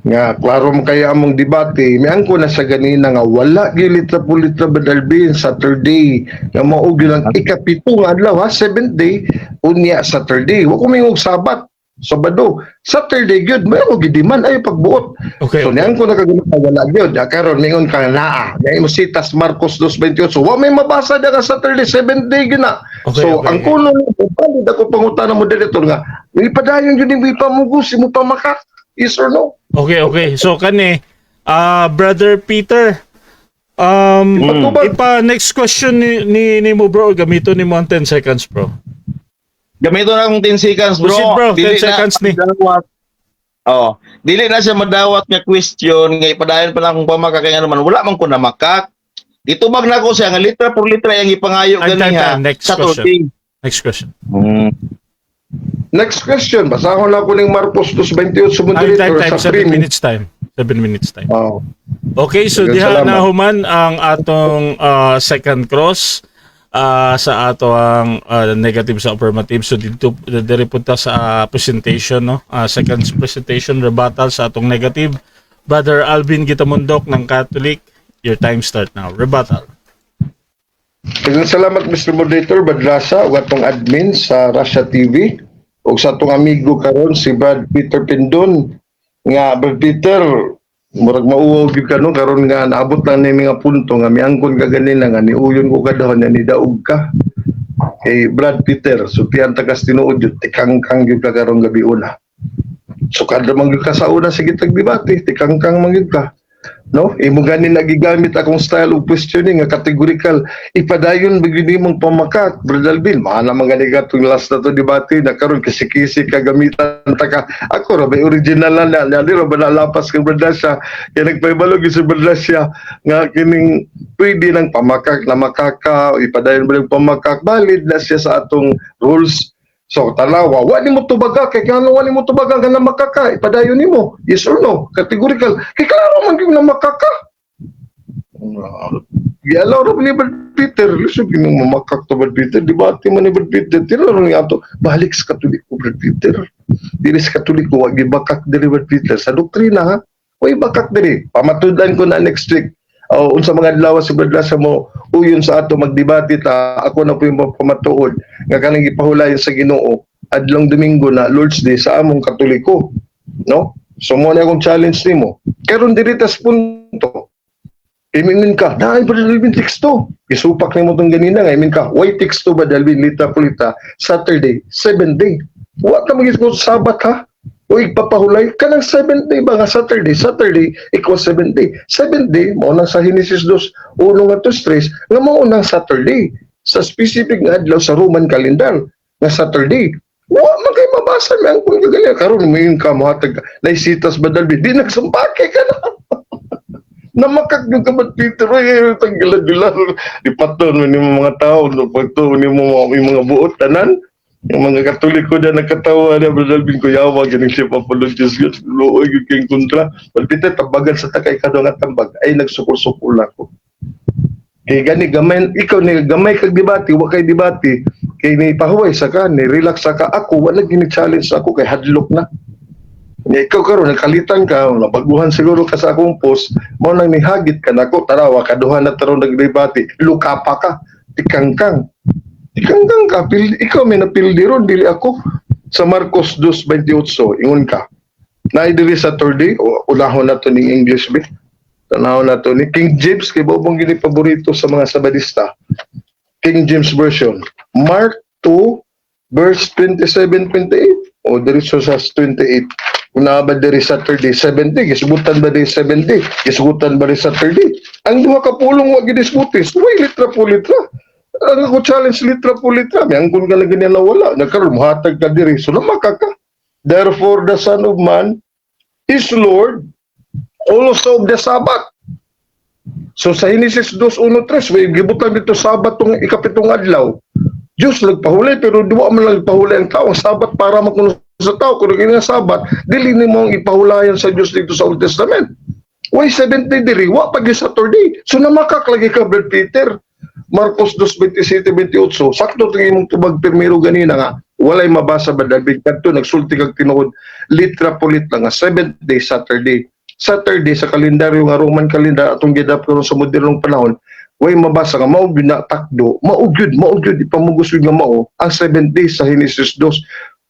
S3: nga klaro mo kaya among debate, may angko na sa ganina nga wala gyud litra po litra badalbin Saturday nga mao gyud ang ikapito nga adlaw ha, seventh day unya Saturday. Wa ko mingog Sabat, Sabado, Saturday gyud may ako gidiman ay pagbuot.
S1: Okay.
S3: So niang ko nakagano wala gyud. Ah, karon mingon ka naa. Niya mo sitas Marcos 2:28. Wa may mabasa da ka Saturday, seventh day gyud na.
S1: Okay,
S3: So ang kuno valid ako pangutana, moderator, nga ipadayon gyud nimo ipamugos imo pamakak, yes or no?
S1: Okay. So kani Brother Peter,
S3: Patubag.
S1: ipa next question ni mo, bro, gamito nimo ang 10 seconds, bro.
S2: Gamito na akong 10 seconds, bro.
S1: Proceed, bro. 10
S2: Dili na
S1: seconds ni.
S2: madawat. Oh, dili na siya madawat nga question nga ipadayon pa lang akong pamakak kay nga naman wala man ko namakak. Gitubag na ko siya nga litra por litra yang ipangayo
S1: Time, time,
S2: ganiha
S1: time. Next
S2: Saturday.
S1: Next question.
S3: Next question, basahon lang ko ning Marcos 2:28
S1: Time, time,
S3: moderator
S1: time.
S3: sa
S1: 7
S3: premise.
S1: minutes time. 7 minutes time.
S3: Oh.
S1: Okay, so
S3: Daghang
S1: diha
S3: salamat.
S1: na human ang atong second cross sa ato ang negative sa affirmative. So dito diri punta sa presentation, no. Second presentation, rebuttal sa atong negative. Brother Alvin Gitamundok ng Catholic, your time start now. Rebuttal.
S3: Daghang salamat, Mr. Moderator Brad Rasa, ug atong admin sa Russia TV ug sa atong amigo karon, si Brad Peter Pindon. Nga Brad Peter, murag mauwaw gyud ka, no, karon nga naabot lang ni nga punto nga miangkon ka ganina nga niuyon ko kadahon nga nidaog ka. Kay Brad Peter, sultihan ta kas tinuod gyud, tikangkang gyud ka karong gabi una. So kada man gyud ka sa una, sige tag debate, tikangkang man gyud ka. No? Imo gani nagigamit akong style of questioning nga categorical. Ipadayon ba gyud nimong pamakak, Brad Alvin? Maana man gani katong last na to debate na karon kisi-kisi ka gamitan ta ka. Ako ra bay original na na di ra ba nalapas kang Brad Lasha. Kaya nagpahibalo gyud si Brad Lasha nga kining pwede nang pamakak na makaka, ipadayon ba yung pamakak, valid na siya sa atong rules. So tanawa, wa nimo tubaga kay ngano wa nimo tubaga nga namakaka, ipadayon nimo. Yes or no? Categorical. Kay klaro man gyud na makaka. Gialaw ra ni Brad Peter, lisod gyud mamakak to, Brad Peter, debate man ni Brad Peter. Tira ni ato balik sa Katoliko, Brad Peter. Dili sa Katoliko wa gibakak diri, Brad Peter, sa doktrina ha. Way bakak diri. Pamatud-an ko na next week. O unsa mga adlaw si Brad Lasa mo uyon sa ato magdebate ta, ako na po yung pamatuod nga kanang gipahulayan sa Ginoo adlong Domingo na Lord's Day sa among Katoliko, no? So mo na akong challenge nimo karon diri tas punto. Imingon ka, naay Brad Alvin teksto. Isupak nimo tong ganina nga imin ka, way teksto ba, Alvin, litra po litra, Saturday, 7 day. Wa ka mag Sabat ha. O ipapahulay kanang 7th day ba nga Saturday, Saturday equals 7th day. 7th day mao nang sa Genesis 2:1 ngadto 3 nga mao nang Saturday sa specific nga adlaw sa Roman calendar nga Saturday. Wa man kay mabasa, may ang kung gagali karon mo ka mohatag naisitas ba, Dalvin? Di nagsampake ka na. Namakak yung ka, Brad Peter, ay tanggilan ipaton mo ni mga tao, no, pagtuo ni mo yung mga buot tanan yung mga Katoliko na nagkatawa na, Brad Alvin, kuyawa ganing siya papalog Diyos luoy gyud kayong kontra. Brad Peter, tambagan sa takay ka nga tambag ay nagsukol-sukol ako kay gani gamay ikaw ni gamay kag debate, wa kay debate kay ni pahuway sa ka, ni relax sa ka. Ako wala gini challenge ako kay hadlok na. Nya ikaw karon nagkalitan ka, nabaguhan siguro ka sa akong post, mao nang nihagit ka nako. Tarawa kaduha na taron nagdebate, lukapa ka, tikangkang. Tikangkang ka, pil, ikaw may napildi ron, dili ako. Sa Marcos 2:28, ingon ka. Naay diri Saturday, o ulahon na to ning English bi. Tanawon na to ni King James kay bobong gini paborito sa mga Sabadista. King James Version. Mark 2 verse 27 28 o diretso sa 28. Kung naa ba diri Saturday 70, gisgutan ba diri 70, gisgutan ba diri Saturday? Ang duha ka pulong wa gidisputis, way litra po litra. Ang ako challenge, litra po litra, may angkon ka na ganyan na wala, nagkaroon muhatag ka diri, so namaka ka. Therefore the Son of Man is Lord also of the Sabbath. So sa Genesis 2:1-3, may gibutang dito Sabat tong ikapitong adlaw. Diyos nagpahulay pero duwa man lang nagpahulay ang tao. Ang Sabat para makuno sa tao. Kung nga Sabat, dili nimo ang ipahulayan sa Diyos dito sa Old Testament. Why 70 diri? Wa pag Saturday. So namakak lagi ka, Brad Peter. Marcos 2:27-28. Sakto tingin imong tubag pirmiro ganina nga walay mabasa ba, David, kadto nagsulti kag tinuod litra pulit lang nga seventh day Saturday. Saturday sa kalendaryo nga Roman calendar atong gidap karon sa modernong panahon, way mabasa nga mao gyud na takdo, mao gyud ipamugos gyud nga mao ang seventh day sa Genesis 2.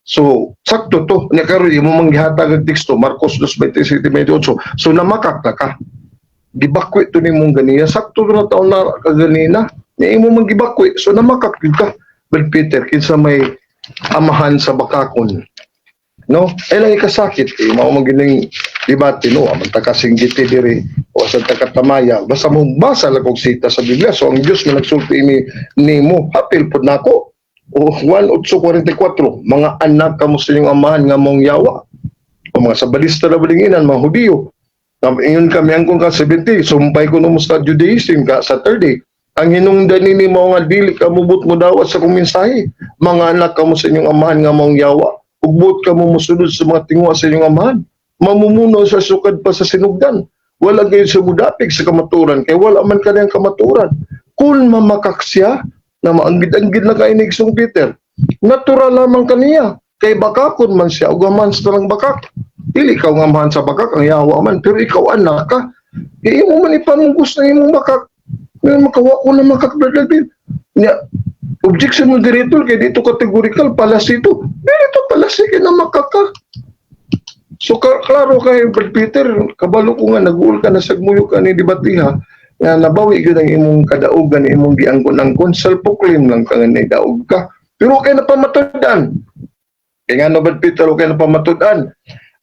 S3: So sakto to nya karon imo mang gihatag ang teksto Marcos 2:27-28. So namakak na ka, gibakwi to nimong ganiya, sakto to na taon na kaganina nya imo mang gibakwi, so namakak gyud ka, Brad Peter. Kinsa may amahan sa bakakon, no? Ay lang ikasakit eh mao man gining debate, no? Aman ta kasinggiti diri o sa takatamaya, basta mo basa lang kog sita sa Biblia. So ang Dios man nagsulti ini nimo, hapil pod nako o Juan 8:44, mga anak kamo sa inyong amahan nga mong yawa o mga Sabalista na balinginan, mga Hudiyo. Ingon kami ang kung ka 70, sumpay ko mo sa Judaism ka Saturday. Ang hinungdan nini mao nga dili ka mubot mo dawat sa kong mensahe. Mga anak kamo sa inyong amahan nga maong yawa. Ugbot kamo mosunod sa mga tinguha sa inyong amahan. Mamumuno sa sukad pa sa sinugdan. Wala gayon sa mudapig sa kamaturan kay wala man kaniyang kamaturan. Kung mamakak siya, na maanggid-anggid na kay ni Peter, natural lamang kaniya. Kay bakakon man siya, ug man sa lang bakak. Dili ikaw nga amahan sa bakak, ang yawa man, pero ikaw anak ka. Eh, imo man ipamugos na imong makak. May makawa ko na makak, Brother Alvin. Nya, objection, moderator, kay dito categorical fallacy ito. Dito fallacy kay na makaka. So klaro kay Brad Peter, kabalo ko nga nag-uul ka na sagmuyo ka ni debatiha nga nabawi gyud ang imong kadaugan, imong giangkon-angkon, self-proclaim lang ka nga daog ka. Pero kay napamatud-an. Kay nga no, Brad Peter, kay napamatud-an.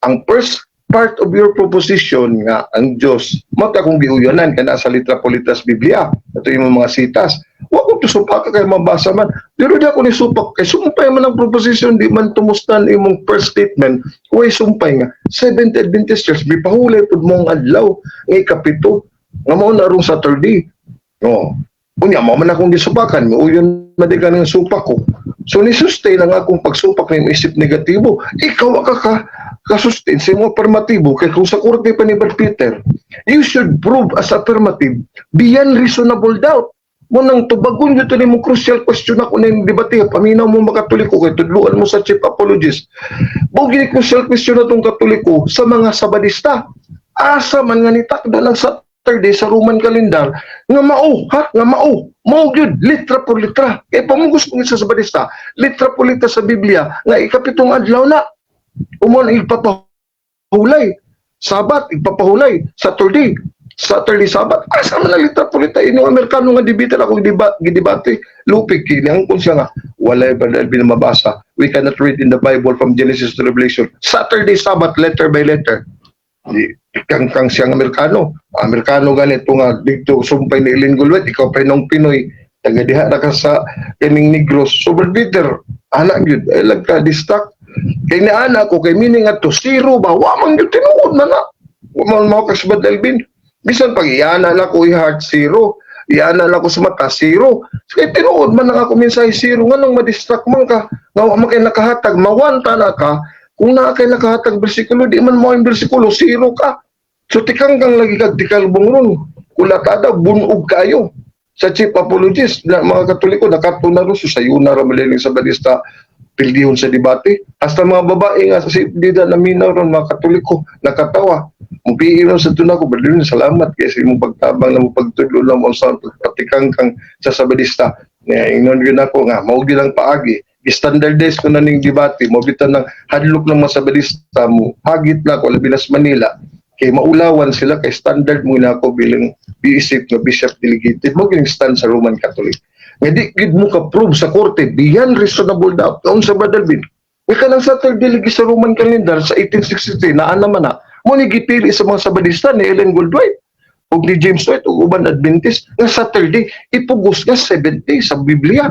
S3: Ang first part of your proposition nga ang Diyos, mata kung giuyanan ka na sa litra por litras Biblia, ito yung mga sitas. Wa ko supak kay mabasa man. Pero di ako ni supak kay sumpay man ang proposition, di man tumustan imong first statement, way sumpay nga Seventh Adventist Church mipahulay pud mong adlaw nga ikapito nga mao na rong Saturday. Oh. Unya mo man akong gisupakan, uyon man di ka ng supak ko. So ni sustain ang akong pagsupak ng isip negatibo. Ikaw ka ka sustain sa imong affirmatibo kay kung sa korte pa ni Brad Peter, you should prove as affirmative beyond reasonable doubt. Mo nang tubagon gyud ni mo crucial question ako na yung debate, paminaw mo makatoliko kay tudluan mo sa chief apologist. Mo gini crucial question na tong Katoliko sa mga Sabadista. Asa man nga nitakda ng Saturday sa Roman calendar nga mao, ha, nga mao mao gyud litra por litra kay pamugos mo sa Sabadista litra por litra sa Biblia nga ikapitong adlaw na umon igpapahulay Sabat, igpapahulay Saturday, Saturday Sabat. Asa man na litra por litra? Ini Amerikano nga debate ako gidebate lupig kini angkon siya nga walay ba dahil mabasa. We cannot read in the Bible from Genesis to Revelation Saturday Sabbath letter by letter. Di kang kang siyang Amerikano. Amerikano ganito nga dito sumpay ni Ellen Goodwhite, ikaw pa nung Pinoy taga diha ra ka sa kining Negros. Super bitter ana gyud ay lagka distract kay naana ko kay meaning adto zero ba, wa man gyud tinuod man na, wa man mao ka sa Alvin. Bisan pag iana na ko i-heart, zero, iana na ko sa mata, zero, kay tinuod man ang ako mensahe, zero. Nganong ma-distract man ka nga wa man kay nakahatag? Mawanta na ka kung naa kay nakahatag bersikulo. Di man mo ang bersikulo, zero ka. So tikang kang lagi kag tikalbong ron, kulatada bunog kayo sa chief apologist na mga Katoliko nakato na ron. So sayuna ra maliling sa Badista pildihon sa debate. Hasta mga babae nga sa dida naminaw ron, mga Katoliko nakatawa. Mupiin sa tunako badilon, salamat kay sa imong pagtabang na mo pagtudlo lang mo sa pagpatikang kang sa Sabadista. Nga ingnon gyud ako nga mao gyud ang paagi, standardize ko na ning debate mo bitan ng hadlok ng mga Sabadista mo hagit na ko labi na sa Manila kay maulawan sila kay standard mo na ako bilang biisip nga bishop delegated mo gining stand sa Roman Catholic nga di gid mo ka prove sa korte beyond reasonable doubt. Unsa ba, Dalvin? Ika nang Saturday lagi sa Roman calendar sa 1863 naa naman na mo ni gipili sa mga Sabadista ni Ellen Goldwhite ug ni James White ug uban Adventist nga Saturday ipugos nga 70 sa Biblia.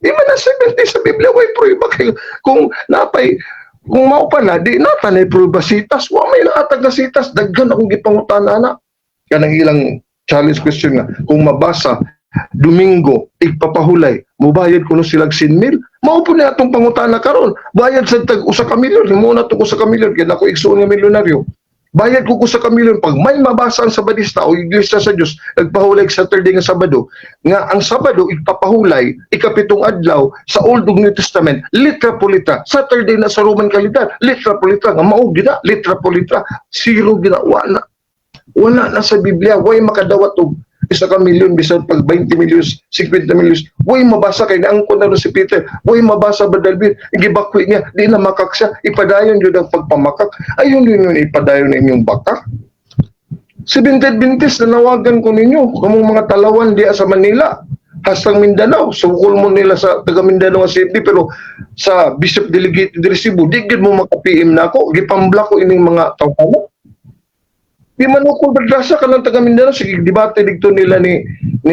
S3: Di man na 70 sa Biblia, way prueba kay kung napay kung mao pala di nata na prueba sitas, wa may naatag na sitas. Daghan akong gipangutana na kanang ilang challenge question nga kung mabasa Domingo igpapahulay, mubayad kuno silag 100 mil. Mao po ni atong pangutana karon, bayad sa tag 1 ka milyon, himo na tong 1 ka milyon kay nako igsuon nga milyonaryo. Bayad ko 1 ka milyon pag may mabasa ang Sabadista o Iglesia sa Dios nagpahulay sa Saturday nga Sabado, nga ang Sabado igpapahulay ikapitong adlaw sa Old ug New Testament litra por litra, Saturday na sa Roman calendar litra por litra nga mao gina litra por litra, zero gina, wala wala na sa Biblia. Way makadawat og 1 ka milyon bisan pag 20 milyon, 50 milyon, way mabasa kay naangkon na ron si Peter. Way mabasa ba, Dalvin? Gibakwi niya, di na makak siya, ipadayon yun ang pagpamakak. Ayun yun yun ipadayon na inyong bakak. Seventh Adventist, nanawagan ko ninyo, kamong mga talawan diya sa Manila, hastang Mindanao, sukol mo nila sa taga Mindanao nga CFD, pero sa Bishop Delegate diri Cebu, di gid mo maka-PM na ako, gipamblock ko ining mga tawhana. Di man ako berdrasa ka ng taga Mindanao, sige debate didto nila ni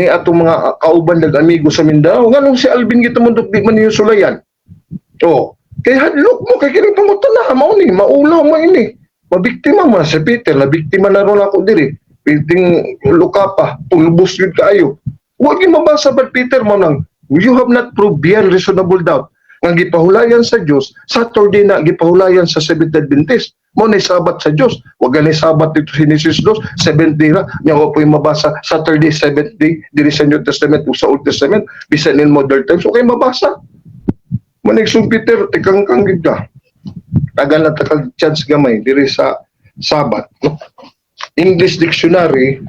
S3: atong mga kauban nag amigo sa Mindanao. Nganong si Alvin Gitamundok di man niyo sulayan? Oh, kay hadlok mo kay kining pangutana mao ni maulaw mo ini. Mabiktima man si Peter, na biktima na ron ako diri. Piting luka pa, pulbos yun kaayo. Huwag yung mabasa ba, Peter, mo nang you have not proved beyond reasonable doubt nga gipahulayan sa Dios Saturday na gipahulayan sa Seventh Adventist mo ni Sabat sa Dios. Wag gani Sabat dito sa Genesis 2, seventh day ra nya. Wa po'y mabasa Saturday seventh day diri sa New Testament o sa Old Testament bisan in modern times. Okay mabasa manig Peter, tikang kang gid ka. Tagal na takag chance gamay diri sa Sabat, no? English Dictionary,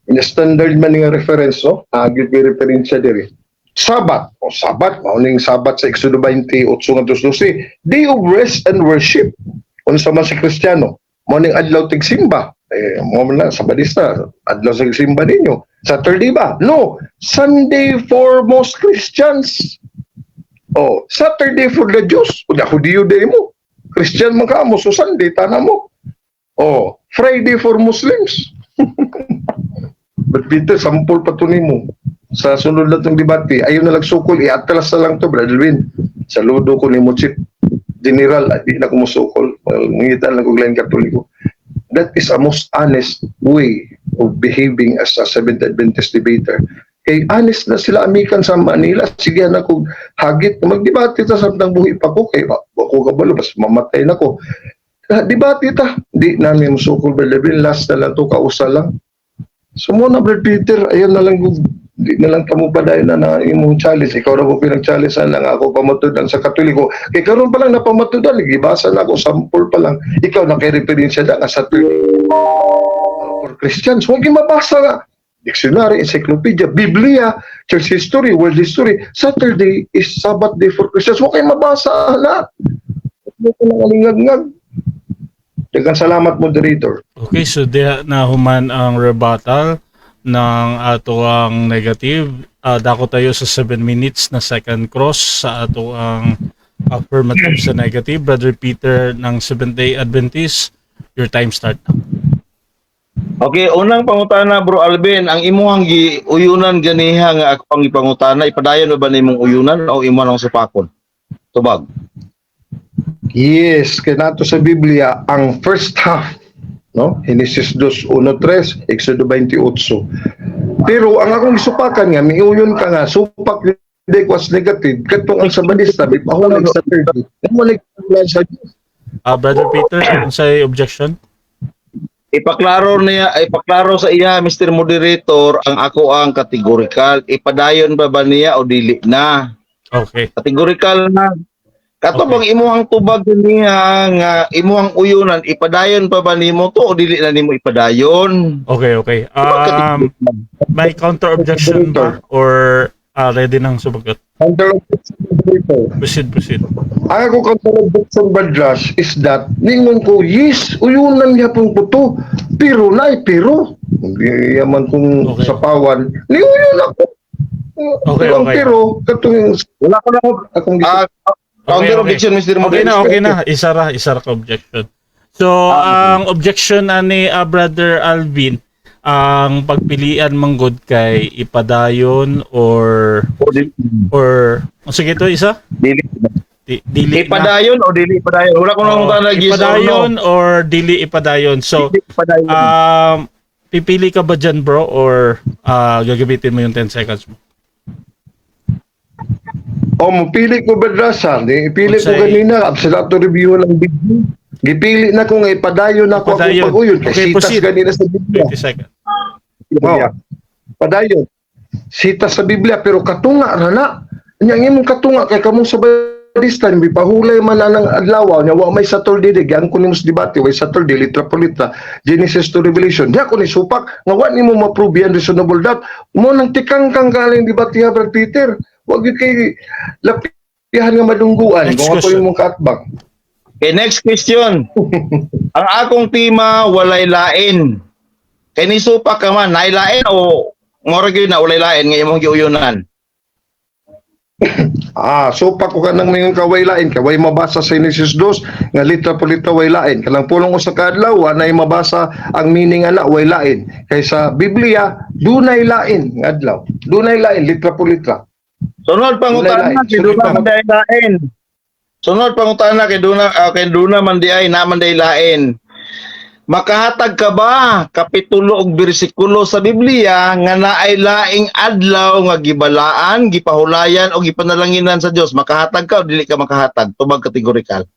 S3: in standard man nga reference, no? Agad may referensya diri. Sabat, o Sabat, mao ning Sabat sa Exodo 28 ngadto 12, day of rest and worship. Unsa man si Kristiyano, mao ning adlaw tigsimba. Eh, mo man na Sabadista, adlaw sa simba ninyo. Saturday ba? No, Sunday for most Christians. Oh, Saturday for the Jews. Unya Hudiyo day mo. Christian man ka mo, so Sunday tana mo. Oh, Friday for Muslims. But Peter, sampol pa to nimo. Sa sunod na tong debate, ayaw na lang sukol, i-atras na lang to, Brother Win. Saludo ko nimo, Chief General, di na ko musukol. Well, mangita lang ko lain Katoliko. That is a most honest way of behaving as a Seventh Adventist debater. Kay honest na sila amikan sa Manila, sige na ko hagit, magdebate ta samtang buhi pa ko, kay ako kabalo, bas mamatay na ko. Ah, debate ta. Di namin musukol, Brother Win. Last na lang to, kausa lang. So mo na, Brother Peter, ayun na lang, di na lang kamo padayon na na imong challenge. Ikaw ra ko pinag-challenge lang ako pamatudan sa Katoliko. Kay karon pa lang napamatudan, gibasa na ako sample pa lang. Ikaw na kay referensya na nga sa for Christians. Huwag yung mabasa nga. Dictionary, encyclopedia, Biblia, church history, world history. Saturday is Sabbath day for Christians. Huwag kayong mabasa na. Huwag ko lang alingag-ngag. Daghang salamat, moderator.
S1: Okay, so diha na human ang rebuttal ng ato ang negative. Dako tayo sa 7 minutes na second cross sa ato ang affirmative sa negative. Brother Peter ng Seventh Day Adventist, your time start now.
S2: Okay, unang pangutana, Bro Alvin, ang imuhang giuyunan ganiha nga ako pang ipangutana, ipadayon ba nimong uyunan o imo nang supakon? Tubag.
S3: Yes, kay nato sa Biblia ang first half, no? Genesis 2:1-3, Exodo 28. Pero ang akong gisupakan nga miuyon ka nga supak di ko as negative katong ang Sabadista mipahulag sa Saturday. Namulig sa Diyos.
S1: Brother Peter, unsay objection?
S2: Ipaklaro niya, ipaklaro sa iya, Mr. Moderator, ang ako ang categorical. Ipadayon ba ba niya o dili na?
S1: Okay.
S2: Categorical na. Kato bang imuhang tubag niya nga imuhang uyunan, ipadayon pa ba nimo to o dili na nimo ipadayon?
S1: Okay. May counter objection ba or ready nang sumagot?
S3: Counter objection, moderator.
S1: Proceed, proceed.
S3: Ang ako counter objection, Badras, is that ningon ko, yes, uyunan gyapon ko to. Pero na pero hindi yaman kung sa pawan, ni uyon ako. Pero ang pero katong
S2: Wala ko na
S3: akong
S2: counter objection, Mr.
S1: Okay
S2: Moderator.
S1: na, okay na. Isa ra ka objection. So, ang objection ani Brother Alvin, ang pagpilian manggod kay ipadayon or
S2: O dili.
S1: or oh, sige to isa?
S2: Dili.
S1: Dili na.
S2: Ipadayon o dili ipadayon? Wala ko nang
S1: Oo,
S2: tanag yes or no.
S1: ipadayon or dili ipadayon. So,
S2: Dili ipadayon.
S1: Pipili ka ba dyan, bro, or gagamitin mo yung 10 seconds mo?
S3: O, mopili ko, Badrasa. Di, ipili ko
S1: Unsay-
S3: ganina. Absalato review ng video. Gipili na ko nga ipadayon na ko akong
S1: Ipadayon.
S3: pag-uyon. Kay
S1: Okay,
S3: sitas
S1: proceed.
S3: ganina sa Biblia.
S1: 20 seconds.
S3: Oh, padayon. Sitas sa Biblia pero katunga ra na. Nya ang imong katunga kay kamong Sabadista pahulay man na ng adlaw nya wa may Saturday di gyang ko nimo sa debate way Saturday litra po litra Genesis to Revelation. Diya ko ni supak nga wa nimo ma-prove yan reasonable doubt. Mo nang tikangkang galing debate ha, Brad Peter. Wa gyud kay lapihan nga madungguan
S1: Next
S3: kung ako
S1: question.
S3: imong kaatbang.
S2: Okay, next question. Ang akong tema walay lain. Kay ni supak ka man, naay lain o mora gyud na walay lain nga imong giuyunan?
S3: Ah, supak ko kanang mingon ka way lain, kay way mabasa sa Genesis 2 nga litra po litra way lain. Kanang pulong usa ka adlaw wa nay mabasa ang meaning ana way lain. Kay sa Biblia dunay lain nga adlaw. Dunay lain litra po litra.
S2: Sunod pangutana
S3: Walay lain.
S2: kay duna man di ay lain. Sunod pangutana kay duna man di ay na man di ay lain. Makahatag ka ba kapitulo og bersikulo sa Biblia nga naay laing adlaw nga gibalaan, gipahulayan o gipanalanginan sa Dios? Makahatag ka o dili ka makahatag? Tubag kategorikal.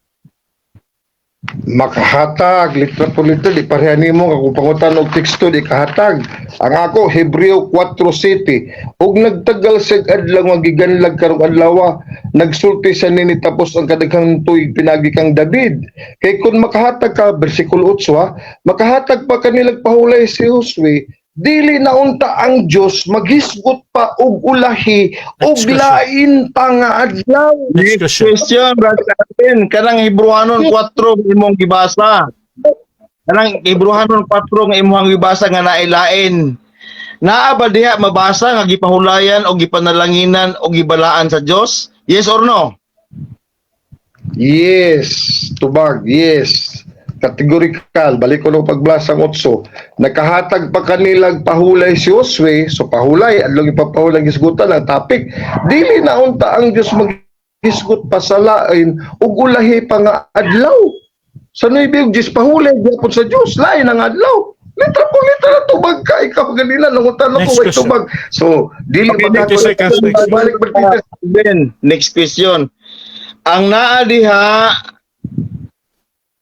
S3: Makahatag, litra po litra, di pareha nimo nga kung pangutan og teksto di kahatag. Ang ako, Hebreo 4:7. Ug nagtagal siya adlaw nga giganlag karong adlaw, nagsulti siya nini tapos ang kadaghang tuig pinagi kang David. Kay kung makahatag ka, bersikulo 8 ha, makahatag pa kanilag pahulay si Josue, dili na unta ang Dios maghisgot pa og ulahi og
S1: Next question.
S3: Lain pa nga adlaw.
S1: Next question.
S2: Question, Brother Alvin. Kanang Hebrewanon 4 imong gibasa. Kanang Hebrewanon 4 nga imong gibasa nga nailain. Naa ba diha mabasa nga gipahulayan o gipanalanginan o gibalaan sa Dios? Yes or no?
S3: Yes, tubag, yes. Categorical, balik ko ng pagbasa ang otso. Nakahatag pa kanilang pahulay si Josue, so pahulay, adlong ipapahulay gisgutan ang topic. Dili na unta ang Dios maghisgot pa sa lain ug ulahi pa nga adlaw. Sa 9 ug 10 pahulay gyapon sa Dios, lain ang adlaw. Litra po litra na tubag ka, ikaw ganina nangutan
S1: Next
S3: ako way
S1: question.
S3: Tubag. So, dili
S2: Okay,
S3: pa
S1: 30 seconds, next.
S3: Balik balik Peter.
S2: Alvin, next question. Ang naa diha,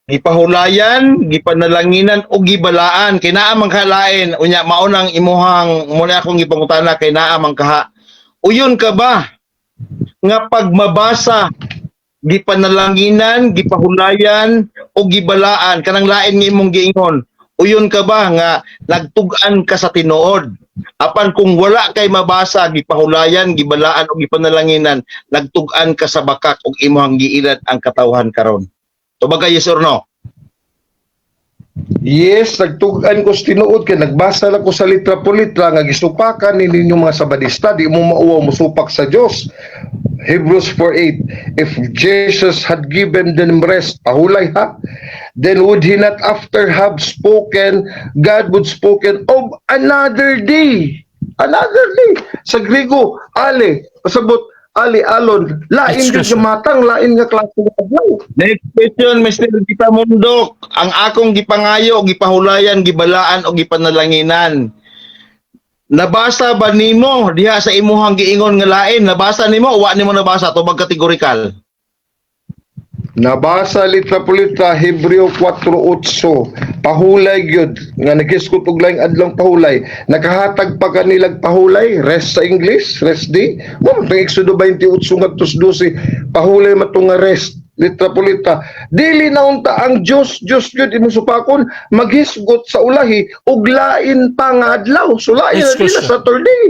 S2: gipahulayan, gipanalanginan o gibalaan, kay naa man kalain, unya mao nang imuhang muna akong gipangutana kay naa man kaha. Uyon ka ba nga pag mabasa gipanalanginan, gipahulayan o gibalaan kanang lain nga imong giingon? Uyon ka ba nga nagtug-an ka sa tinuod? Apan kung wala kay mabasa gipahulayan, gibalaan o gipanalanginan, nagtug-an ka sa bakak ug imong giilad ang katawhan karon. Tubag ka, yes or no?
S3: Yes, nagtug-an ko sa tinuod kay nagbasa lang ko sa litra po litra nga gisupakan ni ninyo mga Sabadista, di mo mauwaw mosupak sa Dios. Hebrews 4:8. If Jesus had given them rest, pahulay ha, then would he not after have spoken, God would spoken of another day. Another day. Sa Grigo, ale, pasabot, ale, alon, lain
S1: Next
S3: gyud
S1: question.
S3: nga matang, lain nga klase nga adlaw.
S2: Next question, Mr. Gitamundok. Ang akong gipangayo, gipahulayan, gibalaan o gipanalanginan. Nabasa ba nimo diha sa imuhang giingon nga lain? Nabasa nimo o wa nimo nabasa? Tubag kategorikal.
S3: Nabasa litra po litra Hebreo 4:8. Pahulay gyud nga naghisgot og laing adlong pahulay. Nakahatag pa kanilag pahulay, rest sa English, rest day. Mo man Exodo 28 ngadto 12, pahulay man to nga rest. Litra po litra. Dili na unta ang Dios, Dios gyud imong supakon maghisgot sa ulahi og lain pa nga adlaw. So lain
S1: Next
S3: na nila
S1: question.
S3: Saturday.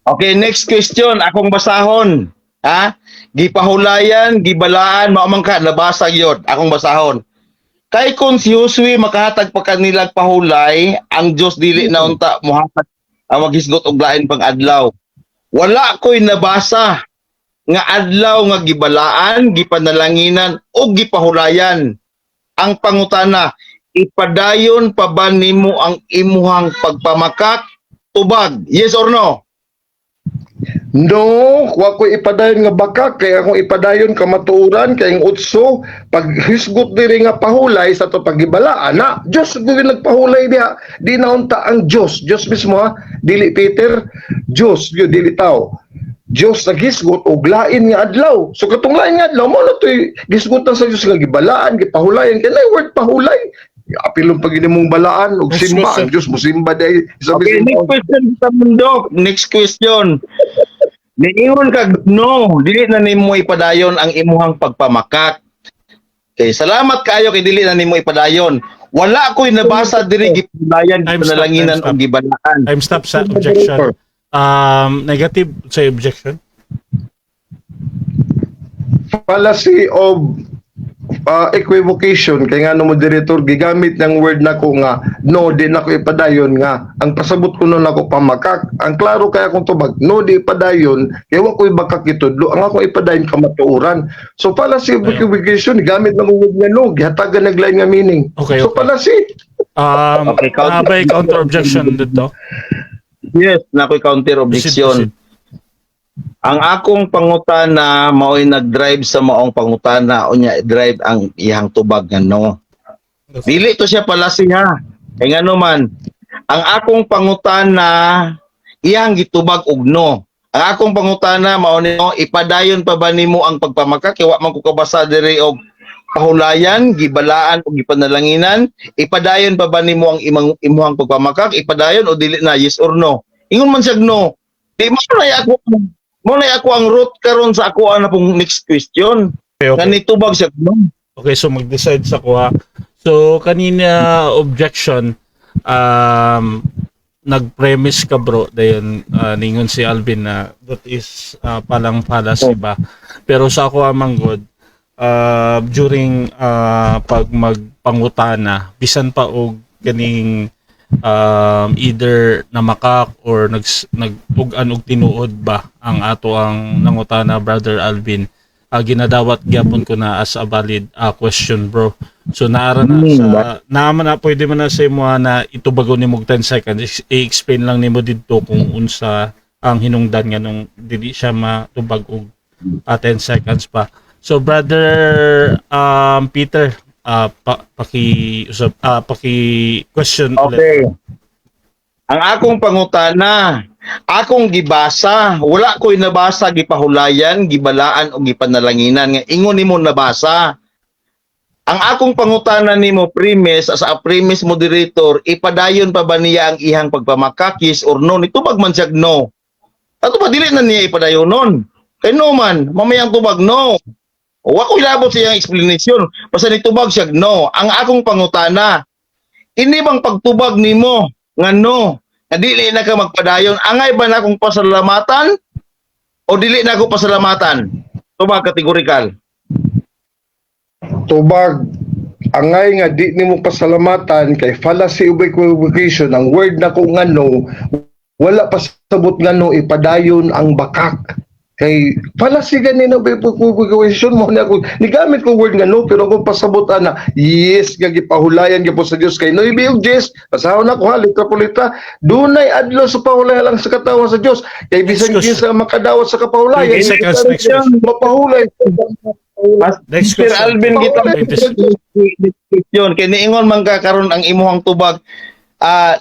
S2: Okay, next question. Akong basahon. Ha? Gipahulayan, gibalaan, mao man ka, nabasa gyud. Akong basahon. Kay kung si Josue makahatag pa kanilag pahulay, ang Dios dili na unta mohatag ang maghisgot og lain pang adlaw. Wala ko'y nabasa nga adlaw nga gibalaan, gipanalanginan o gipahulayan. Ang pangutana, ipadayon pa ba nimo ang imuhang pagpamakak? Tubag, yes or no?
S3: No, wa ko ipadayon nga bakak kay akong ipadayon kamatuoran kay ang utso pag hisgot diri nga pahulay sa to pagibala ana Dios gyud nagpahulay diha, di na unta ang Dios, Dios mismo ha, dili Peter, Dios gyud, dili tao. Dios naghisgot og lain nga adlaw. So katong lain nga adlaw mo na to'y gisgutan sa Dios nga gibalaan, gipahulayan, kay naay word pahulay. Apilon pag mong balaan og
S1: Next
S3: simba
S1: question.
S3: ang Dios mo simba day sa
S2: Okay, next question sa mundo. Next question. Niingon kag no, dili na nimo ipadayon ang imuhang pagpamakak. Okay, salamat kaayo kay dili na nimo ipadayon. Wala ko'y nabasa diri gipahulayan,
S1: Time stop,
S2: gipanalanginan
S1: time stop.
S2: o gibalaan.
S1: Time stop sa objection. Negative sa objection.
S3: Fallacy of equivocation kay nga no, moderator, gigamit ng word nako nga no, di nako ipadayon nga ang pasabot ko nun ako pamakak. Ang klaro kay akong tubag, no, di ipadayon kay wa ko'y bakak gitudlo. Ang ako ipadayon kamatuoran. So fallacy of
S1: Ayun.
S3: equivocation, gamit ng word nga no, gihatagan naglain nga meaning.
S1: Okay,
S3: So
S1: okay.
S3: fallacy.
S2: Okay, counter-
S1: By counter objection dito.
S2: Yes, na ko'y counter objection.
S1: Proceed,
S2: Ang akong pangutana mao'y nag-drive sa maong pangutana, unya drive ang iyang tubag nga no. Dili to siya palasi ha. Kay ngano man, ang akong pangutana iyang gitubag og no. Ang akong pangutana mao ni, ipadayon pa ba nimo ang pagpamakak kay wa man ko kabasa diri og Gipahulayan, gibalaan o gipanalanginan, ipadayon pa ba nimo ang imang imuhang pagpamakak? Ipadayon o dili na, yes or no? Ingon man siya no. Di mo na ako ang root karon sa ako na pong next question.
S1: Okay.
S2: Nga nitubag siya no.
S1: Okay, so mag-decide sa kuha. So kanina objection, nag-premise ka, bro, dayon ningon si Alvin na that is palang fallacy ba. Pero sa ako amang god, during pag magpangutana, bisan pa og kaning either namakak or nag-ug-an og tinuod ba ang ato ang nangutana, Brother Alvin, ginadawat gyapon ko na as a valid question, bro. So naara na sa naman na pwede man na sa imo na itubagon nimo og 10 seconds, i-explain lang nimo didto kung unsa ang hinungdan nga nung dili siya matubag og 10 seconds pa. So Brother Peter, paki usab, paki question ulit.
S2: Okay. Ang akong pangutana, akong gibasa, wala ko'y nabasa gipahulayan, gibalaan o gipanalanginan nga ingon nimo nabasa. Ang akong pangutana nimo premise as a premise moderator, ipadayon pa ba niya ang ihang pagpamakak, yes or no? Nitubag man siya no. Ato pa dili na niya ipadayon nun. Kay no man, mamayang tubag no. Wa ko ilabot sa iyang explanation. Basta nitubag siya no. Ang akong pangutana, ini bang pagtubag nimo nga no, nga dili na ka magpadayon, angay ba na akong pasalamatan o dili na ako pasalamatan? Tubag categorical.
S3: Tubag, angay nga di nimo pasalamatan kay fallacy of equivocation ang word na ko nga no. Wala pasabot nga no ipadayon ang bakak kay fallacy gani na equivocation mo na ako nigamit ko word nga no, pero kung pasabot ana yes nga gipahulayan gyud sa Dios kay no ibig yes basahon ako ha, litra po litra, dunay adlaw sa pahulay lang sa katawan sa Dios kay bisan
S1: Next question.
S3: kinsa makadawat sa kapahulayan
S1: 20 seconds, next question.
S3: mapahulay.
S1: Next
S2: Sir
S1: question.
S2: Alvin, kita
S1: 20
S2: question kay niingon man ka karon ang imuhang tubag,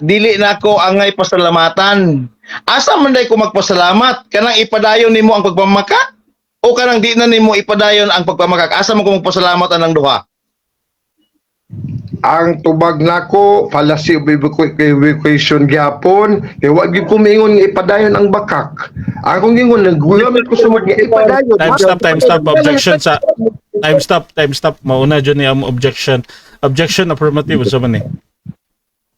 S2: dili na ako angay pasalamatan. Asa man day ko magpasalamat, kanang ipadayon nimo ang pagpamakak o kanang di na nimo ipadayon ang pagpamakak? Asa man ko magpasalamat anang duha?
S3: Ang tubag nako, fallacy of equivocation gyapon kay wa gyud ko miingon nga ipadayon ang bakak. Akong gingon, naggamit ko sa word nga ipadayon.
S1: Time stop, time stop, objection sa time stop, time stop. Mauna jud ni ang objection. Objection, affirmative sa man eh.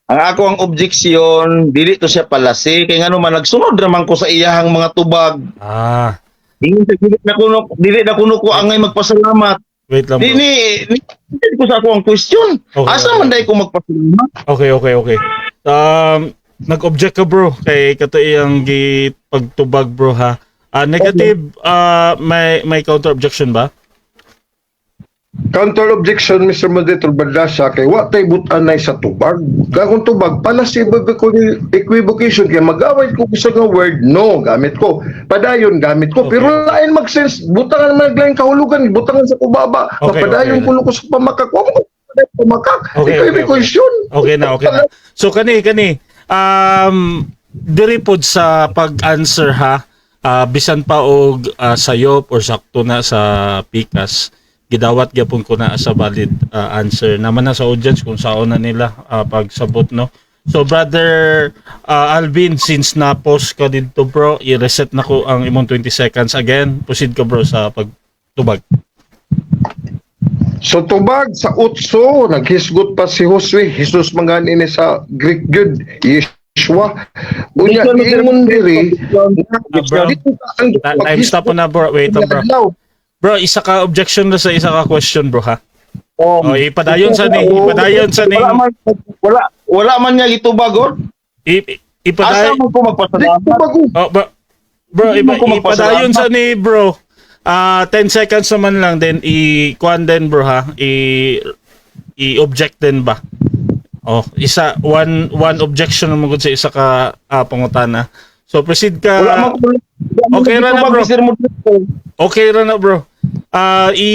S2: Ang ako ang objection, dili to siya fallacy kay ngano man nagsunod raman ko sa iyahang mga tubag. Ingon siya, dili na kuno ko angay magpasalamat.
S1: Wait lang,
S2: Di
S1: bro.
S2: ni ko sa ako ang question.
S1: Okay,
S2: Asa
S1: okay.
S2: man day ko magpasalamat?
S1: Okay. Nag-object ka, bro, kay kato iyang gi pagtubag, bro, ha. Negative, may counter objection ba?
S3: Counter objection, Mr. Moderator Bardasa, kay wa tay butanay sa tubag. Kung tubag fallacy of equivocation kay magaway ko sa nga word no gamit ko. Padayon gamit ko.
S1: Okay.
S3: Pero lain mag-sense, butangan man naglaing kahulugan, butangan sa kubaba. Mapadayon
S1: okay.
S3: kuno ko sa pamakak. Wa mo ko padayon pamakak.
S1: Okay,
S3: Ikaw may
S1: okay.
S3: question.
S1: Okay na, okay na. So kani diri pod sa pag-answer ha, bisan pa og sayop or sakto na sa pikas, gidawat gyapon ko na sa valid answer. Naman na sa audience kung saan na nila pagsabot, no. So Brother Alvin, since na post ka dito, bro, i-reset na ko ang imong 20 seconds again. Proceed ka, bro, sa pagtubag.
S3: So tubag sa utso, naghisgot pa si Josue, Jesus man ini sa Greek gyud, Yeshua. Unya ingon diri
S1: Bro.
S3: ang
S1: Time stop mo na, bro. Wait lang, bro.
S3: Adlaw.
S1: Bro, isa ka objection na sa isa ka question, bro, ha.
S2: Oh,
S1: Oh, ipadayon sa ni
S2: Wala man niya gitubag or
S1: ipaday
S2: asa man ko
S3: Di
S2: magpasalamat?
S3: tubag ko.
S1: Oh, bro, bro,
S2: Hindi mo ko magpasalamat.
S1: ipadayon sa ni bro. 10 seconds naman lang then i kuan din, bro, ha. I object din ba? Oh, isa one one objection naman gud sa isa ka pangutana. So proceed ka.
S2: Wala man ko wala man
S1: Okay ra na,
S2: gitubag,
S1: bro.
S2: Mr. Moderator.
S1: Okay ra na, bro. I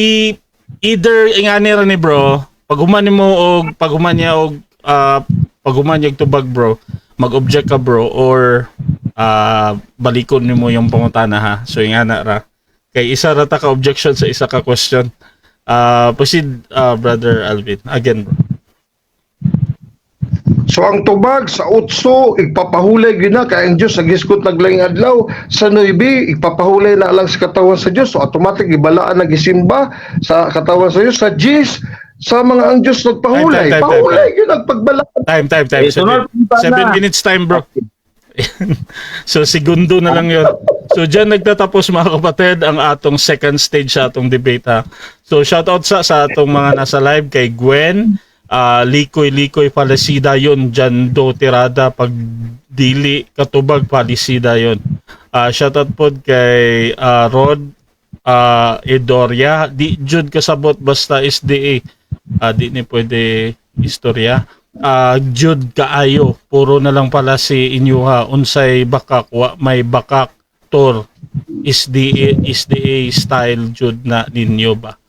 S1: either ingani ra ni, bro, pag human niya og tubag, bro, mag-object ka, bro, or balikon nimo yung pangutana, ha. So ingana ra. Kay isa ra ta ka objection sa isa ka question. Proceed, Brother Alvin. Again, bro.
S3: So ang tubag sa 8, igpapahulay gyud na kay ang Dios nagisgot naglaing adlaw. Sa 9, igpapahulay na lang sa katawan sa Dios. So automatic gibalaan na gisimba sa katawan sa Dios. Sa 10, sa mga ang Dios nagpahulay.
S1: Time, time, time,
S3: Pahulay
S1: time.
S3: gyud nagpagbalaan.
S1: Time, time, time.
S2: Eh,
S1: 7,
S2: sunod, punta
S1: 7
S2: na.
S1: minutes time, bro. So, segundo na lang yon. So, dyan nagtatapos, mga kapatid, ang atong second stage sa atong debate, ha. So, shout out sa atong mga nasa live, kay Gwen, Likoy Likoy Palisida yon, Jando Tirada, pag dili katubag Palisida yon. Shout out po kay Rod Edoria, di jud kasabot basta SDA. Di ni pwede istorya. Jud kaayo, puro na lang pala si inyuha, unsay bakak, wa may bakak tor SDA, SDA style jud na ninyo ba.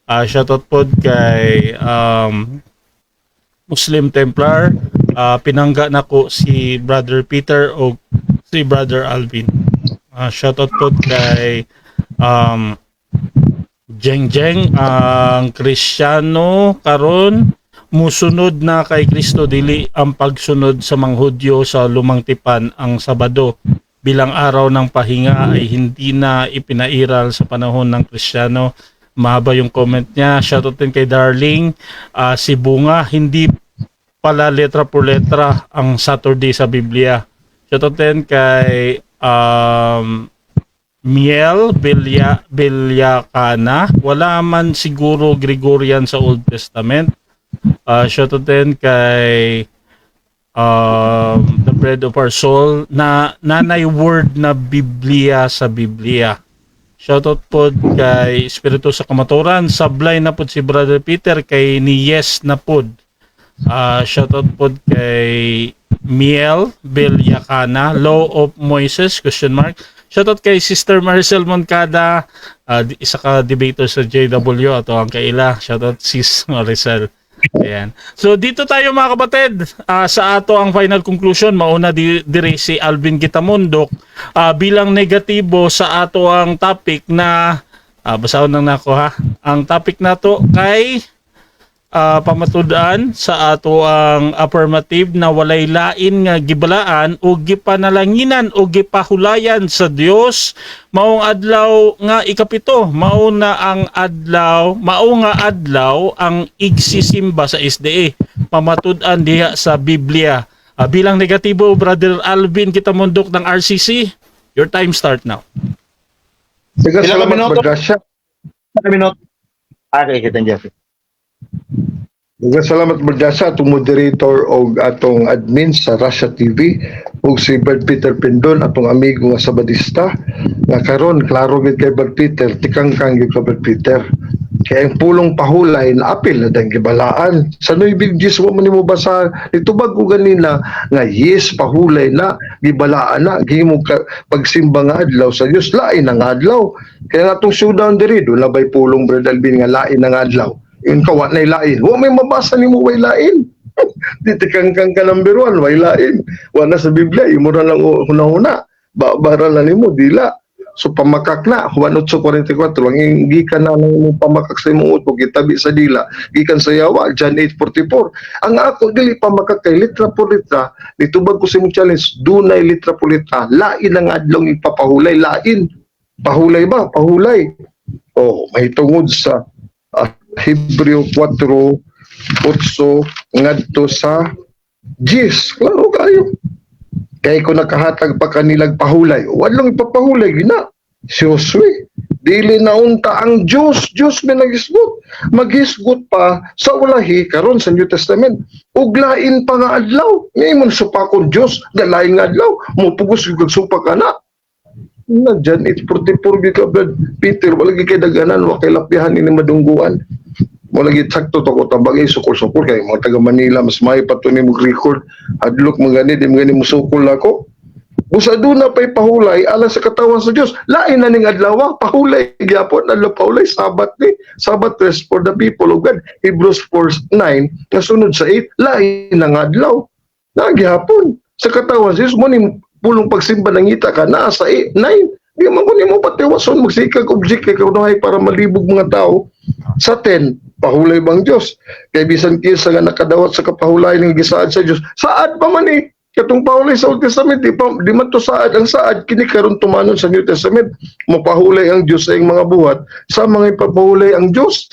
S1: Shoutout pod kay Muslim Templar, pinangga nako si Brother Peter o si Brother Alvin. Shoutout pod kay Jeng Jeng, ang Kristiyano karon musunod na kay Kristo, dili ang pagsunod sa mga Hudyo sa Lumang Tipan. Ang Sabado bilang araw ng pahinga ay hindi na ipinairal sa panahon ng Kristiyano. Mahaba yung comment niya. Shoutout din kay Darling. Si Bunga, hindi pala letra por letra ang Saturday sa Biblia. Shoutout din kay Miel Villacana. Wala man siguro Gregorian sa Old Testament. Shoutout din kay The Bread of Our Soul na nanay word na Biblia sa Biblia. Shoutout po kay Espiritu sa Kamaturan. Sablay na po si Brother Peter kay ni Yes na pod. Shoutout po kay Miel Villacana, Law of Moises, question mark. Shoutout kay Sister Maricel Moncada, isa ka debater sa JW, ato ang kaila. Shoutout, Sis Maricel. Ayan. So dito tayo, mga kapatid, sa ato ang final conclusion, mauna dire si Alvin Gitamundok bilang negatibo sa ato ang topic na basahon lang nako ha. Ang topic nato kay pamatud-an sa ato ang affirmative na walay lain nga gibalaan o gipanalanginan o gipahulayan sa Dios maong adlaw nga 7, mao na ang adlaw, mao nga adlaw ang igsisimba sa SDA, pamatud-an diha sa Biblia. Bilang negatibo, Brother Alvin Kitamundok ng RCC, your time start now.
S3: Sige,
S2: Ilang
S3: salamat,
S2: minuto?
S3: Brad Rasha.
S2: Minuto. Okay, kita Jeff.
S3: Daghang salamat, Brad Rasha, atong moderator og atong admin sa Russia TV ug si Brad Peter Pendon, atong amigo nga Sabadista nga karon klaro gid kay Brad Peter, tikangkang gyud ka, Brad Peter. Kay ang pulong pahulay na apil na dang gibalaan. Sa Nuybig Diyos wa man nimo basa itubag ko ganina nga yes, pahulay na, gibalaan na, gihimo ka pagsimba nga adlaw sa Dios, lain ang adlaw. Kaya nga atong showdown diri, doon na bay pulong, Brad Alvin, nga lain ang adlaw. Yun ka, wa na'y lain. Wa may mabasa nimo way lain. Di tikangkang ka number one, way lain. Wa na sa Biblia, imo na lang huna-huna. Ba bara na nimo dila. So pamakak na, Juan 8:44, ang gikan na ng imong pamakak sa imong utok, gitabi sa dila, gikan sa yawa, John 8:44. Ang ako dili pamakak kay litra por litra, nitubag ko sa imong challenge, dunay litra por litra, lain ang adlong ipapahulay, lain. Pahulay ba? Pahulay. Oh, may tungod sa Hebreo 4:8 ngadto sa 10. Klaro kayo. Kay kung nakahatag pa kanilag pahulay, walong ipapahulay gina. Si Josue, dili na unta ang Diyos, Diyos may nagisgot. Magisgot pa sa ulahi karon sa New Testament. Ug lain pa nga adlaw. Ngayon supakon Diyos, nga lain nga adlaw. Mupugos gyud kag supak ka na. Na John 8:44 gyud ka, Brad Peter, wala gyud kay daganan, wa kay lapyahan ini madungguan. Wala gyud sakto to ko tabagay sukol-sukol kay mga taga Manila mas may pa to nimo record. Hadlok man gani, di man gani musukol ako. Busa doon na pa'y pahulay alang sa katawan sa Dios. Lain na ning adlaw, pahulay gyapon, adlaw pahulay Sabat ni. Sabbath rest for the people of God. Hebrews 4:9 kasunod sa 8, lain na nga adlaw. Na gyapon sa katawan sa Dios mo ni pulong pagsimba nangita ka naa sa 8, 9. Di man ko nimo patiwason magsikag object kay kunohay para malibog mga tao. Sa 10, pahulay bang Dios? Kay bisan kinsa nga nakadawat sa kapahulay ng gisaad sa Dios, saad pa man eh. Katong pahulay sa Old Testament, di, pa, di man to saad. Ang saad, kini karon tumanon sa New Testament. Mapahulay ang Dios sa iyang mga buhat, sa mga ipapahulay ang Dios.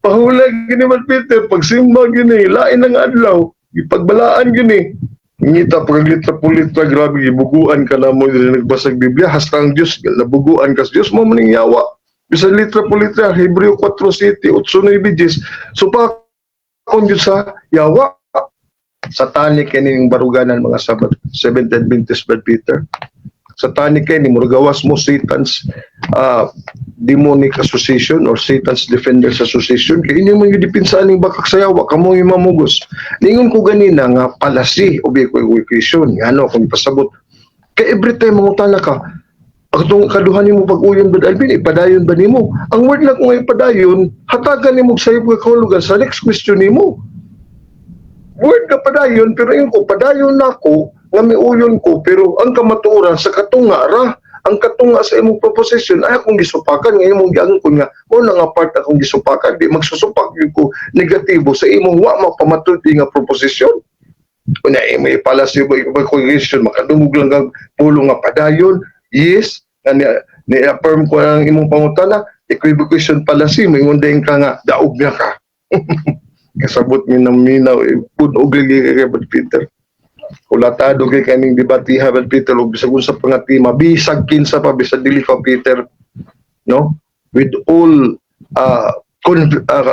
S3: Pahulay gini man, Peter, pagsimba gini, lain ang adlaw, ipagbalaan gini. Ngita pag litra po litra, grabe, gibuguan ka na mo diri nagbasag Biblia, hasta ang Dios, nabuguan ka sa Dios mo maning yawa. Bisan litra po litra, Hebreo 4 7, 8 9 10, so pa kung Diyos sa yawa. Satanic kini baruganan mga Sabat, Seventh Adventist, Brad Peter. Satanic kay ni muragawas mo Satan's Demonic Association or Satan's Defenders Association kay inyo man gidipinsa ning bakak sa yawa kamo yung mamugos. Ningon ko ganina nga fallacy o equivocation, ngano akong ipasabot? Kay every time mangutana ka, atong kaduhan nimo pag-uyon, Brad Alvin, ipadayon ba nimo? Ang word lang ko nga ipadayon, hatagan nimo sa sayop nga kahulugan sa next question nimo. Word ka padayon, pero yung ko padayon nako nga miuyon ko, pero ang kamatuoran sa katunga ra, ang katunga sa imong proposition ay akong gisupakan nga imong giangkon nga mo na nga part akong gisupakan. Di magsusupak gyud ko negatibo sa imong wa mapamatud-i nga proposition. Unya imo fallacy ba equivocation, makadungog lang kag pulo nga padayon, yes, nga ni affirm ko ang imong pangutana, equivocation fallacy, moingon din ka nga daog na ka. Kasabot mi ng minaw eh, punog lagi kay Brad Peter. Kulatado kay kaning debatiha, Brad Peter, ug bisag unsa pa nga tema, bisag kinsa pa, bisag dili ka Peter, no, with all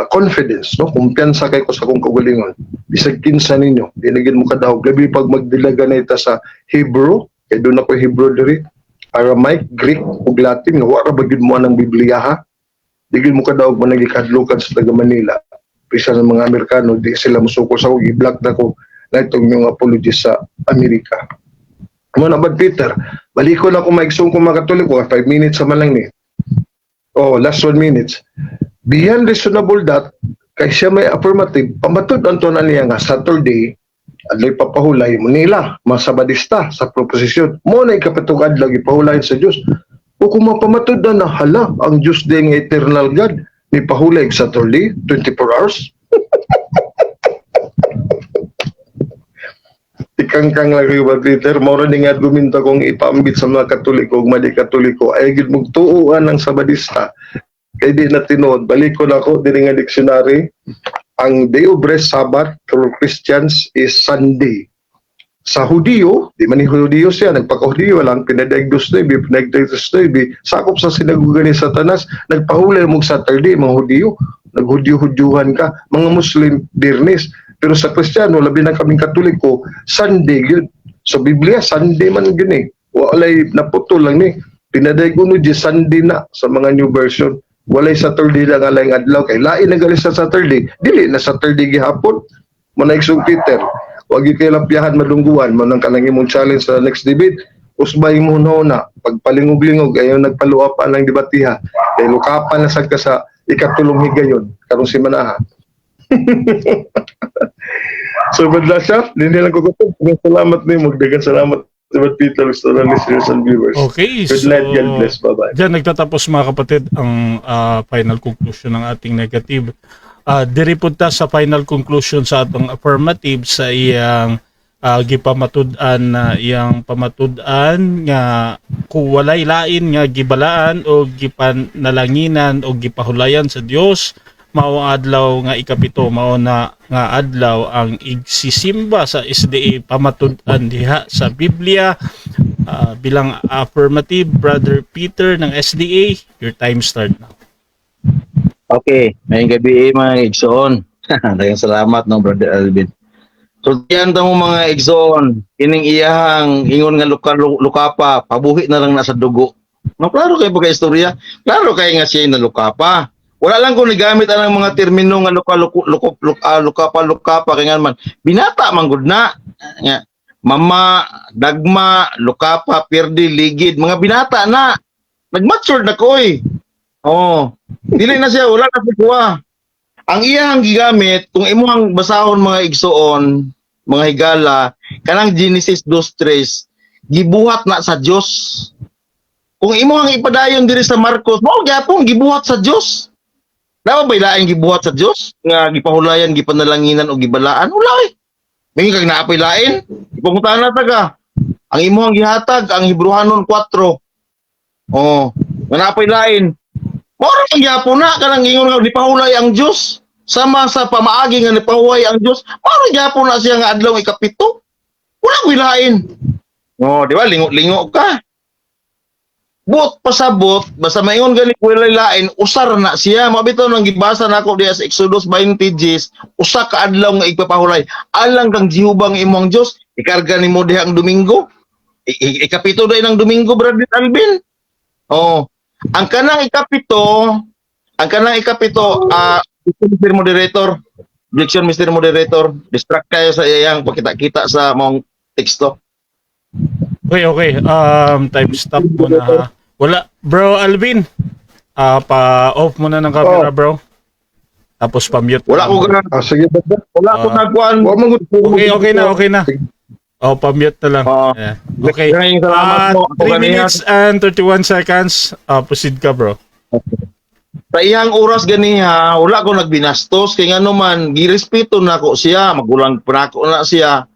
S3: confidence, no, kumpiyansa kay ko sa akong kaugalingon, bisag kinsa ninyo di na gid mo kadahog, labi pag magdilaga na ita sa Hebrew, kay doon ako Hebrew diri, Aramaic, Greek ug Latin nga wa ra ba gyud mo anang Biblia, ha. Di gyud mo kadahog mo nagikadlukan sa taga Manila. Bisa sa mga Amerikano, di sila musuko sa ako, i-block na ko na itong yung apology sa Amerika. Mo na, Brad Peter, baliko na ako maigsoon ko mga Katoliko, 5 minutes man lang ni. Oh, last 1 minutes. Beyond reasonable doubt, kay siya may affirmative, pamatud-an to na niya nga Saturday, adlay papahulay mo nila, masabadista sa proposition. Mo na ikapitong adlaw gipahulay sa Dios. O kung mapamatud-an na hala, ang Dios din nga eternal God, ni pahulay Saturday, 24 hours. Ikangkang lang kay Brad Peter, mao ra ni nga argumento kong ipaambit sa mga Katoliko ug mali Katoliko ay gid mugtuoan ng Sabadista kay di na tinuod. Balikon ako diri nga dictionary. Ang day of rest, Sabbath for Christians is Sunday. Sa Hudiyo, di man ni Hudiyo siya, nagpaka-Hudiyo lang, pinadaig 2-9, pinadaig 3-9, sakop sa sinaguga ni Satanas, nagpahulay mo Saturday, mga Hudiyo, naghudiyo-hudyuhan ka, mga Muslim, Biyernes. Pero sa Kristiyano, labi na kaming Katoliko, Sunday yun. Sa Biblia, Sunday man yun eh. Walay naputol lang ni. Pinadaig uno di Sunday na sa mga new version. Walay Saturday lang alang adlaw. Kay lain na gali sa Saturday. Dili na Saturday gihapon. Manaig Peter. Wag yung kay lampiyahan madungguan. Manang kanang imong challenge sa next debate. Usbay mo na. Pagpalingog-lingog, ayaw nagpaluapan ng debatiha. Kay lukapan na sad ka sa ikatulong higayon. Karong si Manaha. So, Brad Lasha, hindi lang ko gusto. Salamat ni mo. Daghang salamat, Brad Peter, sa listeners and viewers.
S1: Okay,
S3: Good
S1: so
S3: night, God bless. Bye-bye.
S1: Diyan nagtatapos, mga kapatid, ang final conclusion ng ating negative. Diri pud ta sa final conclusion sa atong affirmative sa iyang gipamatud-an na iyang pamatud-an nga kung walay lain nga gibalaan o gipanalanginan o gipahulayan sa Dios, mao ang adlaw nga ikapito, mao na nga adlaw ang igsisimba sa SDA pamatud-an diha sa Biblia. Bilang affirmative, Brother Peter ng SDA, your time start now.
S2: Okay, ngayong gabi eh, mga igsoon. Daghang salamat no, Brother Alvin. So diyan ta mo mga igsoon, kining iyahang ingon nga luka, lukapa, pabuhi na lang na sa dugo. No, klaro kay pagka istorya. Klaro kay nga siya na lukapa. Wala lang kung nigamit ang mga termino nga luka luka luka, luka, lukapa lukapa kay nga man binata man gud na. Nga mama, dagma, lukapa, pirdi, ligid, mga binata na. Nagmature na ko eh. Oh, dili na siya, wala na siya kuha. Ang iyang gigamit, kung imuhang basahon mga igsoon, mga higala, kanang Genesis 2:3, Gibuhat na sa Dios. Kung imo ang ipadayon diri sa Marcos, mao gyapon gibuhat sa Dios. Naa ba laing gibuhat sa Dios nga gipahulayan, gipanalanginan o gibalaan? Wala eh. May kag naapoy lain. Ipangutana ta ka. Ang imuhang gihatag ang Hebrehanon 4. Oh, nga naapoy lain. Mao ra man gyapon na kanang ingon nga nipahulay ang Dios. Sama sa pamaagi nga nipahuway ang Dios, mao ra gyapon na siya nga adlaw ikapito. Wala ko'y lain. Oh, di ba? Lingo-lingo ka. Buot pasabot, basta maingon gani walay lain, usar na siya. Mao bitaw nang gibasa nako diya sa Exodus 20 Gs, usa ka adlaw nga igpapahulay. Alang kang Jehova nga imong Dios, ikarga nimo diha ang Domingo. Ikapito day ng Domingo, Brother Alvin. Oh. Ang kanang ikapito, Mr. Moderator, objection, Mr. Moderator, distract kayo sa iyang pakita-kita sa mong teksto.
S1: Okay. Time stop muna ha. Wala. Bro Alvin. Ah, pa-off muna ng camera,
S3: Oh.
S1: bro. Tapos pa-mute.
S2: Wala ko ganun.
S3: Ah, sige, brother.
S2: Wala ko nagkuan.
S3: Wa man gud.
S1: Okay na, okay na. Oh, pa-mute na lang.
S2: Oo.
S1: Yeah. Okay.
S2: Maraming salamat
S1: Ah,
S2: po. Ako
S1: 3
S2: ganiha.
S1: minutes and 31 seconds. Ah, proceed ka, bro.
S2: Sa iyang oras ganiha, wala ko nagbinastos kay ngano man girespeto nako siya, magulang pa nako na siya.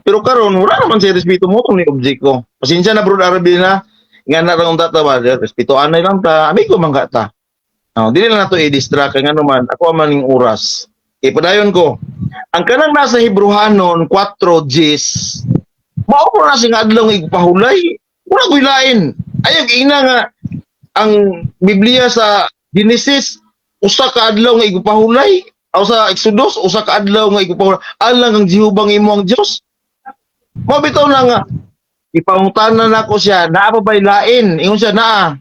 S2: Pero karon wala naman siya respeto mo kung ni object ko. Pasensya na, Bro Arabin na. Nga na lang unta ta ba, respeto anay lang ta, amigo man ka ta. Oh, dili lang nato i-distract kay ngano man ako man ning oras. Ipadayon ko. Ang kanang nasa Hebrehanon 4 Gs, mao po na siya nga adlaw nga igpahulay. Wala ko'y lain. Ayaw ina nga ang Biblia sa Genesis usa ka adlaw nga igpahulay. Aw sa Exodus usa ka adlaw nga igpahulay. Alang ang Jehova nga imong Dios. Mao bitaw na nga ipangutana nako siya, naa pa ba'y lain? Ingon siya, naa.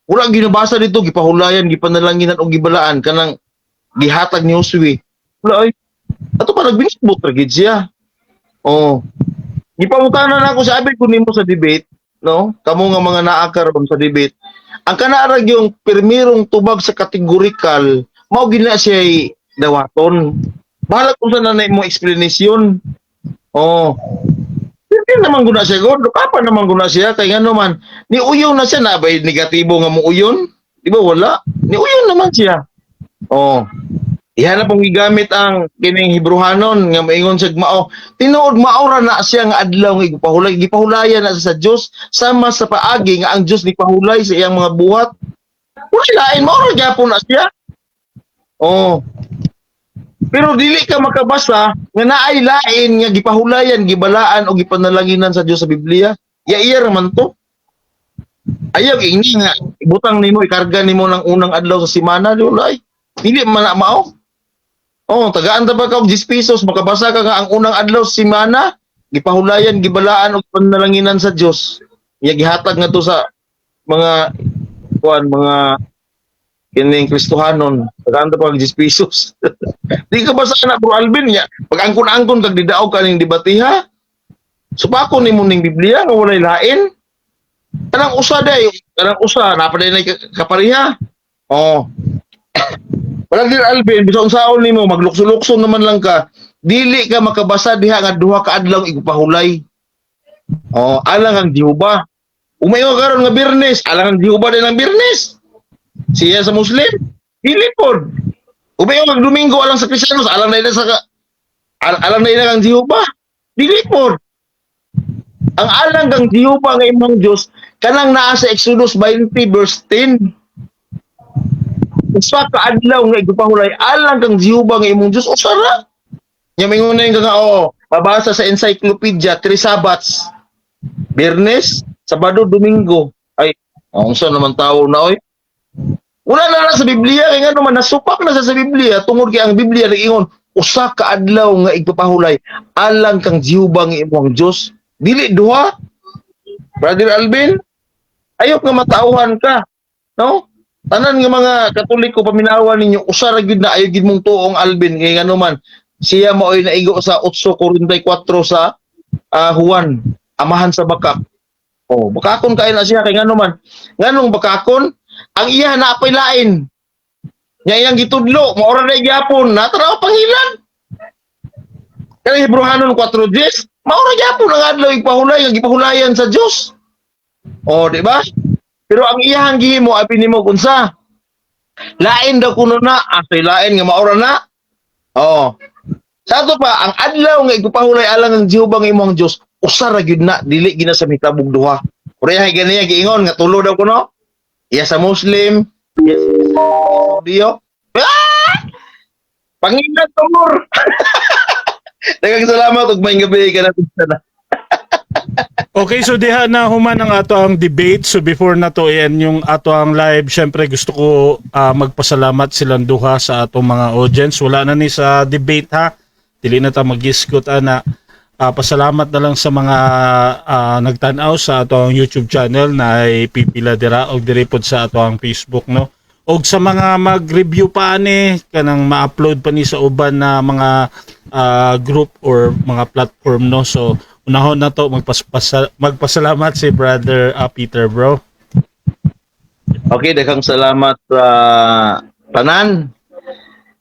S2: Wala ginabasa dito, gipahulayan, gipanalanginan o gibalaan kanang gihatag ni Josue. Wala ay. Ato pa nagbinisbot ra gid siya. Oh. Gipangutana nako siya, abi ko nimo sa debate, no? Kamo nga mga naa karon sa debate. Ang kanaarag yung pirmirong tubag sa categorical, mao gina siya dawaton. Bahala kung saan na imong explanation. Oh. Hindi naman guna siya, God. Kapan naman guna siya? Kay nga naman, ni uyon na siya na ba negatibo nga mo uyon? Di ba wala? Ni uyon naman siya. Oh. Iha na pong gigamit ang kining Hebrehanon nga maingon siya mao. Tinuod mao ra na siya nga adlaw nga gipahulay, gipahulayan na siya sa Dios sama sa paagi nga ang Dios nipahulay sa iyang mga buhat. Wala lain, mao ra gyapon na siya. Oh. Pero dili ka makabasa nga naay lain nga gipahulayan, gibalaan o gipanalanginan sa Dios sa Biblia. Ya-iya ra man to. Ayaw ingni nga ibutang nimo, ikarga nimo ng unang adlaw sa semana, di wala ay. Dili man na mao. Oh, tagaan ta ba ka og 10 pesos makabasa ka nga ang unang adlaw sa semana gipahulayan, gibalaan o gipanalanginan sa Dios. Iya gihatag nga to sa mga kuan, mga kining Kristohanon, tagaan ta pa og 10 pesos. Di ka basa na, Bro Alvin, nya. Pag angkon-angkon kag didaog ka ning debatiha. Supako nimo ning Biblia nga walay lain. Kanang usa day, kanang usa na pa day kapariha. Oh. Brother Alvin, bisan unsaon nimo maglukso-lukso naman lang ka, dili ka makabasa diha nga duha ka adlaw igpahulay. Oh, alang ang Jehova. Umayo karon nga Biyernes, alang ang Jehova din ang Biyernes. Siya sa Muslim, dili pod. Umayo kag Domingo alang sa Kristiyanos, alang na ila sa alang na ila kang Jehova. Dili pod. Ang alang kang Jehova nga imong Dios kanang naa sa Exodus 20 verse 10. Usa ka adlaw nga igpahulay alang kang Jehova nga imong Dios, usa ra. Nya mingon na yung nga oh, mabasa sa encyclopedia, three Sabbaths. Biyernes, Sabado, Domingo. Ay, ang unsa naman tawo na oy. Wala na na sa Biblia kay ngano man nasupak na sa Biblia tungod kay ang Biblia nag-ingon usa ka adlaw nga igpapahulay alang kang Jehova nga imong Dios, dili duha. Brother Alvin, ayok nga matauhan ka, no? Tanan nga mga Katoliko, paminawan ninyo, usa ra gyud na, ayo gyud mong tuong Alvin kay ngano man siya maoy naigo sa 8:44 sa Juan, amahan sa bakak. Oh, bakakon kay na siya kay ngano man nganong bakakon ang iya naapay lain nya iyang gitudlo, mao ra na gyapon nataraw panghilan. Kay Hebrehanon 4:10. Mao ra gyapon ang adlaw igpahulay nga gipahulayan sa Dios. O, di ba? Pero ang iyahang gihimo, abi nimo kunsa? Lain daw kuno na, asoy lain nga maura na. Oh. Sa ato pa, ang adlaw nga igpahulay alang ang Jehova nga imong Dios, usa ra gyud na, dili gina sa mitabog duha. Pero iya ganiya giingon nga tulo daw kuno. Iya sa Muslim, iya sa Diyo. Ah! Panginat tumor. Daghang salamat ug maayong gabi kanato sana.
S1: Okay, so diha na human ang ato ang debate. So before na to yan yung ato ang live, syempre gusto ko magpasalamat silang duha sa atong mga audience. Wala na ni sa debate ha. Dili na ta mag-discut ana. Pasalamat na lang sa mga nagtan-aw sa ato ang YouTube channel na ay pipila dira og diri pod sa ato ang Facebook, no. Og sa mga mag-review pa ani kanang ma-upload pa ni sa uban na mga group or mga platform, no. So unahon na to magpasalamat si Brother Peter, bro.
S2: Okay, daghang salamat sa tanan.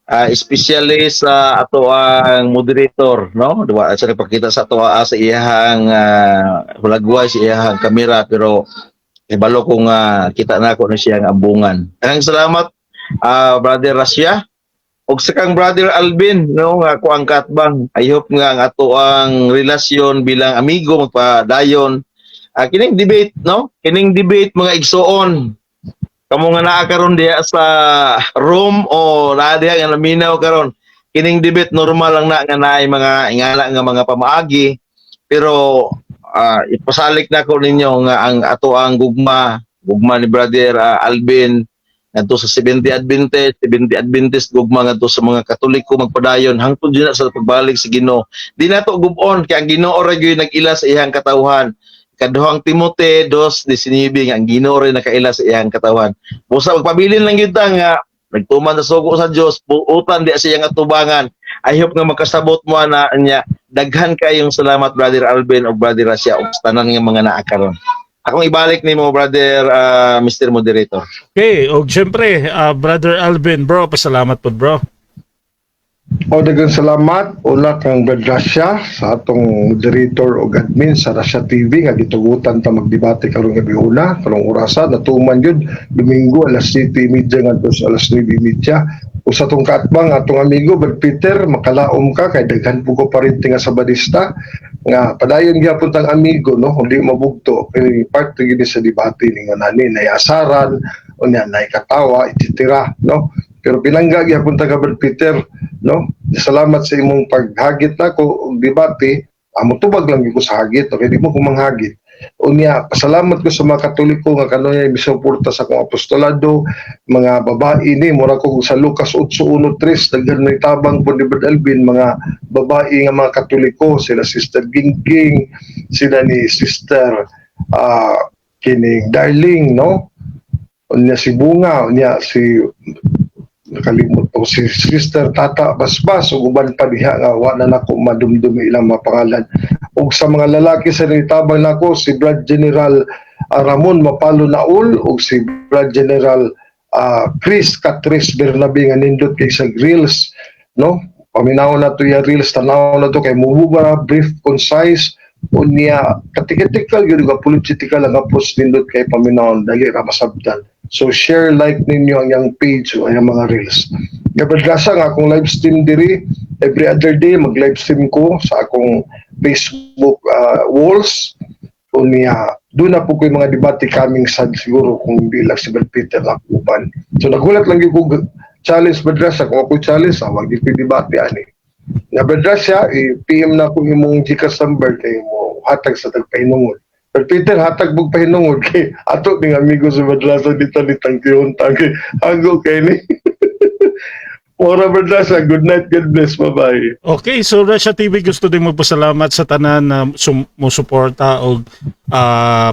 S2: Especially sa ato ang moderator, no? Diba, sa nagpakita sa ato sa iyahang hulagway sa iyahang kamera, pero ibalo ko nga kita na ako na siyang ambungan. Daghang salamat, Brother Rasya ug sa kang Brother Alvin, no, nga ako ang katbang. I hope nga ang ato ang relasyon bilang amigo magpadayon. Kining debate, no? Kining debate, mga igsuon, kamo nga naa karon diha sa room o naa diha nga naminaw karon, kining debate normal lang na nga naay mga ingana nga mga pamaagi, pero ipasalik na ko ninyo nga ang ato ang gugma gugma ni Brother Alvin ngadto sa 70 Adventist, 70 Adventist gugma ngadto sa mga Katoliko magpadayon hangtod gyud na sa pagbalik sa Ginoo. Di nato gub-on kay ang Ginoo ra gyud nag-ila sa iyang katawhan. Ikaduhang Timote 2:19 nga ang Ginoo rin nakaila sa iyang katawan. Busa magpabilin lang gyud ta nga nagtuman sa sugo sa Dios, buutan di sa iyang atubangan. I hope nga makasabot mo na niya. Daghan kayong salamat, Brother Alvin ug Brother Rasya ug sa tanan nga mga naa karon. Akong ibalik nimo, Brother Mr. Moderator.
S1: Okay, og syempre Brother Alvin, bro, pasalamat pod, bro.
S3: O, daghang salamat una kang Brad Rasya, sa atong moderator o admin sa Rasya TV nga gitugutan ta magdebate karong gabi una karong orasa natuman gyud Domingo alas 7:30 ngadto sa alas 9:30. O sa atong kaatbang, atong amigo Brad Peter, makalaom ka kay daghan po ko parente nga Sabadista nga padayon gyapon tang amigo, no, hindi mabugto kay part gyud sa debate ni nga nani nay asaran unya nay katawa, etc., no? Pero pinangga gyapon ta ka, Brad Peter, no? Salamat sa imong paghagit nako og debate. Amo tubag lang gyud ko sa hagit, okay, di mo ko manghagit. Unya pasalamat ko sa mga Katoliko nga kanunay misuporta sa akong apostolado, mga babae ni mura ko sa Lucas 8:1-3, daghan may tabang po ni Brad Alvin, mga babae nga mga Katoliko, sila Sister Gingging, sila ni Sister kining Darling, no? Unya si Bunga, unya si nakalimot ko si Sister Tata Basbas ug uban pa diha nga wa na nako madumdum ilang mga pangalan. Ug sa mga lalaki sa nitabang nako, si Brad General Ramon Mapalo Naul ug si Brad General Chris Catres Bernabe nga nindot kay sa grills, no? Paminaw na to ya reels, tanaw na to kay mubuga, brief, concise, unya catechetical gyud nga apologetical ang approach. Nindot kay paminaw, dali ra masabtan. So share, like ninyo ang iyang page o ang mga reels. Gabadlasa nga akong live stream diri every other day, mag live stream ko sa akong Facebook walls. Unya doon na po ko yung mga debate coming sad siguro kung di lang si Brad Peter lang uban. So nagulat lang yung ko challenge Badrasa. Kung ako challenge, wag di ko debate ani na Brad Rasya, i-PM na ko imong GCash number kay mo hatag sa tagpahinungod. Brad Peter, hatag bug pahinungod kay ato ning amigo sa Badrasa dito ni tangkihon tangki hago kay ni. Mora Badrasa, good night, God bless, bye-bye.
S1: Okay, so Russia TV gusto din magpasalamat sa tanan na musuporta o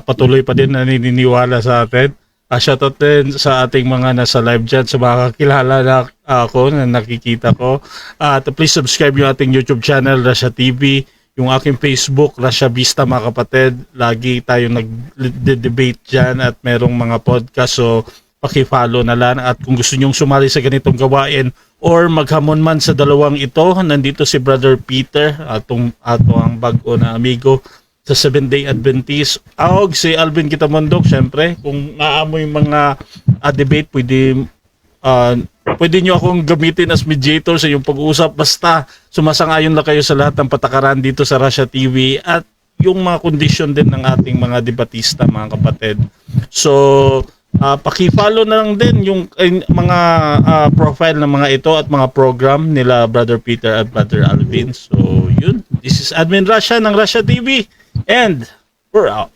S1: patuloy pa din naniniwala sa atin. Shoutout din sa ating mga nasa live dyan, sa mga kakilala na ako na nakikita ko. At please subscribe yung ating YouTube channel, Russia TV, yung aking Facebook, Russia Vista, mga kapatid. Lagi tayo nag-debate dyan at merong mga podcast. So, paki-follow na lang. At kung gusto nyong sumali sa ganitong gawain Or maghamon man sa dalawang ito, nandito si Brother Peter, atong ato ang bag-o na amigo sa Seventh Day Adventist. Og si Alvin Kitamondok, syempre, kung naamoy mga debate, pwede nyo akong gamitin as mediator sa iyong pag-uusap, basta sumasang-ayon lang kayo sa lahat ng patakaran dito sa Russia TV at yung mga kondisyon din ng ating mga debatista, mga kapatid. So, paki-follow na lang din yung mga profile ng mga ito at mga program nila Brother Peter at Brother Alvin. So, yun. This is Admin Russia ng Russia TV and we're out.